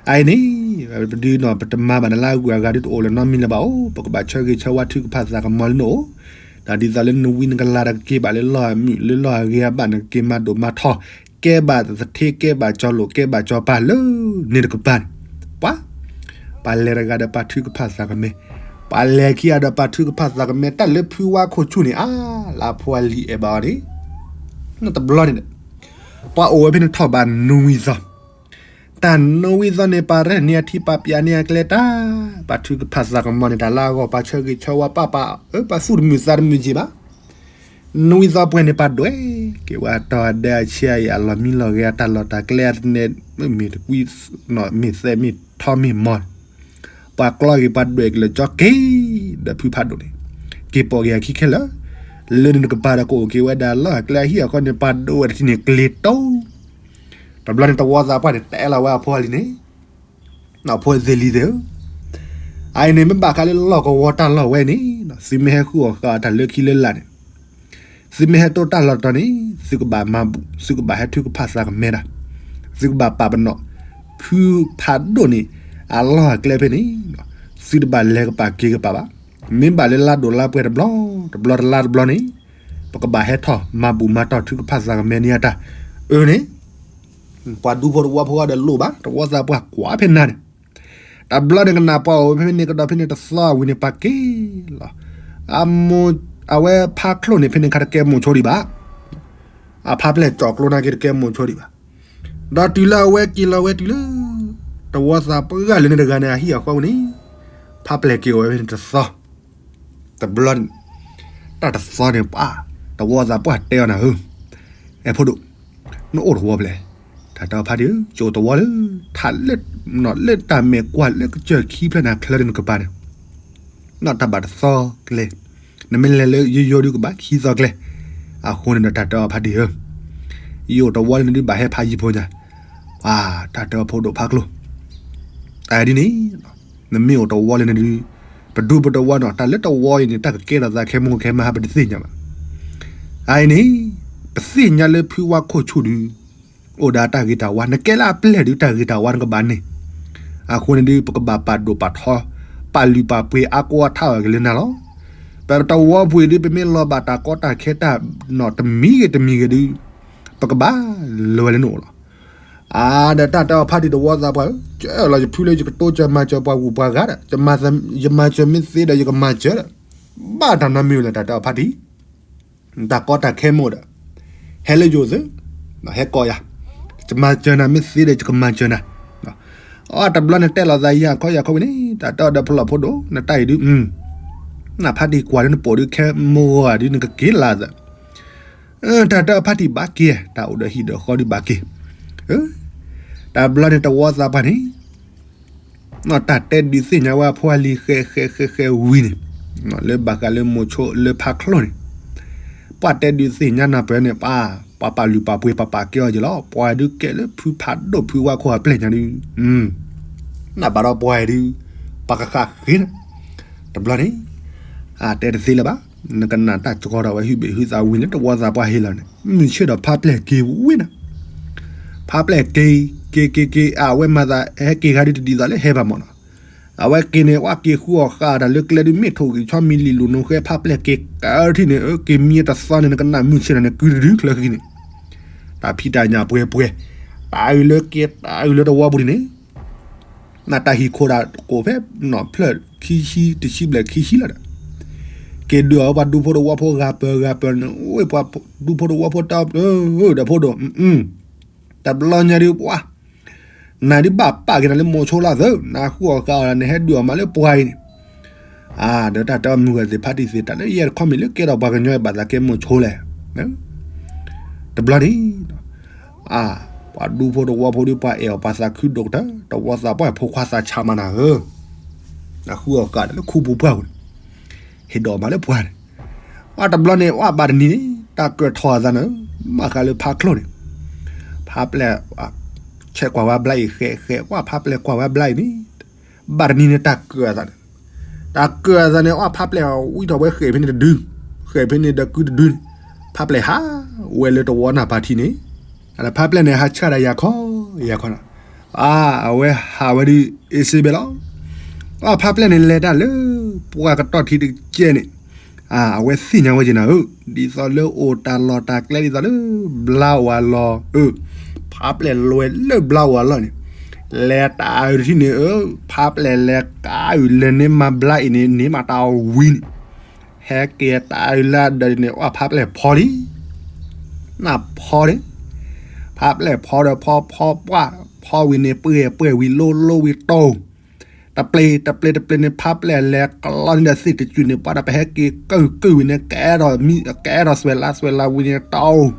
အအံၤန့ၣ် ပဒုးနီၢ်ပတမၤဘၣ်နလၢအဂုၤအဂၤဒုးတအိၣ်လၢၤနီတမံၤလၢၤဘၣ်အိၣ်, ပကဘၣ်ဆၢဂ့ၤဆၢဝါထုကဖၣ်သးကမီၤလၢနအိၣ်, ဒီးဒ်သိးလၢနဝံနကလၤဒီးကက့ၤဘၣ်လၢလီၢ်အမုၢ် လၢလီၢ်အဂ့ၤအဘၣ် နကက့ၤမၤဒိၣ်မၤထီၣ်, ကဲဘၣ်သထ့ ကဲဘၣ်ကၠီလိာ် ကဲဘၣ်ကၠီပၤလၢန့ၣ်တကပၤန့ၣ်, ပှၤ ပှၤလဲၤတဂၤဒီးပှၤထုကဖၣ်သးကမဲ, ပှၤလဲၤခံဂၤဒီးပှၤထုကဖၣ်သးကမဲ တၢ်လၢဖုဝါခိၣ်ဆူၣ်န့ၣ် အါ လၢအဖိအလံၤအဲၣ်ဘၣ်အီၤန့ၣ်, တဘျီန့ၣ်ဒီး ပှၤအိၣ်ဝဲဖဲန့ၣ်ထီၣ်ဘးနွံသီ, တၢ်နွံသီန့ၣ် ပှၤရဲၣ်န့ၢ်အထံ ပှၤပျၢ်န့ၢ်အကျဲတၢ်, ပှၤထုကဖၣ်သးကမီၤန့ၣ် တၢ်လၢအဂီၢ် ပှၤဆၢဂ့ၤဆၢဝါပၢ်ပှၤအၢ ပှၤသူၣ်တမုာ်သးတမုာ်က့ၤဘၣ်, နွံသီပှဲၤန့ၣ် ပှၤဒွဲၣ်က့ၤဝဲအတီၤအဒဲအဆံးအံၤ အလီၢ်မံလီၢ်ဂဲၤ အတၢ်လီၢ်တၢ်ကျဲအသန့ၣ် မ့ၢ်တကွံ မ့ၢ်သဲးမ့ၢ်ထီမ့ၢ်မီၢ်န့ၣ်, ပှၤကျီက့ၤပှၤဒွဲၣ်က့ၤလၢာ်ကၠီက့ၤ ဒီးဖုဖးဒိၣ်န့ၣ် က့ၤပိာ်က့ၤအခံခဲလၢာ်, လၢန့ၣ်တကပၤဒီးကအိၣ်က့ၤဝဲဒၣ်လီၢ်အကျဲအဟံၣ်အဃီန့ၣ် ပှၤဒိဝဲတထံၣ်န့ၣ် ကျ့ၤတိ တဘျီန့ၣ် တဝီသးပှၢ်န့ၣ်တဲလီၤဝဲအဖိအလံၤန့ၣ်, ဖိသ့ၣ်လံၤသ့ၣ်ဧၢ, အအံၤန့ၣ် မ့ၢ်ဘၣ်ဃးလၢလီၢ်ကဝီၤတၢ်လီၢ်ဝဲန့ၣ် သုမ့ၢ်ဟဲဃုအီၣ်ဃုအီတၢ်လၢခံလၢလာ်န့ၣ်, သုမ့ၢ်ဟဲတိၢ်တၢ်လီၢ်တတီၤန့ၣ် သုကဘၣ်မၤဘူၣ် သုကဘၣ်ဟဲထုကဖၣ်သးကမဲဒၣ်, သုကဘၣ်ပာ်ပနီၣ် ဖုဖးဒိၣ်န့ၣ် အလီၢ်အကျဲဖဲန့ၣ်, သုတဘၣ်လဲၤကပၤက့ၤကပၤဘၣ်, မ့ၢ်ဘၣ်လၢလါဒိၣ်လါပှဲၤတဘျီ တဘျီတလါတဘျီန့ၣ် ပကဘၣ်ဟဲထီၣ်မၤဘူၣ်မၤတီၢ်ထုကဖၣ်သးကမဲန့ၢ်အတၢ်, အၢန့ၣ် ပှၤဒူဖိတဝီဖိဒီးလိၣ်ဘၣ် တဝီသးပှၢ်ကွၢ်ဖဲနၤန့ၣ်, တဘျီန့ၣ်ကနၣ်ပှၤအိၣ်ဖဲန့ၣ်ကဒီးဖဲန့ၣ်တသီဝံၤန့ၣ် ပှၤက့ၤလီၤ, အဝဲဖါချိၣ်န့ၣ် ဖဲန့ၣ်ခါတကဲမိၣ်ဆိဒံးဘၣ်, အဖါပျဲၢ်ကၠီၣ်ကျိနာ်က့တကဲမိၣ်ဆိဒံးဘၣ်, ဒီးတုၤလၢအဝဲက့ၤလီၤဝဲတုၤလၢ တဝီသးပှၢ်ဂၤလၢန့ၣ်တဂၤန့ၣ် အဟံၣ်အဃီဝဲန့ၣ်, ဖါပျဲၢ်က့ၤအိၣ်ဝဲဖဲန့ၣ်တသီ တဘျီန့ၣ်, တၢ်တသီန့ၣ်ပှၤ, တဝီသးပှၢ်တဲအီၤနၤဧၢ, အဲၣ်ဖိဒိၣ်, နအိၣ်တဝီဖျဲၣ်, တၢ်တဲအီၤဖါတံၢ်ဧၢ ယအိၣ်တဝီလၢ ထးလၢ လၢတၢ်မဲာ်ကွၢ်လၢကစၢၢ်ခံဖျၢၣ်နၤချၢဒ်နကပၤန့ၣ်, နီၢ်တၢ်ဘၣ်တသီကျဲ, နမ့ၢ်လဲၤလၢယိယိဒုကဘၣ်ခံသီကျဲ, အဃိန့ၣ်ဒီးတၢ်တဲအီၤဖါတံၢ်ဧၢ, ယအိၣ်တဝီလၢနဒုဘၣ်ဟဲဖးယံၤဖိညါ, ပှၤတၢ်တဲအီၤဖိဒိၣ်ဖးကျိ အဒ်န့ၣ်, နမ့ၢ်အိၣ်တဝီလၢနဒု, ပဒူပတဝီနီၤ တၢ်လၢတဝီအံၤန့ၣ် တၢ်ကကဲထီၣ်သးခဲမုၢ်ခဲမးဟါပတသ့ၣ်ညါဘၣ်. အအံၤန့ၣ်, ပသ့ၣ်ညါလၢဖုဝါခိၣ်ဆူၣ်ဒု, အိၣ်ဒီးတၢ်ဂ့ၤတၢ်ဝါ နကဲလၢအပျဲၢ်ဒု တၢ်ဂ့ၤတၢ်ဝါနကဘၣ်န့ၢ်, အဃိန့ၣ်ဒု ပကဘၣ်ပာ်ဒိၣ်ပာ်ထီ, ပာ်လုၢ်ပာ်ပှ့ၤအါကီအါထါအီၤက့ၤလၢနၤလီၤ. ပတဝီပူၤအံၤဒု ပမ့ၢ်လီၤဘၣ်တၢ်ကီတၢ်ခဲတၢ်နီၣ်တမံၤဂ့ၤတမံၤဂ့ၤဒု ပကဘၣ်လဲၤဝဲလၢနအိၣ်လီၤ. အါ ဒီးတၢ်တဲအီၤဖါတံၢ်တဝီသးပှၢ်ဧၢ, ကၢလီၤယဖုလၢယကတိစၢၤမၤစၢၤပှၤဂုၤပှၤဂၤဒီး, ယမၤစၢၤမ့ၢ်သ့ဒီးယကမၤစၢၤဒီး, ဘၣ်တၢ်နီတမံၤလၢၤ တၢ်တဲအီၤဖါတံၢ်, တၢ်ကီတၢ်ခဲမ့ၢ်အိၣ်ဒီး, ဟဲလၢယအိၣ်သု, ဟဲကိးယၤ, ယမၤစၢၤနၤမ့ၢ်သ့ဒီးယကမၤစၢၤနၤ, အတဘျီန့ၣ်တဲလီၤသးယၤခီယၤခီဝံၤန့ၣ် တၢ်တဲအီၤဒီးဖျိၣ်ဖိဒိၣ် နတၢ်အံၤဒု နဖါတံၢ်ကွၢ်ဒုနပိာ်ဒုခဲမိၢ်ဂီၤဒုနကက့ၤလၢသး တၢ်တၢ်ဖါတံၢ်ဘၣ်က့ၤ, တၢ်အိၣ်ဒီးဟံၣ်ဒီးဃီဒုးဘၣ်က့ၤ, တဘျီန့ၣ်တဝီသးပှၢ်န့ၣ် တၢ်တဲဒုးသ့ၣ်ညါဝဲအဖိအလံၤဃဲဃဲဃဲဃဲဝံၤန့ၣ်, လၢဘၣ်ဃးလၢမိၤဆိလၢဖးချိၣ်န့ၣ်, ပှၤတဲဒုးသ့ၣ်ညါနၢ်ပၢၢ်န့ၣ် ပှၤ ပှၤပာ်လုၢ်ပာ်ပှ့ၤ ပှၤပာ်ကဲအီၤက့ၤလီၤ. ပှၤဒုးကဲလၢဖုဖးဒိၣ်ဖုဝါခိၣ်အပျဲၢ်ညါဒုး, နဘၣ်ဒီးပှၤဒုး ပှၤကဃၣ်ဃ့နၤ, တဘျီန့ၣ် အတဲတသ့လၢၤဘၣ်, နကနၣ်တၢ်ကီဒီးဝဲဟုဘ့ၣ်ဟုသးဝံၤလၢတဝီသးပှၢ်ဟ့လီၤန့ၣ် မုၢ်ဆ့ၣ်ဒီးဖးပျဲၢ်က့ၤဝံၤနၤ, ဖးပျဲၢ်က့ၤ က့ၤက့ၤက့ၤ အဝဲမၤသးဟဲက့ၤခါဒုးတဒ်သိးလၢဟဲဘၣ်မၢ်နီၤ, အဝဲက့ၤန့ၣ် ပှၤက့ၤဃုအီၣ်ဃာ်တၢ်လၢကျဲဒုး မ့ၢ်ထိၣ်ဂံၢ်ဆီမံၤလံာ်လိာ်နိဃဲ ဖးပျဲၢ်က့ၤကထံၣ်န့ၣ် က့ၤမံတသီန့ၣ် နကနၣ်မုၢ်ဆ့ၣ်ဒီးန့ၣ် ကုတဒုချၢဃံန့ၣ်, တၢ်ဖံးတၢ်ညၣ်ပှဲၤပှဲၤ, တၢ်အုးလၢက့ၤ တၢ်အုးလၢတဝီပူၤန့ၣ် နတၢ်ဟံၣ်ခိၣ်ဒၣ်ကိးဖဲနီၣ်ဖျၢၣ်ခံဆံတဆံဘျဲၣ်ခံဆံလီၤဒီး, က့ၤဒုးအီၤပှၤဒူဖိတဝီဖိဂၤပၢၤဂၤပၢၤန့ၣ် အိၣ်ပှၤဒူဖိတဝီဖိတၢ် ဒီးဖိဒိၣ်, တဘျီညါဒုးပှၤ နၤဒုးဘၣ်ပာ်က့ၤနၤလၢမိၤဆိလၢသၢ, နဃုအီၣ်ဃာ်အီၤဒီး နဟဲဒုးအီၤမးလၢပှၤအံၤန့ၣ်, ဒီးတၢ်တဲအီၤမုၢ်ဂၤသ့ၣ်ဖးတံၢ်သ့ၣ် တၢ်လၢယဲၢ်တခီမ့ၢ်လၢကဲထီၣ်ပှၤကညီအံၤဘၣ်သးကဲမိၤဆိလဲၣ်, တဘျီန့ၣ် ပှၤဒူဖိတဝီဖိဒုး ပှၤအဲၣ်အီၤပှၤသးခုဒိၣ်ကတၢၢ် တဝီသးပှၢ်ဖိခွါသးဆးမးနၤဧၢ, နဃုအီၣ်ဃာ်ဒီးလၢခူပူၤပှၢ်ပူၤန့ၣ်, ဟ့ၣ်ဒိးမးလၢပှၤန့ၣ်, အတဘျီန့ၣ် အဘၣ်တနံၤန့ၣ် တၢ်ကၢၣ်ထီၣ်အသးန့ၣ် ဘၣ်ဃးလၢဖးချိၣ်န့ၣ်, ဖးပျဲၢ် ဆဲးကွၢ်ဝဲဘျါအံၤဃဲဃဲ ပှၤဖးပျဲၢ်ကွၢ်ဝဲဘျါအံၤန့ၣ်, ဘၣ်တနံၤန့ၣ် တၢ်ကၢၣ်အသးန့ၣ်, တၢ်ကၢၣ်အသးန့ၣ် အဖးပျဲၢ်ဝံထီၣ်ဝဲဃဲးဖဲန့ၣ်တဒု, ဃဲးဖဲန့ၣ်ဒီးကုတဒုန့ၣ်, ဖးပျဲၢ်ဟးဝဲလၢတဝီနၢ်ပၢၢ်ထံန့ၣ်, ဖးပျဲၢ်န့ၣ် ဟးဆှၣ်ဒီးယၤခီ ယၤခီနီၤ, အဝဲဟးဝဲဒုး အ့စ့ဘဲလီၤ, အဖးပျဲၢ်န့ၣ် လဲၤတၢ်လၢ ပှၤကတီၢ်ထံတကဲန့ၣ်, အဝဲသ့ၣ်ညါဝဲက့ၤနၤဧၢ, ဒ်သိးလၢအိၣ်တၢ်လီၢ်တၢ်ကျဲဒ်သိးလၢ ဘျါဝၤလီၢ်ဧၢ, ဖးပျဲၢ်လဲၤလၢဘျါဝၤလီၢ်န့ၣ်, လဲၤတၢ်အုးတထံၣ်န့ၣ်ဧၢ, ဖးပျဲၢ်လဲၤကးအုးလဲၤန့ၢ်မၤဘျါအံၤန့ၣ် န့ၢ်မးတၢ်ဝံၤန့ၣ်, ဟဲက့ၤတၢ်အုးလၢအဒၢးန့ၣ် အဖးပျဲၢ်ဖီလံ, နၢ်ဖီန့ၣ်, ဖးပျဲၢ်ဖီဒီးဖီဖီပှၢ်, ဖီဝံၤန့ၣ် ပှဲၤပှဲၤဝံၤလိလိဝံၤတိၢ် တပျ့ၤတပျ့ၤတပျ့ၤန့ၣ် ဖးပျဲၢ်လဲၤကလီန့ၣ်ဒီးသ့ၣ်တစုန့ၣ် ပှၤဒီးပဟဲက့ၤကုၢ်ကုၢ်ဝံၤန့ၣ် ကအဲၣ်ဒိးမံ ကအဲၣ်ဒိးစွဲးလါစွဲးလါဝံၤန့ၣ်တိၢ်,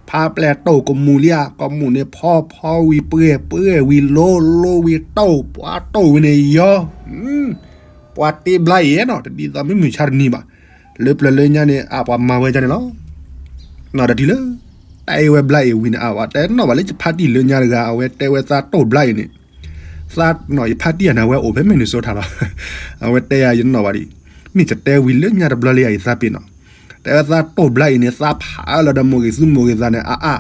ဖးပျဲၢ်တိၢ်ကမူၤလံဧါ ကမူၤန့ၣ် ဖီဖီဝံၤပှဲၤပှဲၤဝံၤလိလိဝံၤတိၢ် ပှၤတိၢ်ဝံၤန့ၣ်ယီၤ, ပှၤတ့ဘျါအံၤနီၤ တဒ်သိးမုၢ်မုၢ်ဆါတနံၤဘၣ်, လၢပျၢၤလၢညါန့ၣ် အပှၤမၤဝဲဒ်န့ၣ်လီၤ. နီၢ်ဒီးတုၤလၢ တၢ်အ့ၣ်ဝဲဘျါအံၤဝံၤန့ၣ် အဝဲတဲနီၣ်ဘၣ်လၢယဖါတံၢ်လၢညါတဂၤ အဝဲတဲဝဲသးတိၢ်ဘျါအံၤန့ၣ်, သးနီၢ်ယဖါတံၢ်အနၢ်ဝဲအိၣ်ဖဲ Minnesota လီၤ. အဝဲတဲယၤယနီၣ်ဘၣ်ဒံး, မ့ၢ်ယတဲဝံၤလၢညါတဘျီလံယသးပ့ၤနီၤ, တဲဝဲသးတိၢ်ဘျါအံၤန့ၣ် သးဖးအၢလီၤဒီးမိၢ်ဂ့ၤသူမိၢ်ဂ့ၤသးန့ၣ် အအါ,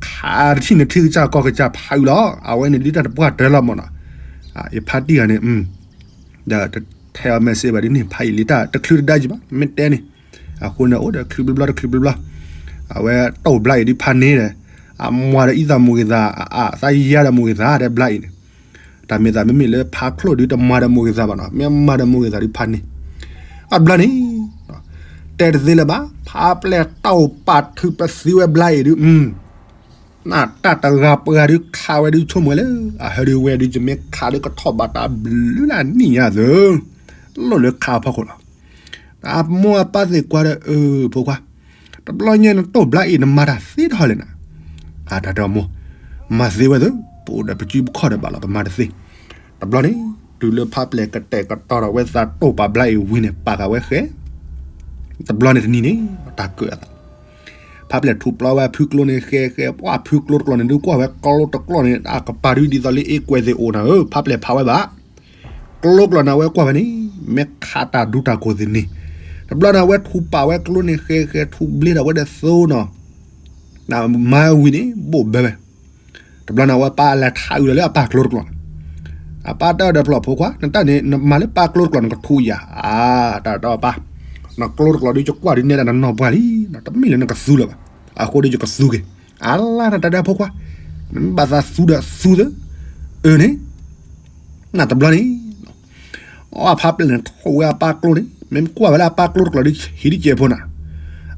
ခးတထံၣ်န့ၣ် ထံကစၢ်ကီၢ်ကစၢ်ဖးအုးလီၤ. အဝဲန့ၣ်ဒ်တၢ်တပှၢ်တၢၢ်လီၤမၢ်နီၤ. ယဖါတံၢ်ဂၤန့ၣ် ဒီးတထဲအီၤ message ဘၣ်ဒ်န့ၣ် ဖးအံၤလံတၢ်တချုးတဒါယံၤဘၣ် မ့ၢ်တဲန့ၣ်, အဃိန့ၣ် အိၣ်ဒီးချုးဘျီဘျီတချုးဘျီဘျီ, အဝဲတိၢ်ဘျါအံၤဒ်ဖးန့ၣ်ဒီး, အမွၤဒီးအံသးမိၢ်ဂ့ၤသး အအါ သးယါဒီးမိၢ်ဂ့ၤသး တဲဘျါအံၤန့ၣ်, တၢ်မ့ၢ်သးမ့မ့ၢ်လၢဖးချိၣ်ဒုးတမၤဒီးမိၢ်ဂ့ၤသးဘၣ်နီၤ မ့ၢ်မၤဒီးမိၢ်ဂ့ၤသးဒ်ဖးန့ၣ်, အဘျီန့ၣ် တဲတသ့လၢၤဘၣ် ဖးပျဲၢ်တိၢ်ပာ်ထုးပသံဝဲဘျါအံၤဒုး နတၢ်တဂၤပှၤဒုးခးဝဲဒုးဆိကမိၣ်ဝဲလၢ အဟဲဒုးဝဲဒုး ယမ့ၢ်ခးဒုးကထီၣ်ဘၣ်တၢ်ဘျုးလၢအနံၣ်ညါသၢ, လိၣ်လၢခးအဖီခိၣ်လီၤ. အမိၢ်အပၢ်သ့ၣ်ကွၢ်ဒီး အၢ ဖိခွါ, တဘျီညါနတိၢ်ဘျါအံၤနမၤတၢ်သ့ထီၣ်လဲၣ်နၤ, အတၢ်တဲအမိၢ်, မၤသ့ဝဲသၢ, ပအိၣ်ဒီးပစုပခီၣ်ဒီးဘၣ်လီၤ ပမၤတသ့, တဘျီန့ၣ် တုၤလၢဖးပျဲၢ်ကတဲာ်ကတီၤဒီးဝဲသးတိၢ်ပာ်ဘျါအံၤဝံၤန့ၣ် ပာ်ဃာ်ဝဲဃဲ တဘျီန့ၣ်တနံၤန့ၣ် တၢ်ကၢၣ်အသး ဖးပျဲၢ်ထူးပျီဝဲအဖုကျိန့ၣ် ဃဲဃဲ ပှၤဖုကျိတကျိာ်န့ၣ် ဒုးကွၢ်ဝဲကျိတကျိာ်န့ၣ် အကပၤဒုးဒ်သိးလၢအ့ကွဲးသ့ၣ်အိၣ်နၤဧၢ ဖးပျဲၢ်ဖးဝဲဘၣ်, ကျိကျိာ်န့ၣ် အဝဲကွၢ်ဝဲန့ၣ် မ့ၢ်ခးတၢ်ဒူတၢ်ကိၢ်သ့ၣ်န့ၣ်, တဘျီန့ၣ် အဝဲထူးပာ်ဝဲကျိန့ၣ် ဃဲဃဲ ထူးဘျ့ထီၣ်ဝဲဒီးသိနီၤ, မၤဝံၤန့ၣ် ဘိၣ်ဘၢဝဲ တဘျီန့ၣ်အဝဲပၢ်လဲၤထးအုးလီၤလၢအပၢ်ကျိတကျိာ်န့ၣ်, အပၢ်တဲဒီးဖျီၣ်ဖိခွါ နတၢ်န့ၣ် နမၤလၢပၢ်ကျိတကျိာ်န့ၣ် ကထူးယၤ, အါ တၢ်တဲအပၢ်, နကျိတကျိာ်ဒုးယကွၢ်ဒုးနဲဒၣ်နနီၢ်ပှၢ်လံ, တမ့ၢ်လၢနကသူလၢၤဘၣ်, အဃိဒီးယကသူက့ၤ, အါလါနတၢ်တဲဖိခွါ, နမ့ၢ်ဘၣ်သးသူဒီးသူသၢ, အၢန့ၣ် နတဘျီန့ၣ် အဖးပျဲၢ်န့ၣ် ထိၣ်ဝဲအပၢ်ကျိန့ၣ် မ့ၢ်ကွၢ်ဝဲလၢအပၢ်ကျိတကျိာ်ဒုး ဟံးဒ်ကဲးဖိနၤ,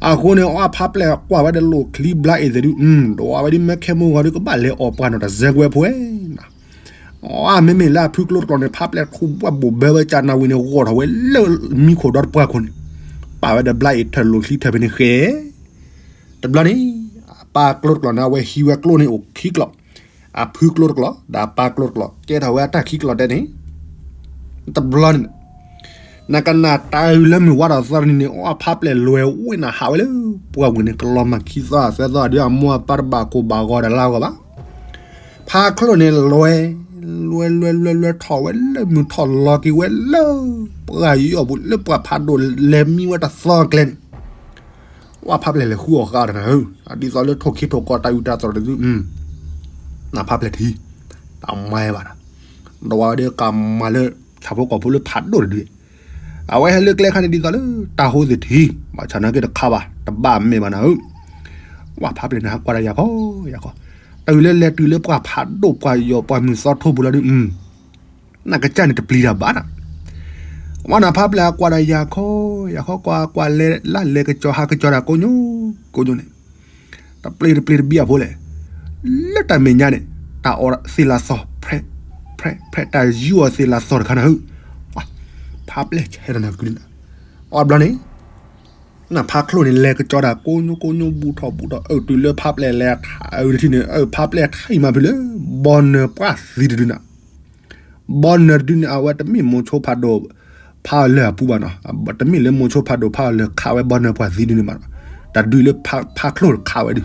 အဃိန့ၣ် အဖးပျဲၢ်ကွၢ်ဝဲဒီးလိၣ်ချံဘျါအံၤသ့ၣ်ဒုး ဒိးဝဲဒ်မ့ၢ်ခဲမိၢ်ဂီၤဒုး ကဘၣ်လဲၤအီၣ်ပှၢ်နီၤတစဲကွဲဖိဧါ, အမ့မ့ၢ်လၢအဖုကျိတကျိာ်န့ၣ် ဖးပျဲၢ်ထူးဘၣ်ဘိၣ်ဘၢဝဲကနၣ်ဝံၤန့ၣ် ဂီၢ်ထီၣ်ဝဲလၢမံခိၣ်ဒီတပှၢ်ခိၣ်န့ၣ်, ပာ်ဝဲဒီးဘျါအံၤထၢၣ်လိၣ်ချံထၢၣ်ဖဲန့ၣ်ဃဲ, တ တဘျီန့ၣ် အပၢ်ကျိတကျိာ်န့ၣ် အဝဲဟံးဝဲကျိန့ၣ်အိၣ်ခံကျိာ်, အဖုကျိတကျိာ် ဒီးအပၢ်ကျိတကျိာ် ကဲထီၣ်ဝဲအတၢ်ခံကျိာ်ဒဲးန့ၣ်, တဘျီန့ၣ် နကနၣ်တၢ်အုးလၢမုၢ်ဝါထီၣ်သီတနံၤန့ၣ် အီ ဖါပျဲၢ်လဲၤဝဲန့ၣ် ဟးဝဲလၢပှၢ်ပူၤန့ၣ် ကလီၤမၢ်ခံသီသၢသီဒီး အမိၢ်အပၢ်တဘၣ်ကိၢ်ဘၣ်ဂီၤဒီးလါဂီၢ်ဘၣ်. ဖါချိၣ်န့ၣ်လဲၤဝဲ, လဲၤလဲၤလဲၤလဲၤထီၣ်ဝဲလၢမုၢ်ထီၣ်လီၤက့ၤဝဲလၢ ပှၢ်ယီၢ်ပူၤလၢပှၢ်ဖးဒိၣ်လဲၤမံဝဲတသီကျဲန့ၣ်, အီဖါပျဲၢ်လဲၤဃုအီၣ်ဃာ်ဒီးနၤဧၢ, ဒ်သိးလၢထိၣ်ခံထိၣ်ကီၢ်တၢ်အုးတၢ်သီၣ်တဒု, နဖါပျဲၢ်ထံၣ်, တမၤဘၣ်ဒီး, ဒီးဝဲဒၣ်ကမၤလၢ ဆၣ်ဖိကီၢ်ဖိလၢဖးဒိၣ်တဒု, အဝဲဟဲလၢကျဲခါန့ၣ်ဒ်သိးလၢ တၢ်ဟိသ့ၣ်ထံၣ်, ဘၣ်ဆၣ်နာ်က့တခါဘၣ် တဘၣ်မဲာ်ဘၣ်နၤဧၢ, ဝဲဖါပျဲၢ်န့ၣ်ဟးကွၢ်ဒီးယၤခီ, ယၤခီ, တၢ်အုးလၢလဲၤတုၤလၢပှၢ်ဖးဒိၣ်ပှၢ်ယီၢ်ပှၢ်မုၢ်သီထိပူၤလီၤဒု, နကစၢ်န့ၣ်တပျံၤတၢ်ဘၣ်နၤ, ဝဲနဖါပျဲၢ်ဟးကွၢ်ဒီးယၤခီ, ယၤခီကွၢ်ကွၢ်လဲၤလၢလဲၤကစီၤဟးကစီၤတၢ်ကိးညိ, ကိးညိန့ၣ် တပျ့ၤတပျ့ၤတဘံၣ်အဖိလဲၣ်, လၢတၢ်မဲာ်ညါန့ၣ် တၢ်အီၣ်သ့ၣ်လၢသီၣ်, ဖြဲးဖြဲး တၢ်ယူၢ်အီၣ်သ့ၣ်လၢသီၣ်တခါနၤဧၢ, ဖါပျဲၢ်ဆဲးဒီးနၤကလုၢ်နၤ, အီဘျီန့ၣ် နဖါချိၣ်န့ၣ် လဲၤကစီၤတၢ်ကိးညိကိးညိ ဘူးထီၣ်ဘူးထီၣ် အုးတုၤလၢဖါပျဲၢ်လဲၤထးအုးတထံၣ်န့ၣ် အုးဖါပျဲၢ်ထံၣ်မးဖုလၢ ဘီနၢၤပှၢ်သံတဒုနၤ ဘီနၢၤတဒုန့ၣ် အဝဲတမ့ၢ်မိၤဆိဖးဒိၣ် ဖးအီၤလၢအပူၤဘၣ်နီၤ, တမ့ၢ်လၢမိၤဆိဖးဒိၣ်ဖးအီၤလၢခးဝဲဘီနၢၤပှၢ်သံဒုန့ၣ်ဘၣ်နီၤ, တၢ်ဒုးလၢဖါချိၣ်ခးဝဲဒု,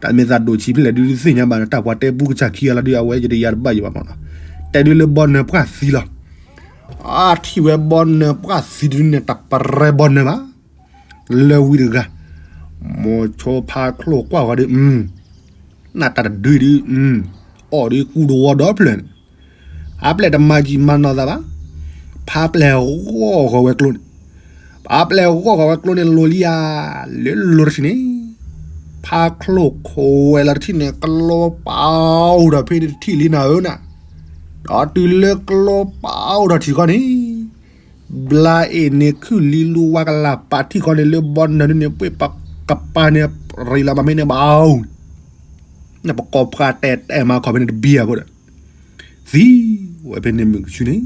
တၢ်မ့ၢ်သးဒိၣ်ဆံးဖဲလဲၣ်ဒုသ့ၣ်ညါဘၣ်နီၤ, တၢ်ပှၤတဲပူကစၢ်ခံဂၤလီၤဒု အဝဲယတယၤတဘၣ်ယံၤဘၣ်မနီၤ, တဲဒုလၢဘီနၢၤပှၢ်သံလီၤ, အထံၣ်ဝဲဘီနၢၤပှၢ်သံဒုန့ၣ် တပရဲဘီနၢၤဘၣ်, လၢဝံတဂၤ, မိၤဆိဖါချိၣ်ကွၢ်ဃီဒု နတၢ်တဒုဒု, အီၣ်ဒုကူတဝီဒီဖျၢၣ်န့ၣ်, ဖါပျဲၢ်တမၤကံၢ်မၤနီၢ်သးဘၣ်, ဖါပျဲၢ်ဂီၢ်ဃီၤဝဲကျိန့ၣ်, ဖါပျဲၢ်ဂီၢ်ဃီၤဝဲကျိန့ၣ်လိၤလံဧါ, လၢလိၤတထံၣ်န့ၣ်, ဖါချိၣ်ခိးဝဲလီၤတထံၣ်န့ၣ် ကျိပာ်အိၣ်ဒီးဖဲန့ၣ်တထံၣ်လံနၤဧၢနၤ, ဒီးတုၤလၢကျိပာ်အိၣ်ဒီးထံၣ်ခီန့ၣ် ဘျါအ့ၣ်န့ၣ်ခုၣ်လံလူဝါကလၢ်ပာ်ထံၣ်ခီန့ၣ် လၢဘီနၢၤဒုန့ၣ် ပှ့ၢ်ပကပၤန့ၣ် ရံးလီၤမၤမ့ၢ်န့ၣ်ဘၣ်, ပကိးပှၤတဲတဲမၤခီဖဲန့ၣ်တဘံၣ်အဖိဒီး, သံဝဲဖဲန့ၣ်မုၢ်ကဆူန့ၣ်,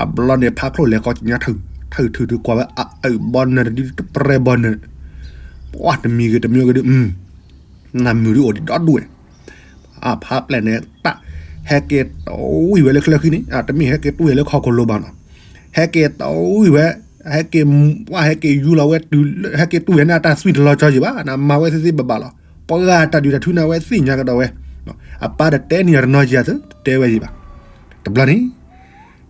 အဘျီန့ၣ်ဖါချိၣ်လဲၤဃီညါ ထုးထုးထုးကွၢ်ဝဲအအုးဘီနၢၤတဒု တပရဲဘီနၢၤ, ပှၤတမံၤဂ့ၤတမံၤဂ့ၤဒု နမုၢ်ဒုအိၣ်ဒံးဒီဒူၣ်ဝဲ ဖါပျဲၢ်န့ၣ် တၢ်ဟဲက့ၤတဝံၣ်ဝဲလၢချၢဃံန့ၣ် တမ့ၢ်ဟဲက့ၤတဝံၣ်လၢခီၣ်ခိၣ်လိၤဘၣ်နီၤ, ဟဲက့ၤတဝံၣ်ဝဲ, ဟဲက့ၤ, ပှၤဟဲက့ၤယူၤလီၤဝဲတုၤ, ဟဲက့ၤတူၢ်ဝဲန့ၣ် အတၢ်သွံၣ်တလီၤကၠီယံၤဘၣ်, မၤဝဲသ့သ့ဘၣ်ဘၣ်လီၤ, ပှၤဂၤတၢ်ဒုးတၢ်ထုန့ၣ် အဝဲသ့ၣ်ညါကဒီးဝဲ, အပၢ်တတဲန့ၢ်ယၤတနီၤယၤသ့ တတဲဝဲယံၤဘၣ်, တဘျီန့ၣ်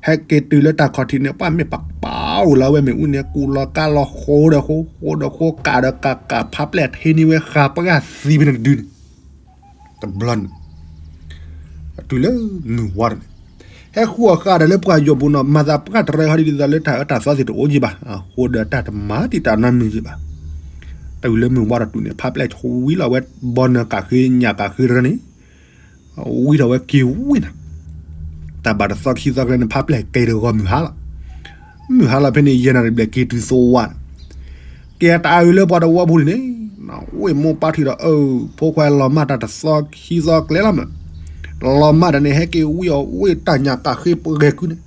ဟဲက့ၤတုၤလၢတၢ်ခီၣ်ထံးန့ၣ် ပှၤမ့ၢ်ပာ်ပာ်အိၣ်လီၤဝဲမ့ၣ်အူန့ၣ် ကူၣ်လီၤကါလီၤဃိဒီးဃိ ဃိဒီးဃိ ကးဒီးကး ကးဖါပျဲၢ်ထံန့ၢ်ဝဲဃာ်ပှၢ်သံဖဲန့ၣ်တဒုန့ၣ်, တဘျီန့ၣ် တုၤလၢမုၢ်ဝါထီၣ်န့ၣ်, ဟဲဃုအီၣ်ဃာ်ဒီးလၢပှၢ်ယီၢ်ပူၤနီၤ မၤသးပှၢ်တရၢဃီဒ်သိးလၢတၢ်အၢတၢ်သီသ့ၣ်တအိၣ်ယံၤဘၣ်, ဃိဒီးတၢ်တမၤတံာ်တာ်နီတမံၤယံၤဘၣ်, တုၤလၢမုၢ်ဝါထီၣ်တုၤန့ၣ် ဖါပျဲၢ်ဆိဝံလီၤဝဲဘီနၢၤကးဃ့ညၣ်ကးဃ့တရၢန့ၣ် ဝံထီၣ်ဝဲက့ၤဝံနၤ, တၢ်ဘၣ်တသီခံသီကျဲန့ၣ် ဖါပျဲၢ်က့ၤတဂီၤမုၢ်ဟါလီၤ, မုၢ်ဟါလီၤဖဲန့ၣ် ယဲၢ်နၣ်ရံၣ်ဘျဲၣ်က့ၤတုၤသိဝါန့ၣ်, ကဲတၢ်အုးလၢပှၤတဝီပူၤန့ၣ်န့ၣ်, ဝ့ၢ်မိၢ်ပၢ်ထံၣ်ဒီး အၢ ဖိခွါလီၤမၢ်တၢ်တသီခံသီကျဲလီၤမး, လီၤမၢ်တၢ်န့ၣ် ဟဲက့ၤဝံအီၤဝ့ၢ်တၢ်ညၣ်ကးဃ့ပှဲၤကုန့ၣ်,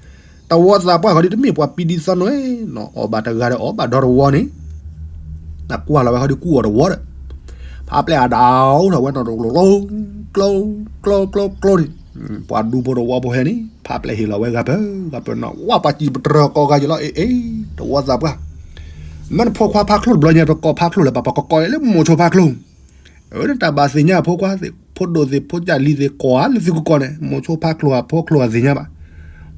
တဝီသးပှၢ်ဃီဒ်တမ့ၢ်ပှၤပံဒံသီနိၣ်, အီၣ်ဘၣ်တဂၤဒီးအီၣ်ဘၣ်ဒီတဝီန့ၣ် နကွၢ်လီၤဝဲဃီဒုးကူၣ်အီၤတဝီဒီး, ဖါပျဲၢ်အဒၣ်အိၣ်ထီၣ်ဝဲနီၤတကျိၤ ကျိ ကျိ ကျိ ကျိန့ၣ်, ပှၤဒူဖိတဝီဖိဟဲန့ၣ် ဖါပျဲၢ်ဟ့ၣ်လီၤဝဲဂၤပၢဂၤပၢနီၤ ဝဲပှၤစံးပတြၢၤကိးဂၤယံၤလီၤ အ့ အ့ တဝီသးပှၢ်, မ့ၢ်နဖိခွါဖါချိၣ်တဘျီညါ ပကိးဖါချိၣ်လၢၤဘၣ် ပကကိးလၢမိၤဆိဖါချိၣ် အၢ နတၢ်ဘၣ်သ့ၣ်ညါအဖိခွါသ့ၣ် ဖိဒိၣ်သ့ၣ် ဖိကၢ်လံၤသ့ၣ် ကိးဧါလၢသုကကိးန့ၣ် မိၤဆိဖါချိၣ်အဖိချိၣ်အသ့ၣ်ညါဘၣ်,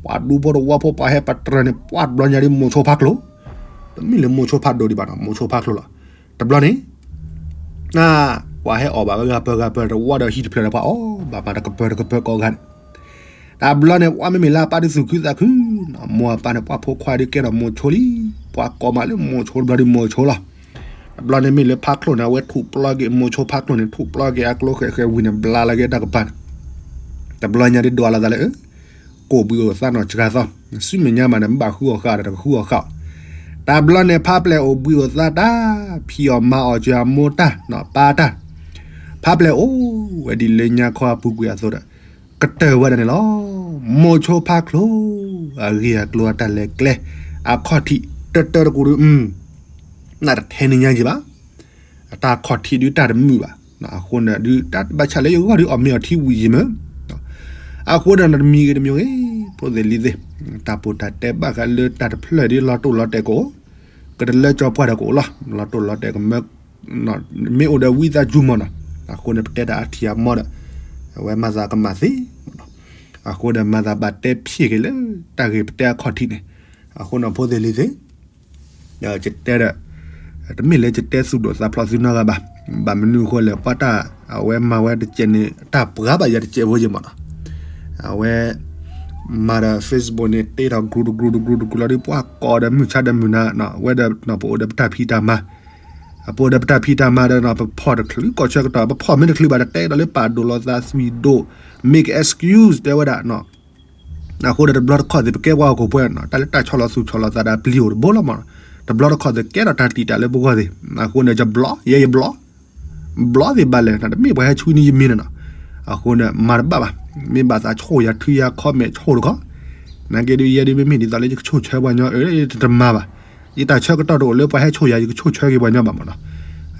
ပှၤဒူဖိတဝီဖိပှၤဟဲပတြၢၤန့ၣ် ပှၤတဘျီညါဒ်မိၤဆိဖါချိၣ်, တမ့ၢ်လၢမိၤဆိဖါဒိၣ်ဒံးဘၣ်နီၤ မိၤဆိဖါချိၣ်လီၤ, တဘျီန့ၣ် ပှၤဟဲအီၣ်ဘၣ်ဝဲဂၤပၢဂၤပၢ တဝီဒီးဟံၣ်တဖျၢၣ်ဒီးပှၤအီၣ်ဘၣ်မး တကပၢၤတကပၢၤကိးဂၤန့ၣ်, တဘျီန့ၣ် ပှၤမ့မ့ၢ်လၢအပၢ်ဒုးသူၣ်ခုသးခုနီၤ မိၢ်အပၢ်န့ၣ် ပှၤဖိခွါဒုးကဲထီၣ်မိၤဆိလံ, ပှၤကိးမးလၢမိၤဆိတဘျီဒုးမိၤဆိလီၤ, တဘျီန့ၣ်မ့ၢ်လၢဖါချိၣ်န့ၣ် အဝဲထူၣ်ပျီက့ၤမိၤဆိဖါချိၣ်န့ၣ် ထူၣ်ပျီက့ၤအကျိဃဲၤဃဲၤဝံၤန့ၣ် ဘျါလီၤက့ၤတၢ်ကပၤန့ၣ်, တဘျီညါဒုးဒွးလီၤသးလၢ ကိၣ်ဘှံးအိၣ်သါနီၢ်စှၤသီ, ဆူမဲာ်ညါမးန့ၣ် မ့ၢ်ဘၣ်ဃုအီၣ်ဃာ်ဒီးတကဃုအီၣ်ဃာ်အီၤ, တဘျီန့ၣ် ဖါပျဲၢ်အိၣ်ဘှံးအိၣ်သါတၢ်, ဖံးအီၣ်မၤအီၣ် စၢၤအမိၢ်တၢ်နီၤ ပၢ်တၢ်, ဖါပျဲၢ်အိၣ်ဝဲဒ်လၢညါခီအပူၤကွံာ်အသိးဒီး ကတၢၢ်ဝဲဒၣ်န့ၣ်လီၤ. မိၤဆိဖါချိၣ် အဂ့ၢ်အကျိၤအတၢ်လဲၤကျဲ အခီၣ်ထံးတၢတၢတကူာ်ဒီး နတထဲန့ၣ်ညါယံၤဘၣ်. တၢ်ခီၣ်ထံးဒုးတၢ်တမုာ်ဘၣ်. အဃိန့ၣ်ဒုး တၢ်ဘၣ်ဆၣ်လၢယဂီၢ်ဒုးအီၣ်မ့ၤအီထံဝံၤယံၤမ့ၢ်, အဃိဒီးနတမံၤဂ့ၤတမံၤဂ့ၤ, ဖိသ့ၣ်လံၤသ့ၣ်, တၢ်ပိာ်တၢ်တဲဘၣ်ဃးလၢတၢ်တဖျၢၣ်ဒုးလီၤတိၢ်လီၤတဲာ်ကအိၣ်, ကတလၢကၠီပှၢ်ဒီးကအိၣ်လီၤ. လီၤတိၢ်လီၤတဲာ်ကမၢ မ့ၢ်အိၣ်ဒီးဝံသးစူၤမ့ၢ်နီၤ. အဃိန့ၣ် ပတဲတၢ်အါထံၣ်အါမီဒီး အဝဲမၤသးကမၣ်သ့မ့ၢ်နီၤ. အဃိဒီးမၤသးဘၣ်တဲဖျါက့ၤလၢ တၢ်ဂ့ၢ်ပတဲအခီၣ်ထံးန့ၣ်. အဃိန့ၣ် ဖိသ့ၣ်လံၤသ့ၣ်, ယတဲဒီး တမ့ၢ်လၢယတဲသူၣ်ဒိၣ်သးဖျိးသုနီတဂၤဘၣ်. ဘၣ်မနုၤအဃိလဲၣ် ပှၤတၢ်အဝဲမၤဝဲတကဲးန့ၣ် တၢ်ပှၤဘၣ်ယၤတကဲးဖိယံၤမ့ၢ်နီၤ. အဝဲ မၤဒီး Facebook န့ၣ် တ့ထီၣ်ကြူတကြူတကြူတကြူလီၤဒုး ပှၤကိးဒီးမုၢ်ဆါဒီးမုၢ်နၤနီၤ ဝဲဒီးနီၤ ပအိၣ်ဒီးပတၢ်ဖံးတၢ်မၤ, ပအိၣ်ဒီးပတၢ်ဖံးတၢ်မၤဒီးနီၤ ပဖီၣ်တချုးကီၢ်ဆၢကတီၢ် ပဖီၣ်မ့ၢ်တချုးဘၣ် တတဲဒီးလၢပာ်ဒိၣ်လီၤသးသွံၣ်ဒိၣ် make excuse တဲဝဲဒၣ်နီၤ. အဃိဒီးတဘျီတခီၣ်သ့ၣ် ပကဲပှၤဟီၣ်ခိၣ်ဖိနီၤ တၢ်လၢတၢ်ဆီၣ်လီၤသူၣ်ဆီၣ်လီၤသးဒီးပျံၤအိၣ်တဘိလီၤမ့ၢ်နီၤ. တဘျီတခီၣ်သ့ၣ် ကဲထီၣ်တၢ်တံာ်တာ်လၢပဂီၢ်သ့ၣ်, အဃိန့ၣ် ယဘျီ ယဲယဘျီ ဘျီသ့ၣ်ဘၣ်လဲၣ်နီၤ တမ့ၢ်ပှၤဟဲဆွံန့ၢ်ယမံၤန့ၣ်နီၤ. အဃိန့ၣ် မၤတဘၣ်ဘၣ်. မ့ၢ်ဘၣ်သးဆိၣ်ယၤထုယၤ comment ဆိၣ်တခီ, နာ်က့ဒုး ယဲဒုးမ့မ့ၢ်ဒ်သိးလၢယကဆိၣ်ဆၢပှၤညီ အၢ ယတမၤဘၣ်. ယတၢ်ဆၢကတီၢ်တအိၣ်လၢပှၤဟဲဆိၣ်ယၤ ယကဆိၣ်ဆၢက့ၤပှၤညီဘၣ်မ့ၢ်နီ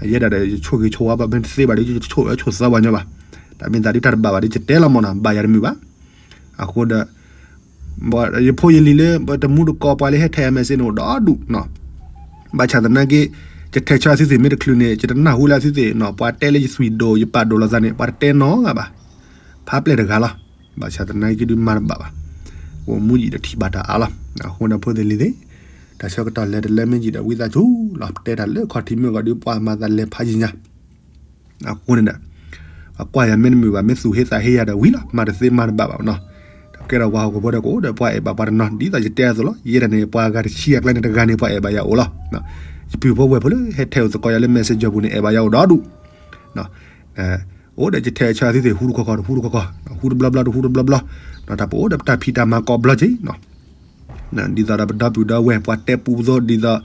ၤ. ယဲဒၣ်ဒီး ယဆိၣ်ဂ့ၤဆိၣ်ဝါဘၣ် မ့ၢ်တသ့ဘၣ်ဒီး ယဆိၣ်အၢဆိၣ်သီပှၤညီဘၣ်. တၢ်မ့ၢ်သးဒုးတၢ်တဘၣ်ဘၣ်ဒီး ယတဲလီၤမ့ၢ်နီၤ ဘၣ်ယၤတမုာ်ဘၣ်. အဃိဒီး ယဖိယလံၤလၢ တမူတကိးပှၤလၢဟဲထဲး message န့ၣ်အိၣ်ဒီဒူၣ်နီၤ. ဘၣ်ဆၣ်သနာ်က့ ယထဲးဆၢသုသ့ၣ်မ့ၢ်တချုးန့ၣ် ယတနၢ်ဟူလၢသုသ့ၣ်နီၤ ပှၤတဲလၢယသွံၣ်ဒိၣ် ယပာ်ဒိၣ်လီၤသးန့ၣ် ပှၤတတဲနီတဂၤဘၣ်. ဖးပျဲၢ်တဂၤလီၤ. ဘၣ်ဆၣ်သနာ်က့ဒုးမၤတဘၣ်ဘၣ်. အိၣ်မူယံာ်ဒီးထံၣ်ဘၣ်တၢ်အါလီၤ. အဃိန့ၣ်ဖိသ့ၣ်လံၤသ့ၣ်, တၢ်ဆၢကတီၢ်လဲၤတလၢမ့ၢ်ယံာ်ဒီးဝံသးစူၤလီၤ ပတဲတၢ်လၢခီၣ်ထံးမ့ၢ်ဂီၤဒုး ပှၤမၤသးလဲၤဖးယံာ်ညါ အဃိန့ၣ်ဒီး အကွၢ်ယၤမ့ၢ်တမုာ်ဘၣ် မ့ၢ်သူၣ်ဟ့သးဟ့ယၤဒီးဝံၤလီၤ မၤတသ့မၤတဘၣ်ဘၣ်နီၤ. ကဲထီၣ်ပှၤဟီၣ်ခိၣ်ဖိဒီးကအိၣ်ဒီးပှၤအဲၣ်ဘၣ်ပှၤတနီၤ ဒ်သိးယတဲအသိးလီၤ. ယဲဒၣ်န့ၣ် ပှၤဂၤတဆံအကျါန့ၣ်တဂၤန့ၣ် ပှၤအဲၣ်ဘၣ်ယၤအိၣ်လီၤ. ယပုၢ်ဖိဝဲၢ်ဖိလၢ ဟဲထဲးအိၣ်သကိးယၤလၢ messenger ပူၤန့ၣ် အဲၣ်ဘၣ်ယၤအိၣ်ဒီဒူၣ် အိၣ်ဒီးယထဲးဆၢသုသ့ၣ် ဟူတခီခီ တဟူတခီခီ, ဟူတဘျီဘျီ တဟူတဘျီဘျီ, တၢ်ပအိၣ်ဒီးပတၢ်ဖံးတၢ်မၤကိးဘျီက့ၤ ဒ်သိးဒီးပဒီပုၢ်ဒီဝဲၢ် ပှၤတဲပူသိး ဒ်သိး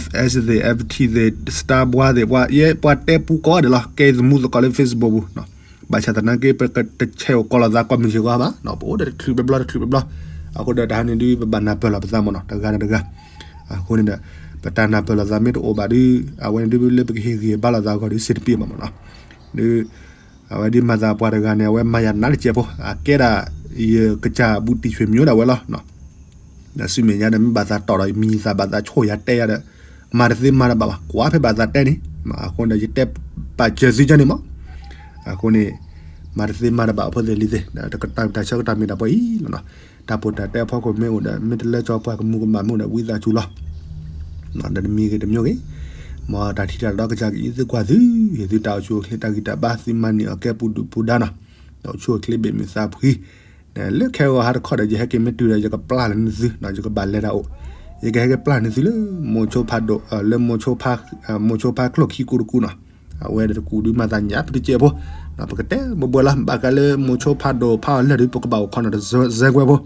F S သ့ၣ် F T သ့ၣ် Star ဘွါသ့ၣ် ပှၤယဲ ပှၤတဲပူကိးဂၤဒဲးလီၤ. ကဲသမူသကိးလၢ Facebook ပူၤ, ဘၣ်ဆၣ်သနာ်က့ ပတဆဲးအိၣ်ကိးလိာ်သးကိးမုၢ်ဆ့ၣ်ဂီၤဘၣ်, ပအိၣ်ဒီးတချုးဘျီဘျီ တချုးဘျီဘျီ, အဃိဒီးတဟါန့ၣ်ဒုး ပဘၣ်နၢ်ပၢၢ်လိာ်ပသးမ့ၢ်နီၤ တဂၤဒီးတဂၤ, အဃိန့ၣ်ဒီး ပတၢ်နၢ်ပၢၢ်လိာ်သးမ့ၢ်တအိၣ်ဘၣ်ဒီး အဝဲန့ၣ်ဒုးလၢပကဟ့ၣ်ဂံၢ်ဘါလိာ်သးအဂီၢ်ဒီး စ့တပ့ၢ်ဘၣ်မ့ၢ်နီၤ, ဒီး အဝဲဒ်မၤသးပှၤတဂၤန့ၣ် အဝဲမၤယၤနးတစဲးဖိ, အကဲဒၣ် ယကစၢ်ဘူးတံၢ်ဆွေမျိုးဒၣ်ဝဲလီၤ. ဒီးဆူမဲာ်ညါဒီး မ့ၢ်ဘၣ်သးတီၣ်ဒီး မံၤသးဘၣ်သးဆိၣ်ယၤတဲယၤဒီး မၤတသ့မၤတဘၣ်ဘၣ်, ကွၢ်ဖဲဘၣ်သးတဲန့ၣ်, အဃိန့ၣ်ဒီး ယတဲပာ်စၢၤသုကၢန့ၣ်မး, အဃိန့ၣ် မၤတသ့မၤတဘၣ်ဖိသ့ၣ်လံၤသ့ၣ်, တၢ်ဆၢကတီၢ်မ့ၢ်ဒၣ်ပှဲၤအံၤလီၤနီၤ, တၢ်ပိာ်တၢ်တဲအဖီခိၣ်မ့ၢ်အိၣ်ဒီး မ့ၢ်တလၢကၠီပှၤကမူၤကမၣ်မ့ၢ်အိၣ်ဒီး ဝံသးစူၤလီၤ. ဒီးတမံၤဂ့ၤတမံၤဂ့ၤ, မ်တၢ်ထံၣ်တၢ်ဒီးကစၢ်ကယုၢ်သုကွၢ်သု, ဟ့ၣ်သုတၢ်အိၣ်ဆူၣ်အိၣ်ချ့တၢ်ဂံၢ်တၢ်ဘါ သုမၤန့ၢ်အီၤကဲပူၤဒုၣ်ပူၤဒါနီၤ, ဒီးအိၣ်ဆူၣ်အိၣ်ချ့ဘ့ၣ်မုာ်သးဖှံ, လၢခဲဂီၤဟါတခီဒီး ယဟဲက့ၤမ့ၢ်တုၤဒီး ယကပျၢ်လၢနသု, ယကဘၣ်လဲၤတၢ်အိၣ်, ယကဟဲက့ၤပျၢ်နသုလၢ မိၤဆိဖးဒိၣ် လၢ မိၤဆိဖးကျိၣ်ခံကူတကူနီၤ, အဝဲဒီးတကူဒုးမၤသးညါဖုတကဲးဖိ, ပကတဲမ့ၢ်ဘှဲလီၤ, ဘၣ်ဃးလၢ မိၤဆိဖးဒိၣ်ဖးအီၤလၢာ်ဒီး ပကဘၣ်အိၣ်ခိးနီၤတစဲးကွဲးဖိ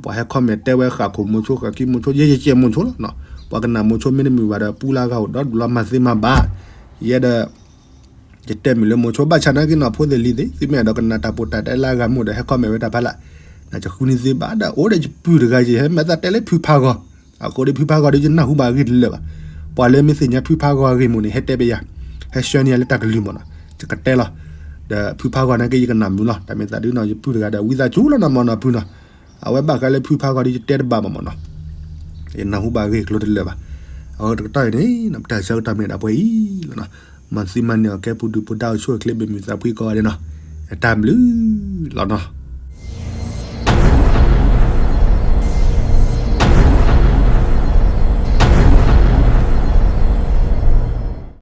ပှၤဟဲ comment တဲဝဲဃာ်ခိၣ်မိၤဆိ ဃာ်ခံမိၤဆိ ယဲယကဲမိၤဆိလီၤ, ပှၤကနၣ်မိၤဆိမ့ၢ်တမုာ်ဘၣ်ဒီး ပူလၢဂၤအိၣ်ဒီဒူၣ်လီၤ မၤသ့မၤဘၣ်, ယဲဒီး ယတဲမုာ်လၢမိၤဆိ ဘၣ်ဆၣ်သနာ်က့နီၤ ဖိသ့ၣ်လံၤသ့ၣ်, သုမ့ၢ်အဲၣ်ဒိးကနၣ်တၢ်ပိာ်တၢ်တဲလၢအဂၤမ့ၢ်ဒီး ဟဲ comment ဝဲတၢ်ဖးလၢ်, ယဃုန့ၢ်သုဘၣ်ဒီး အိၣ်ဒီးယပုၢ်တဂၤ ယဟဲမၤသးတဲလၢဖုဖးဂီၤ, အဃိဒီးဖုဖးဂီၤဒီး ယနၢ်ဟူဘၣ်အဂ့ၢ်တလၢာ်ဘၣ်, ပှၤလၢမ့ၢ်သ့ၣ်ညါဖုဖးဂီၤအဂ့ၢ်မ့ၢ်န့ၣ် ဟဲတဲပယၤ, ဟဲဆှၢန့ၢ်ယၤလၢတၢ်ကလုၢ်မ့ၢ်နီၤ, ယကတဲလီၤ, ဒီးဖုဖးဂီၤသနာ်က့ ယကနၣ်မုာ်လီၤ, တၢ်မ့ၢ်သးဒုးနီၤ ယပုၢ်တဂၤဒီး ဝံသးစူၤလီၤနီၤ မ့ၢ်နီၤဖုနီၤ, အဝဲဘၣ်ဃးလၢဖုဖးဂီၤဒီး ယတဲတဘၣ်ဘၣ်မ့ၢ်နီၤ ယနၢ်ဟူဘၣ်အဂ့ၢ်ကျိၤတလၢာ်ဘၣ်, အဃိတကတီၢ်အံၤန့ၣ် ပတၢ်ဆၢကတီၢ်မ့ၢ်ဒၣ်ပှဲၤအံၤလီၤနီၤ, မၤသံမၤန့ၢ်အီၤကဲပူၤဒုၣ်ပူၤဒါ အိၣ်ဆူၣ်အိၣ်ချ့ဘ့ၣ်မုာ်သးဖှံကိးဂၤဒဲးနီၤ, တၢ်ဘျုးလီၤနီၤ.